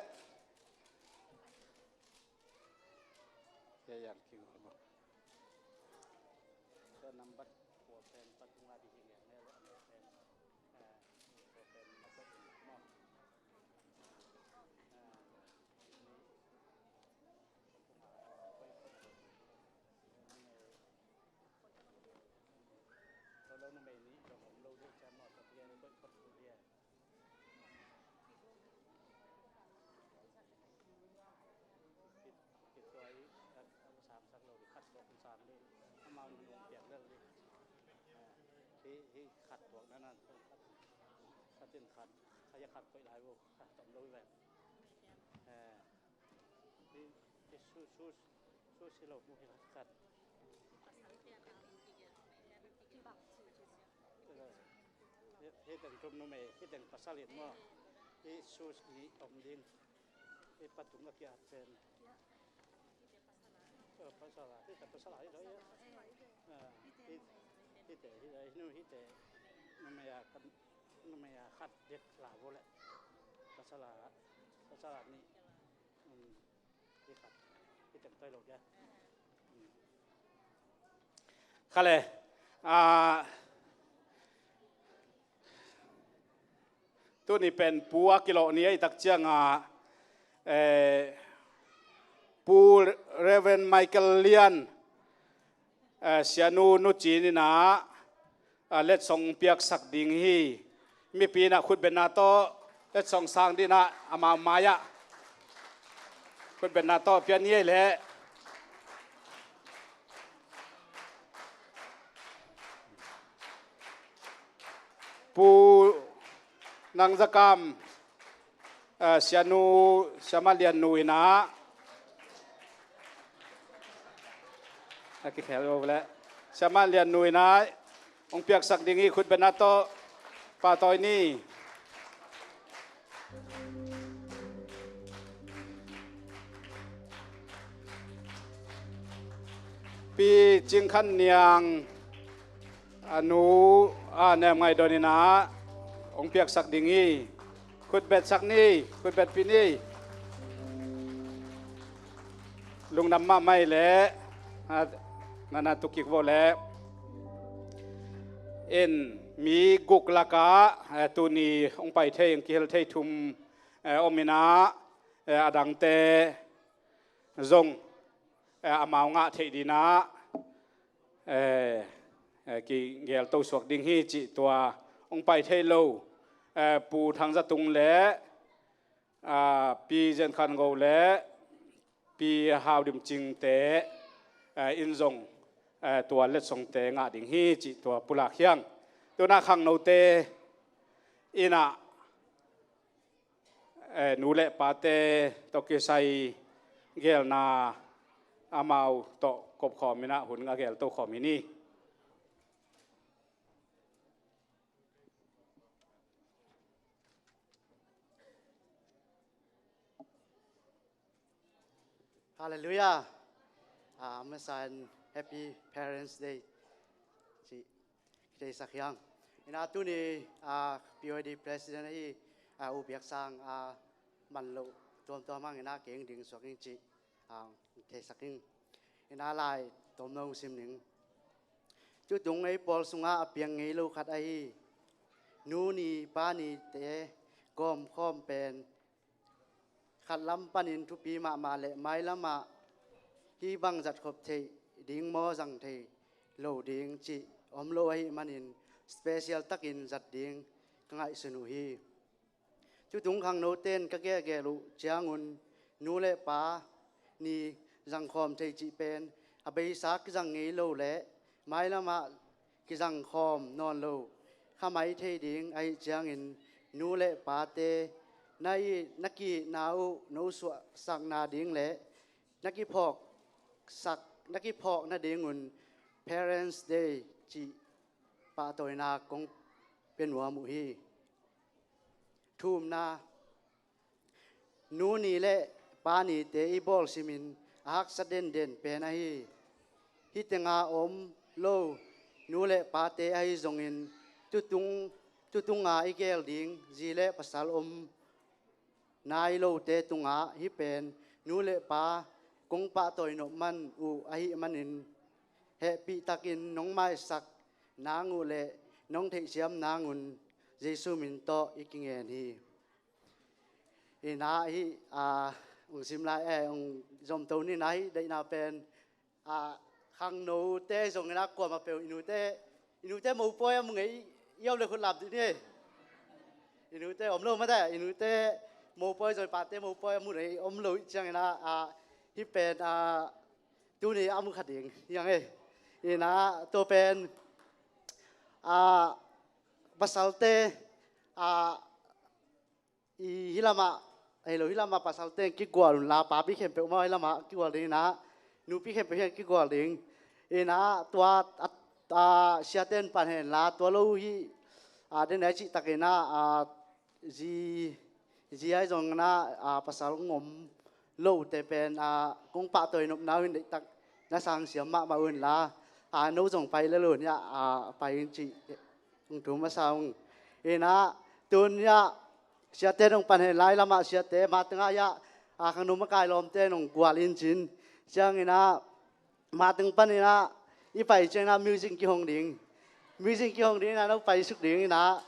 Lo numei nih zong om lo deuh ciang maw, Pathian i koih phot kul hi. Kituai a, a sangsak lo dih, khat bawk sang dih, amau nung piak lel dih. Hi, hi khat tuak na nan, khat in khat, khat a khat koih lai uh, khat om lo hi ven. Eh, hi, hi su, su, su si lo mu hi khat. Hi, hi teng tum numei, hi teng pasal in maw. Hi su ni om ding. Hi patung a kiat pen. Pasal a, hih pasal a, hih lo, hih, ah, hih, hih te, hih, hih nu, hih te, numei a, numei a khat dek la bo le. Pasal a, pasal a ni, um, hih khat, hih teng toi lo dia. Um. Khale, ah, tuni pen pu a kilawh ni a i tak ciangah, eh, Pu Reverend Michael Lian, eh, sianu Nu Cin in ah, ah, letsong piaksak ding hi. Mipi in ah khutbetna tawh letsong sang ding ah amau mai-ah khutbetna tawh pia ni ei leh. Pu Nang Za Kam, eh, sianu, siamah liannu in ah, a kikhel lo le, siamah liannu in ah hong piaksak ding hi, khutbetna tawh pahtawi ni. Pi Cing Khan Niang, a nu, a Nem Ngai Don in ah hong piaksak ding hi. Khutbetsak ni, khutbetpih ni. Lungdam mahmah ei leh, ah, na na tuk kik vo leh. In mi guk lakah, eh, tuni hong pai thei, hong kihel thei thum, eh, om in ah, eh, a dangte zong, eh, amau ngah theih ding ah, eh, eh, kigelto suak ding hi cih tua hong pai thei lo, eh, Pu Thang Za Tung le, ah, Pi Zen Khan Go le Pi Hau Dim Cing te, eh, in zong, eh, tua letsongte ngah ding hi cih tua pulak hi hang. Tuna khangnote in ah, eh, nu le pate tawh kisai gelna amau tawh kopkhawm in ah hun a gelto khawm hi ni. Halleluiah. Ah, masa in Happy Parents' Day cih kitheisak hi hang. In ah tuni, ah, P Y D President ahi, ah, U Biak Sang, ah, man loh tuamtuam hang in ah keng ding suak ing cih, ah, theisak ing. In ah lai tomno sim ning. Tutung ei pawl sungah a piang ngei lo khat ahi nu ni pa nite gawmkhawm pen khat lam panin thupi mahmah le mailamah hih bang zat khop theih ding maw, zang thei lo ding cih om lo ahih manin special takin zat ding ka ngaihsun uh hi. Tutung khangnote in ka gelgel uh ciangun nu le pa ni zangkhawm thei cih pen a beisa kizang ngei lo le mailamah kizangkhawm nawn lo kha mai thei ding ahih ciangin nu le pate na i, na ki-itna uh no suahsakna ding le na kiphawksak, na kiphawk nadingun Parents' Day cih pahtawina kong pia nuam uh hi. Thumna, nu ni le pa nite i bawl simin a haksa denden pen ahi. Hih tenga om lo nu le pate ahi zongin tutung, tutunga i gel ding zi le pasal om nai lote tungah hih pen nu le pa kong pahtawi nop man uh ahih manin hehpihtakin nong maisak nang uh le nong theihsiam nangun Jesu min tawh i kingen hi. Ina hih, ah, ung sim lai, eh, ung zomto ni na hih deihna pen, ah, khangnote zong ina kuamah peuh i nute, i nute mopawi a mu ngei i om le khut lam dih ni. I nute om lo mate, i nute mopawi zong i pate mopawi a mu ngei om lo i ciang ina, ah, hih pen, ah, tuni a mu kha ding hi hang e. Ina tua pen, ah, pasalte, ah, i hih lamah, hei lo hih lamah pasalte in kigual un la, papi khempeuh mah hih lamah kigual ding ina, nupi khempeuh hian kigual ding ina, tua, a, a, siate in pan hen la, tua lo hih, a, den ai cih tak ina, a, zi, zi ai zong ina, a, pasal ngom lote pen, a, kong pahtawi nopna uh in deihtak na sang siam mahmah un la, a, no zong pai lel un, hiah, a, pai in cih hong thum masa ung. Inah tun hiah siate dong pan hen lai lamah siate, matengah hiah, a, khangno makai lawmte nong gual in cin. Cianginah mateng paninah i pai cianginah music kihong ding. Music kihong ding inah no paisuk ding inah.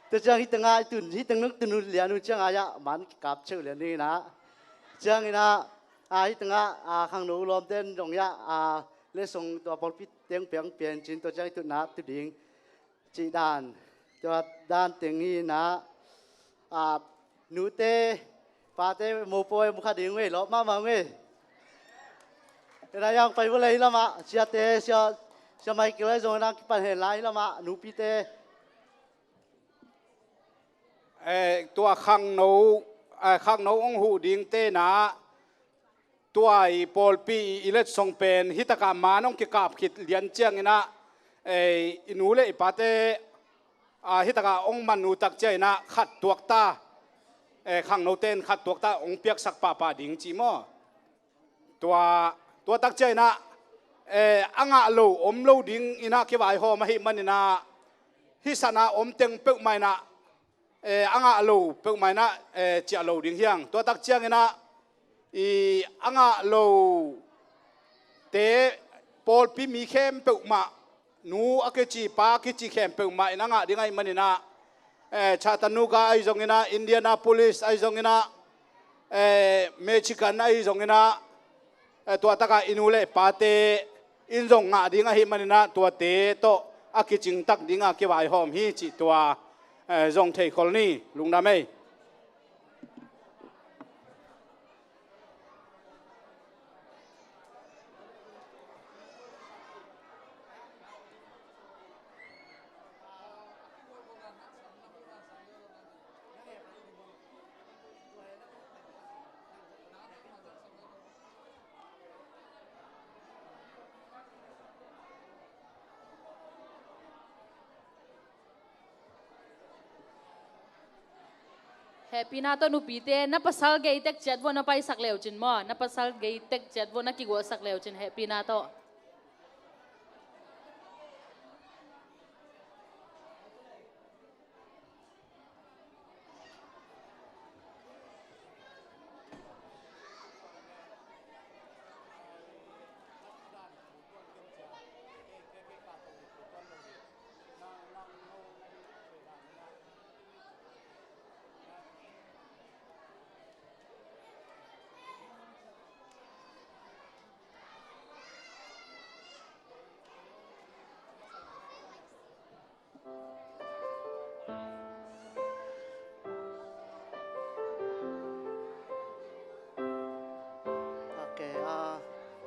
Tua ciang hih tengah i tun, hih teng nong tun lian uh ciangah hiah man kikap ceuh lian ding inah. Cianginah, a, hih tengah, a, khangno lawmte in dong hiah, a, letsong tua pawlpi teng piang pian cin, tua ciang i tutna tu ding. Cih dan, tua dan teng hi inah, a, nute, pate, mopawi mu kha ding uh ei, lawp mahmah uh ei. Inah hiah pai vua le hih lamah siate, sia, sia Michael ahi zong inah kipan hen lai hih lamah nupite. Eh, tua khangno, eh, khangno hong huh dingte inah, tua i pawlpi i letsong pen hitakah man hong kikap khit lian cianginah, eh, i nu le i pate, a, hitakah hong man uh tak cianginah khat tuakta, eh, khangnote in khat tuakta hong piaksak pahpah ding ci maw? Tua, tua tak cianginah, eh, a ngah lo om lo ding inah kivaihawm ahih maninah, hih sana om teng peuhmah inah, eh, a ngah lo peuhmah inah, eh, ciah lo ding hiang. Tua tak cianginah i a ngah lo te pawlpi mi khempeuhmah, nu a kici, pa a kici khempeuhmah in a ngah ding ahih maninah, eh, Chattanooga ahi zonginah, Indianapolis ahi zonginah, eh, Michigan ahi zonginah, eh, tua takah i nu le pate in zong ngah ding ahih maninah tuate tawh a kicingtak dinga kivaihawm hi cih tua, eh, zong theikhol ni. Lungdam ei. Hehpihna tawh nupite, na pasal gei tek ciat vua na paisak leucin maw, na pasal gei tek ciat vua na kigualsak leucin, hehpihna tawh. Ok, ah,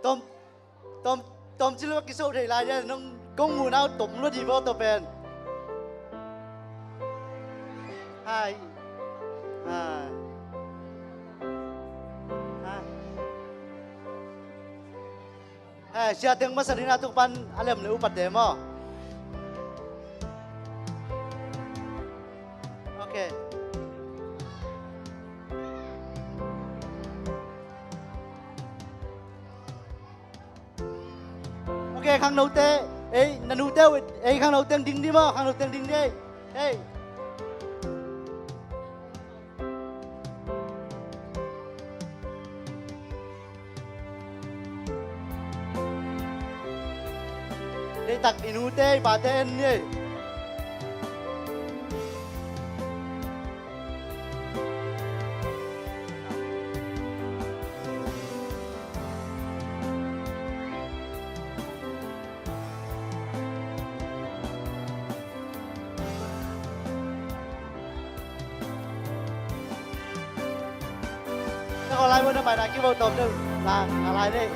tom, tom, tom ci lo kiso thei lai dia, nong kong mu nau tom lo di bo to pen. Hai. Hai. Hai. Eh, sia teng masa ding a tuk pan a lem le upat te maw? Ok. Ok, khangnote, ei, na nute, ei, khangno teng ding di maw? Khangno teng ding di, ei. Ei. Deitak i nute i pate en ni ei. Na ko lai bo na pai na ki bo tom deuh na, na lai deuh.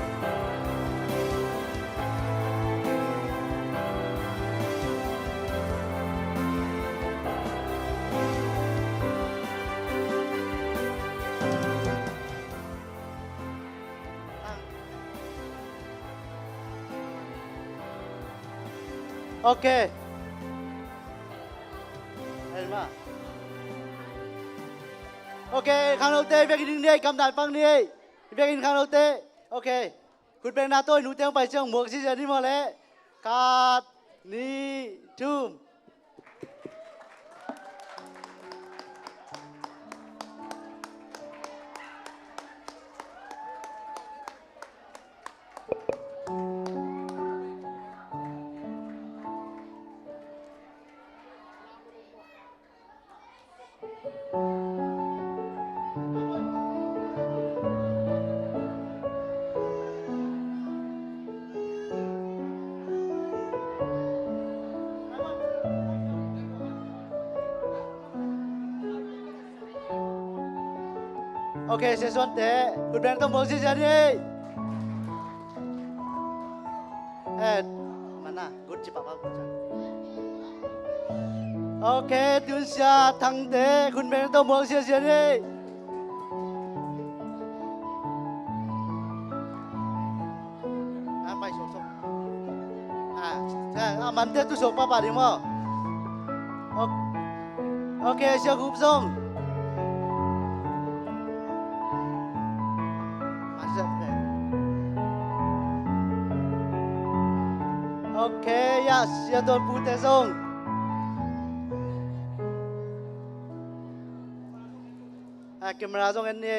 Ok. Hei ma. Ok, khangnote, biakinn ding ni ei, kam dan pang ni ei. Biakinn khangnote. Ok. Khut bengna tawh i nute hong pai ciang muak ziazia ni maw leh. Khat, nih, thum. Ok, sia Suante, khut beng tawh muak ziazia ni. Eh, mana, good ci papa, good ci. Ok, tun sia Thangte, khut beng tawh muak ziazia ni. Ah, pai sok sok. Ah, ah, mante tu sok papa ding maw. Ok. Ok, sia Gup zong. Ok, ya, sia Tuan Pute zong. Ah, camera zong en ni.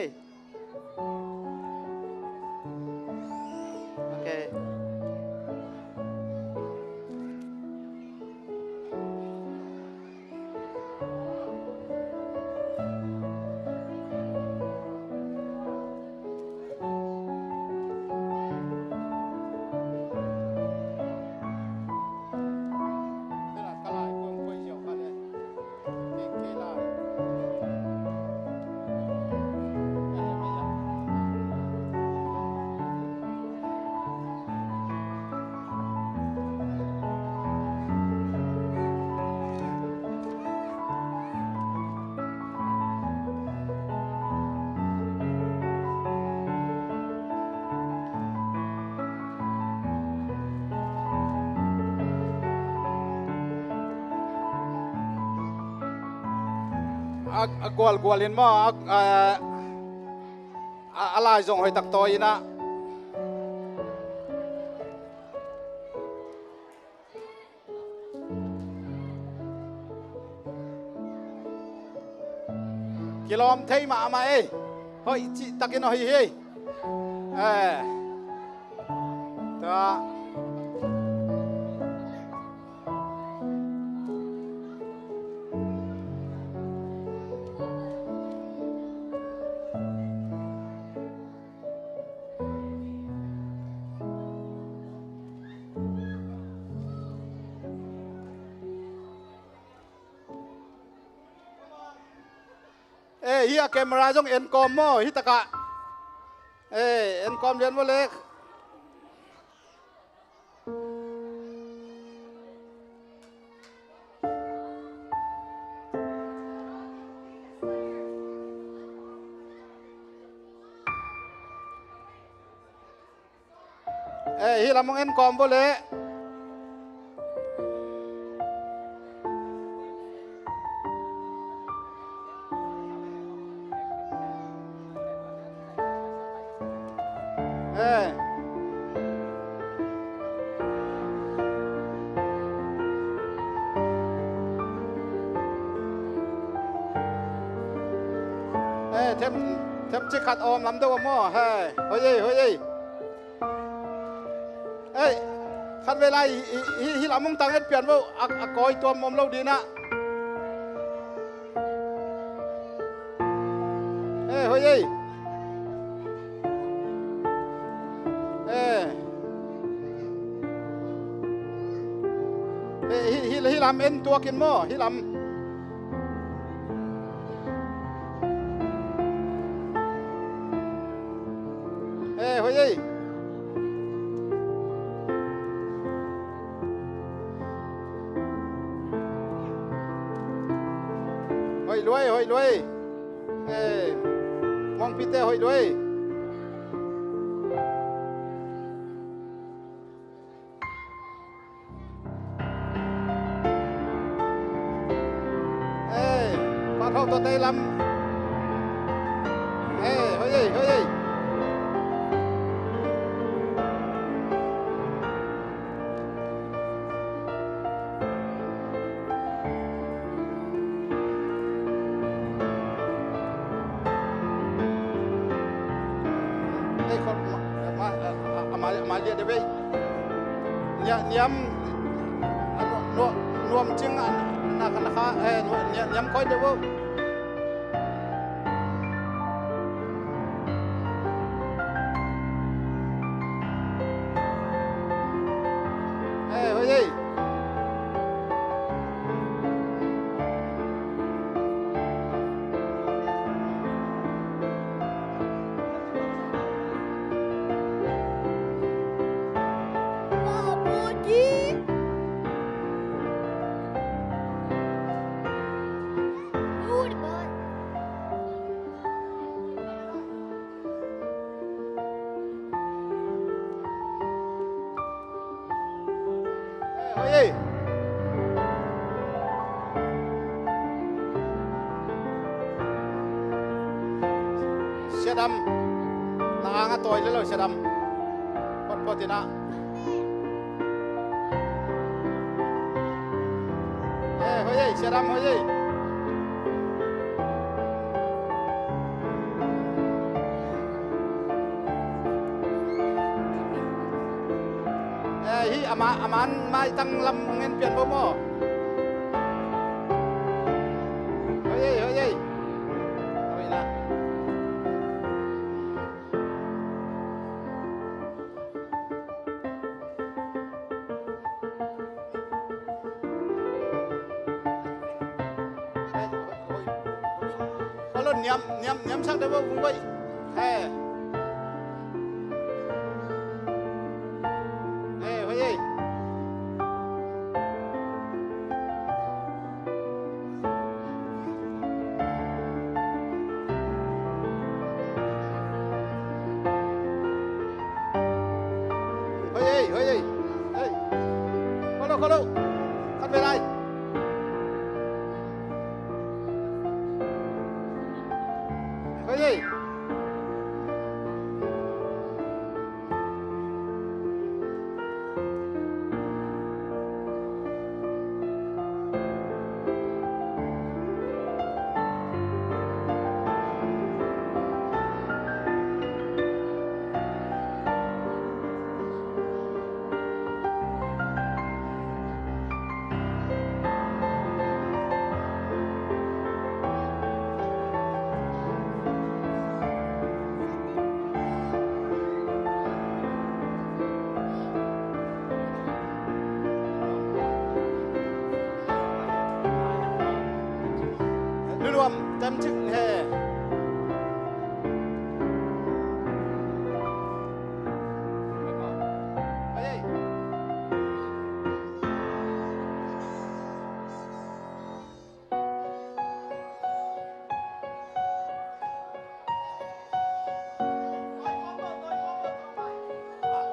Ok. A, a gualgual in maw, a, a, a, a lai zong hoih tak tawi in ah. Kilawm thei mahmah ei. Hoih cih takin hoih hi. Eh. Tua. Eh, hih a camera zong en kawm maw, hih takah. Eh, en kawm lian maw lek. Eh, hih lam hong en kawm vo leh. Eh. Eh, them, them ci khat awm lam deuh a maw. Hei, hoih ei, hoih ei. Ei, khatvei lai, hi, hi, hi lam hong tang et pian vo, a, a kawi tuam om lo ding ah. Ei, hoih ei. Ei. Ei, hi, hi, hi lam en tuak in maw, hi lam. Ei, hoih ei. Hoih lua ei, hoih lua ei. Ei, Muangpite hoih lua ei. Ei, Pat Hau tua tei lam. Ei, hoih ei, hoih ei. Liah de bei. Nia-, niam, a, nuam, nuam cing, a, na, na, na, eh, nuam, nia-, niam koi de bo. Eh, hoi ei. Hoi ei. Siadam. Na anga tawi le lo siadam. Potpot ina. Eh, hoi ei, siadam hoi ei. Eh, hi ama, aman maitang lam ngen pian bo maw. Hoi ei, hoi ei. Hoi na. Alo niam, niam, niam sak de bo bung bai. He. He, hoi ei. Hoi ei, hoi ei. Hei. Kholo, kholo. Khat ve lai. Hoi ei. Luluam tamcik he.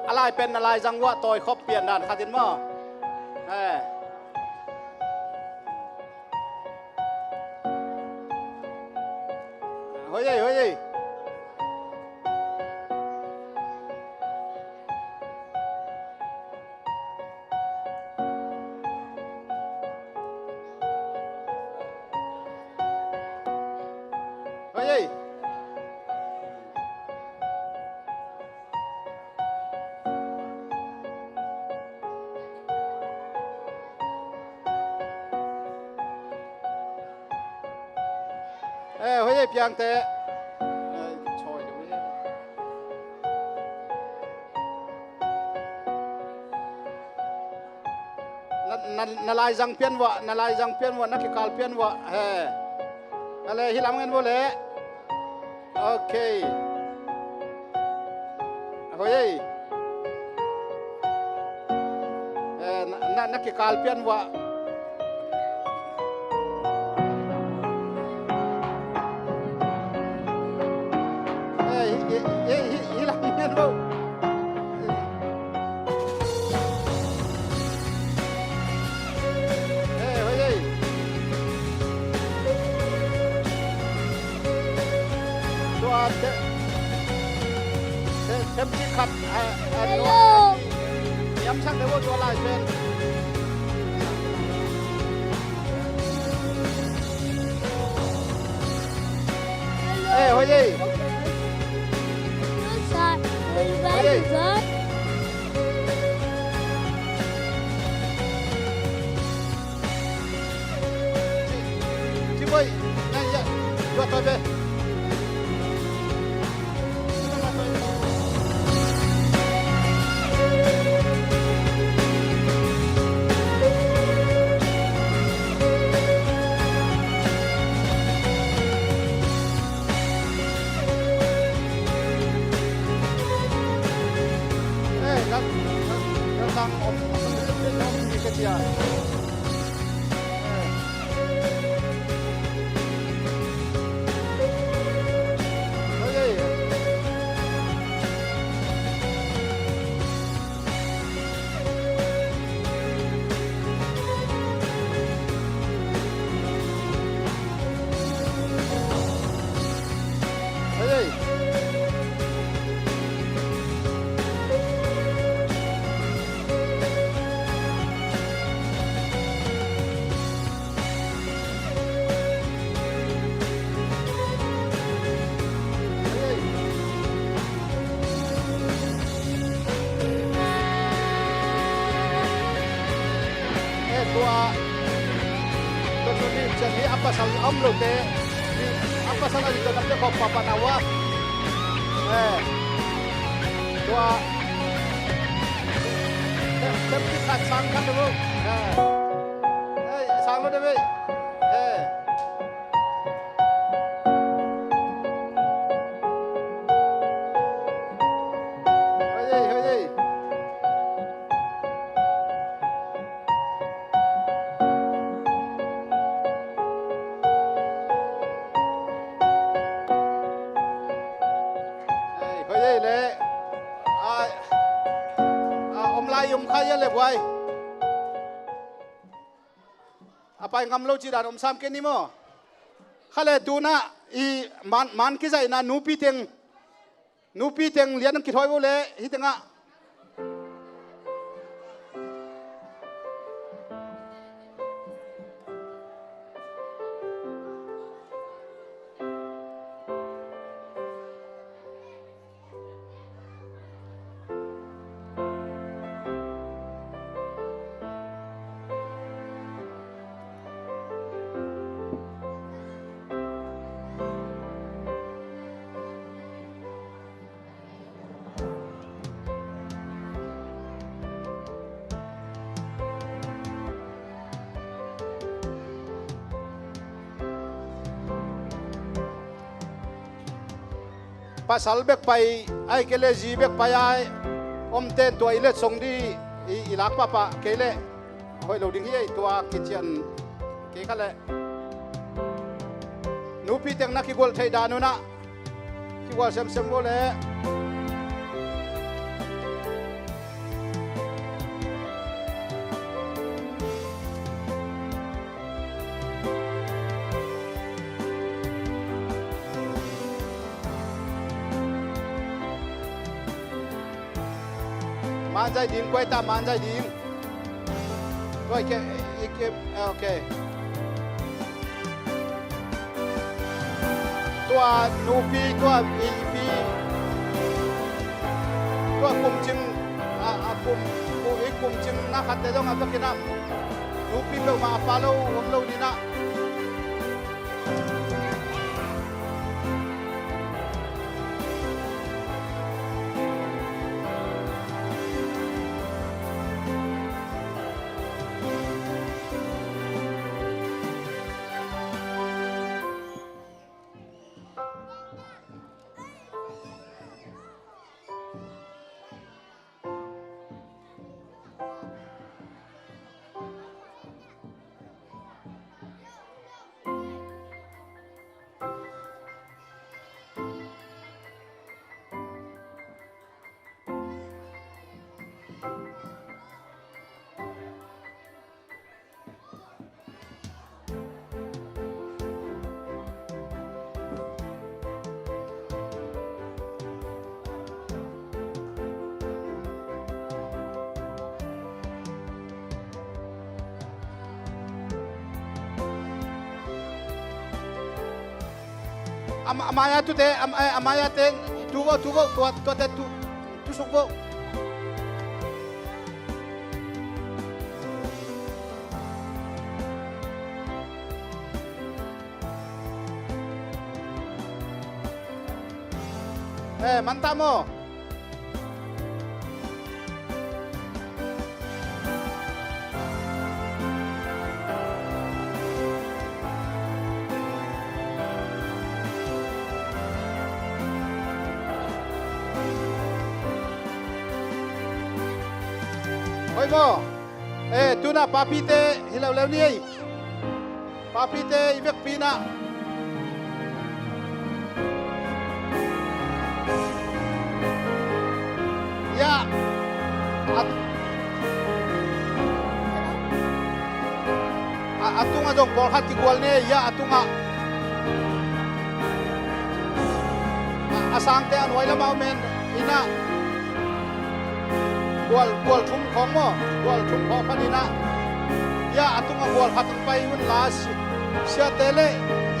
A lai pen na lai zang uah tawi khop pian dan khat in maw. Eh. Hoi ei, hoi ei. Hoi ei. Eh, hoi ei piangte. Eh, chawi de hoi ei. Na, na, na laizang pian uah, na laizang pian uah, na kikal pian uah. He. Ale, hi lam ngen bo le. Ok. Hoi ei. Eh, na, na, na kikal pian uah. Eh, hi, hi, hi, hi, hi lam ngen bo. Eh, hoi ei. Tua te, te, tem ci khat, eh, eh, hello. Niam sak de bo tua lai pen. Hello. Eh, hoi ei. Okay. Hoi ei. Oi, na ya, tua tua be. Eh, gal, gal, gal sang om, om, om, om, om, om, om, om, om, om, Eh, tua, tua tu ni ciang hi a pasal a om lote, a pasal a ding tua na pia khawm pahpah na uh a. Eh, tua, tem, tem khat sang khat uh. Eh, eh, sang lo de vei. Eh. Hoi ei, hoi ei. Ei, hoi ei le. Ai. A, om lai om khai a le buai. A pai ngam lo ci dan om sam ke ni maw? Kha le tuna i man, man kizaihna nupi teng, nupi teng lian ang kithawi vo le hih tengah. Pasal bek pai, ai kei le zi bek pai ai, om ten tua i letsong di i, i lak pahpah kei le hoih lo ding hi ei, tua kician kei kha le. Nupi teng na kigual theih dan unah kigual semsem vo le. Manzai ding, kuai ta manzai ding. Tua i ke, i ke, ok. Tua nupi, tua i pi. Tua kumcing, a, a kum, ku, i kumcing na khatte dong a bekinam. Nupi peuhmah a pa lo, om lo dinah. A ma-, a mai-a tute, a, a, a mai-a te, tu vo, tu vo, tua, tuate tu, tu suk vo. Eh, man ta maw? Hoih maw? Eh, tuna papite hi leuleu ni ei. Papite i vekpi na. Ya. A, a, a tunga zong pawlkhat kigual ne, ya, a tunga. A, a sangte a nuai lama om en, ina. Gual, gual thum khawng maw? Gual thum khawng panin ah. Ya, a tungah gual khat hong pai un la si-, siate le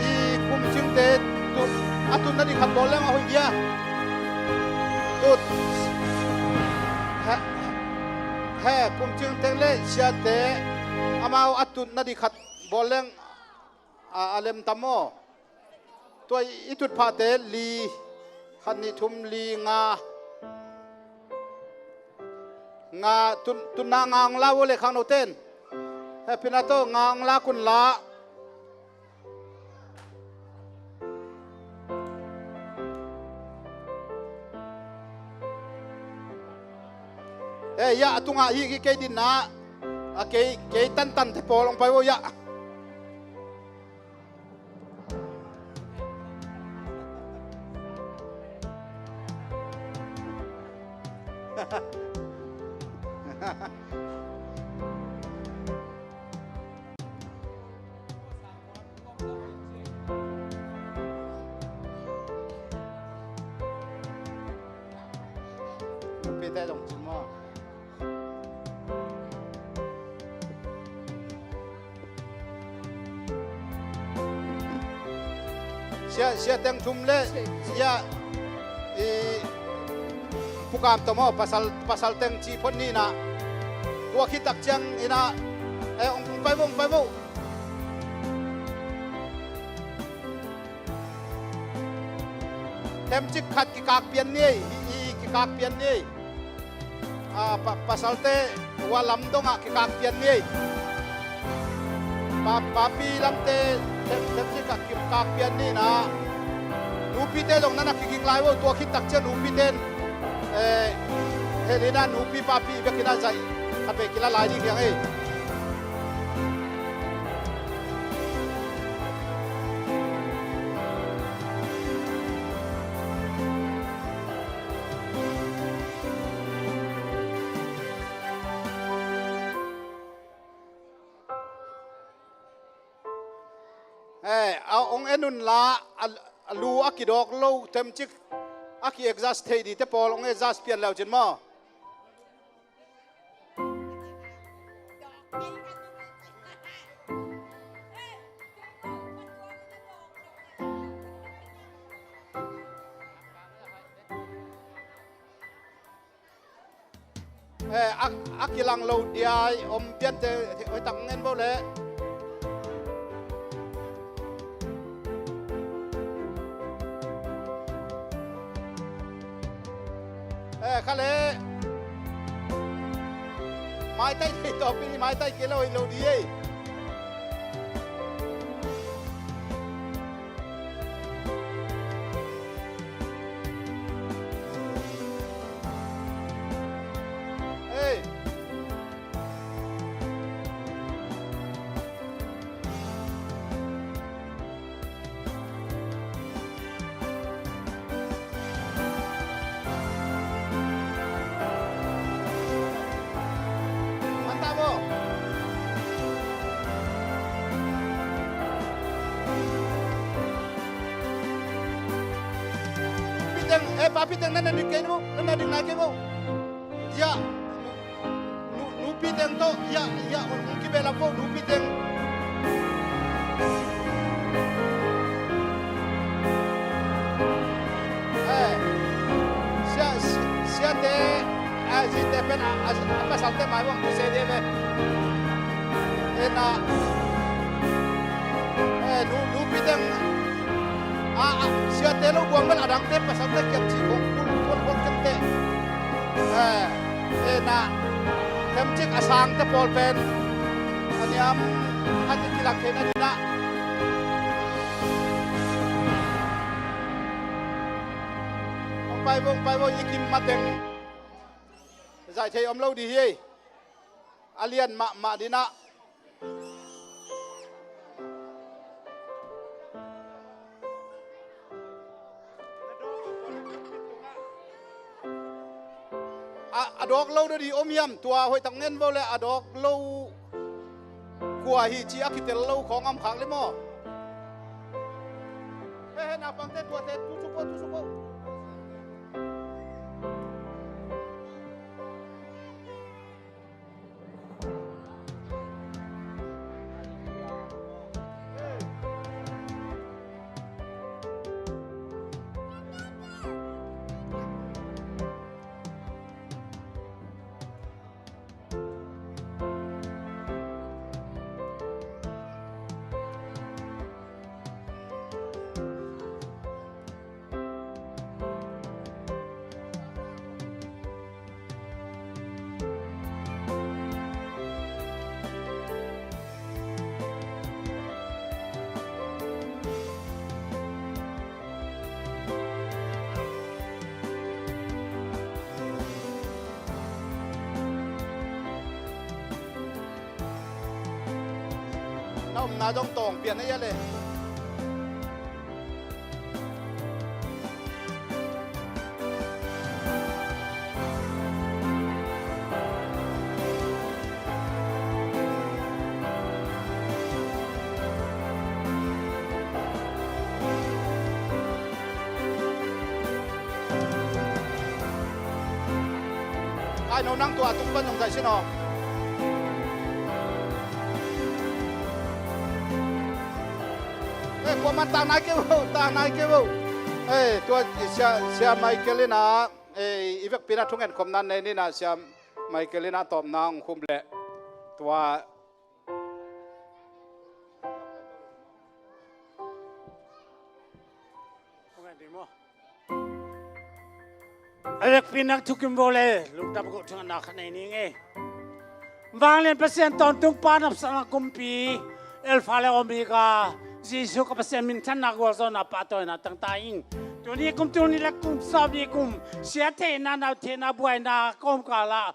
i kumcingte tu, a tut nading khat bawl leng a hoih dia. Tut. He, he, kumcingte le siate amau a tut nading khat bawl leng a, a lem tam maw? Tua i tut phate li, khat, nih, thum, li, nga. Nga, tun-, tunna nga hong la uh le khangno ten. Happy na to, nga hong la kun la. Eh, ya, a tungah hi, hi kei dinna. A kei, kei tantan te pawl hong pai uh, ya. Pite dong cin maw? Sia, sia teng thum le sia i pukam tawh maw, pasal, pasal teng cih phot ni na. Tua khit tak ciang ina, eh, ong, ong pai vo, ong pai vo. Themcik khat kikak pian ni ei, hi, hi kikak pian ni ei. A, pa, pasalte ua lam dongah kikak pian ni ei. Pa, papi lamte them, themcik khat kikak pian ni na. Nupite dong nana kiging lai vo, tua khit tak ciang nupite in, eh, helina nupi papi bek ina zaih khat vei kila lai ding hiang ei. Eh, a ong en un la, a, a lu a kidawk lo themcik a ki-adjust thei dite pawl ong adjust pian leu cin maw? Eh, a, a kilang lo diai om piante hoih tak ngen bo le. Eh, kha le. Maitai thei tawpin i maitai kei lo, i lo di ei. Ei. Mantap, bo. Piteng, eh, pa Piteng, nan na dik kei nu, nan na dik nai kei bo. Ya. Nu, nupi teng tawh, ya, ya, hong kibehlap ko, nupi teng. Eh, sia, si, siate, eh, zite pen, a, a, a pasalte mai bang tu se de ve. Eh, na, eh, nu, nupi teng, a, a, siate lo buang bel a dangte pasalte kiam ci kong ku Eh, eh, na, themcik a sangte pawl pen a niam khat i kilak theihna dingin ah. Hong pai vo, hong pai vo, i kim mateng zaih thei om lo ding hi. A lian mahmah dingin ah. A, a dawk lo ding om hiam? Tua hoih tak ngen vo le, a dawk lo kua hi ci a kitel lo khawng om khak le maw? He, he, naupangte tuate tu suk ko, tu suk ko. Na omna zong tawng pian a ia le. Ai no, nang tua tung pan zong zai sin aw. Eh, kuaman tang nai kei vo, tang nai kei vo. Eh, tua sia, sia Michael in ah, eh, i vekpi in ah thungen khawmna nei ni in ah, sia Michael in ah tawpna hong khum leh. Tua a vekpi in ah thukim vo le, lungdam ko thungetna khat nei ning e. Vanglian Pasian, tawntung Pa, nopsakna kumpi, Alpha le Omega, Jesu ka Pasian minthanna, gualzawhna, pahtawina tangta ing. Tuni kum, tuni le kum sawm ni kum, siatheihna, nautheihna, buaina kawmkal ah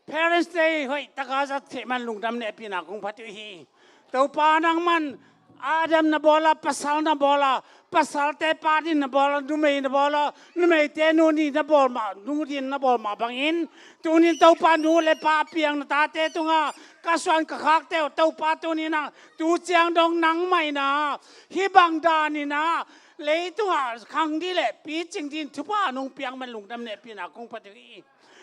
Parents Day hoih taka zat theih man lungdam nehpihna kong phat uh hi. Topa, nangman Adam na bawl a, pasal na bawl a, pasalte pa din na bawl a, numei na bawl a, numeite nu din na bawl mah, nu din na bawl mah bangin, tunin Topa, nu le pa a piang na tate tungah ka suan ka khakte uh, Topa, tunin ah tu ciang dong nangmah in ah hih bang danin ah leitungah khang ding le picing dingin thupha nong piak man lungdam nehpihna kong phat uh hi.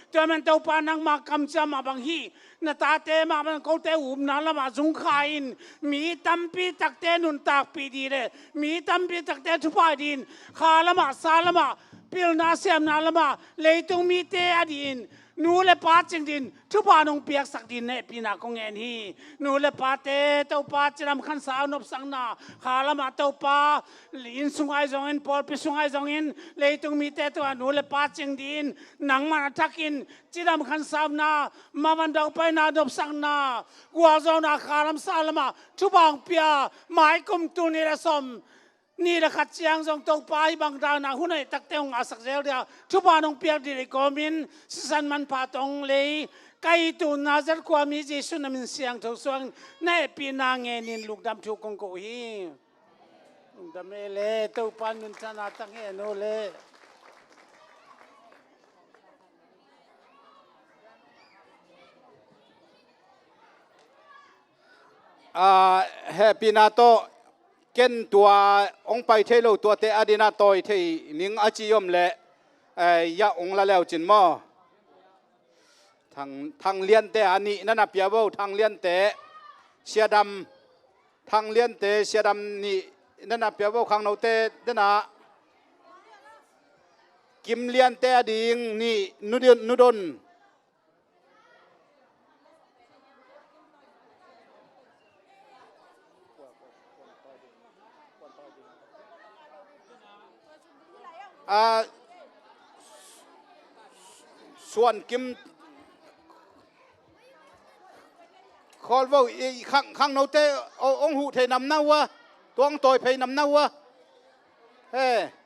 Tua man Topa, nangma kamciam mah bang hi, na tate mah bang kote upna lamah zungkha in, mi tampi takte nuntakpih ding le mi tampi takte thupha dingin, kha lamah, sa lamah, pilna siamna lamah, leitung mite adingin nu le pa cing dingin thupha nong piaksak dingin nehpihna kong ngen hi. Nu le pate Topa, cidam khansa nopsakna, kha lamah Topa, inn sung ahi zongin, pawlpi sung ahi zongin, leitung mite tungah nu le pa cing dingin nangman a thakin cidam khansa upna, mavan daupaina, nopsakna, gualzawhna, kha lam sa lamah thupha hong pia, mai kum tul nih le sawm nih le khat ciang zong Topa, hih bang danin ah hun hoih takte hong ngahsak zel ding a thupha nong piak ding i kawmin, sisan manpha tawh hong lei ka itna Nazareth khuami Jesu na min siangtho suangin nehpihna ngenin lungdam thu kong ko uh hi. Lungdam e le, Topa in minthanna tang hen uh le. Ah, hehpihna tawh ken tua hong pai thei lo tuate adingin ah tawi thei ning a ci om leh, eh, ia hong la leu cin maw? Thang, Thang Liante a nih na na pia vo, Thang Liante, Sia Dam, Thang Liante, Sia Dam nih na na pia vo, khangnote dena, Kim Liante a ding nih, Nu Don, Nu Don. Ah, Suan Kim, Khawl Vo i khang, khangnote ong huh thei nam na uh a, tuang tawi phei nam na uh a. He.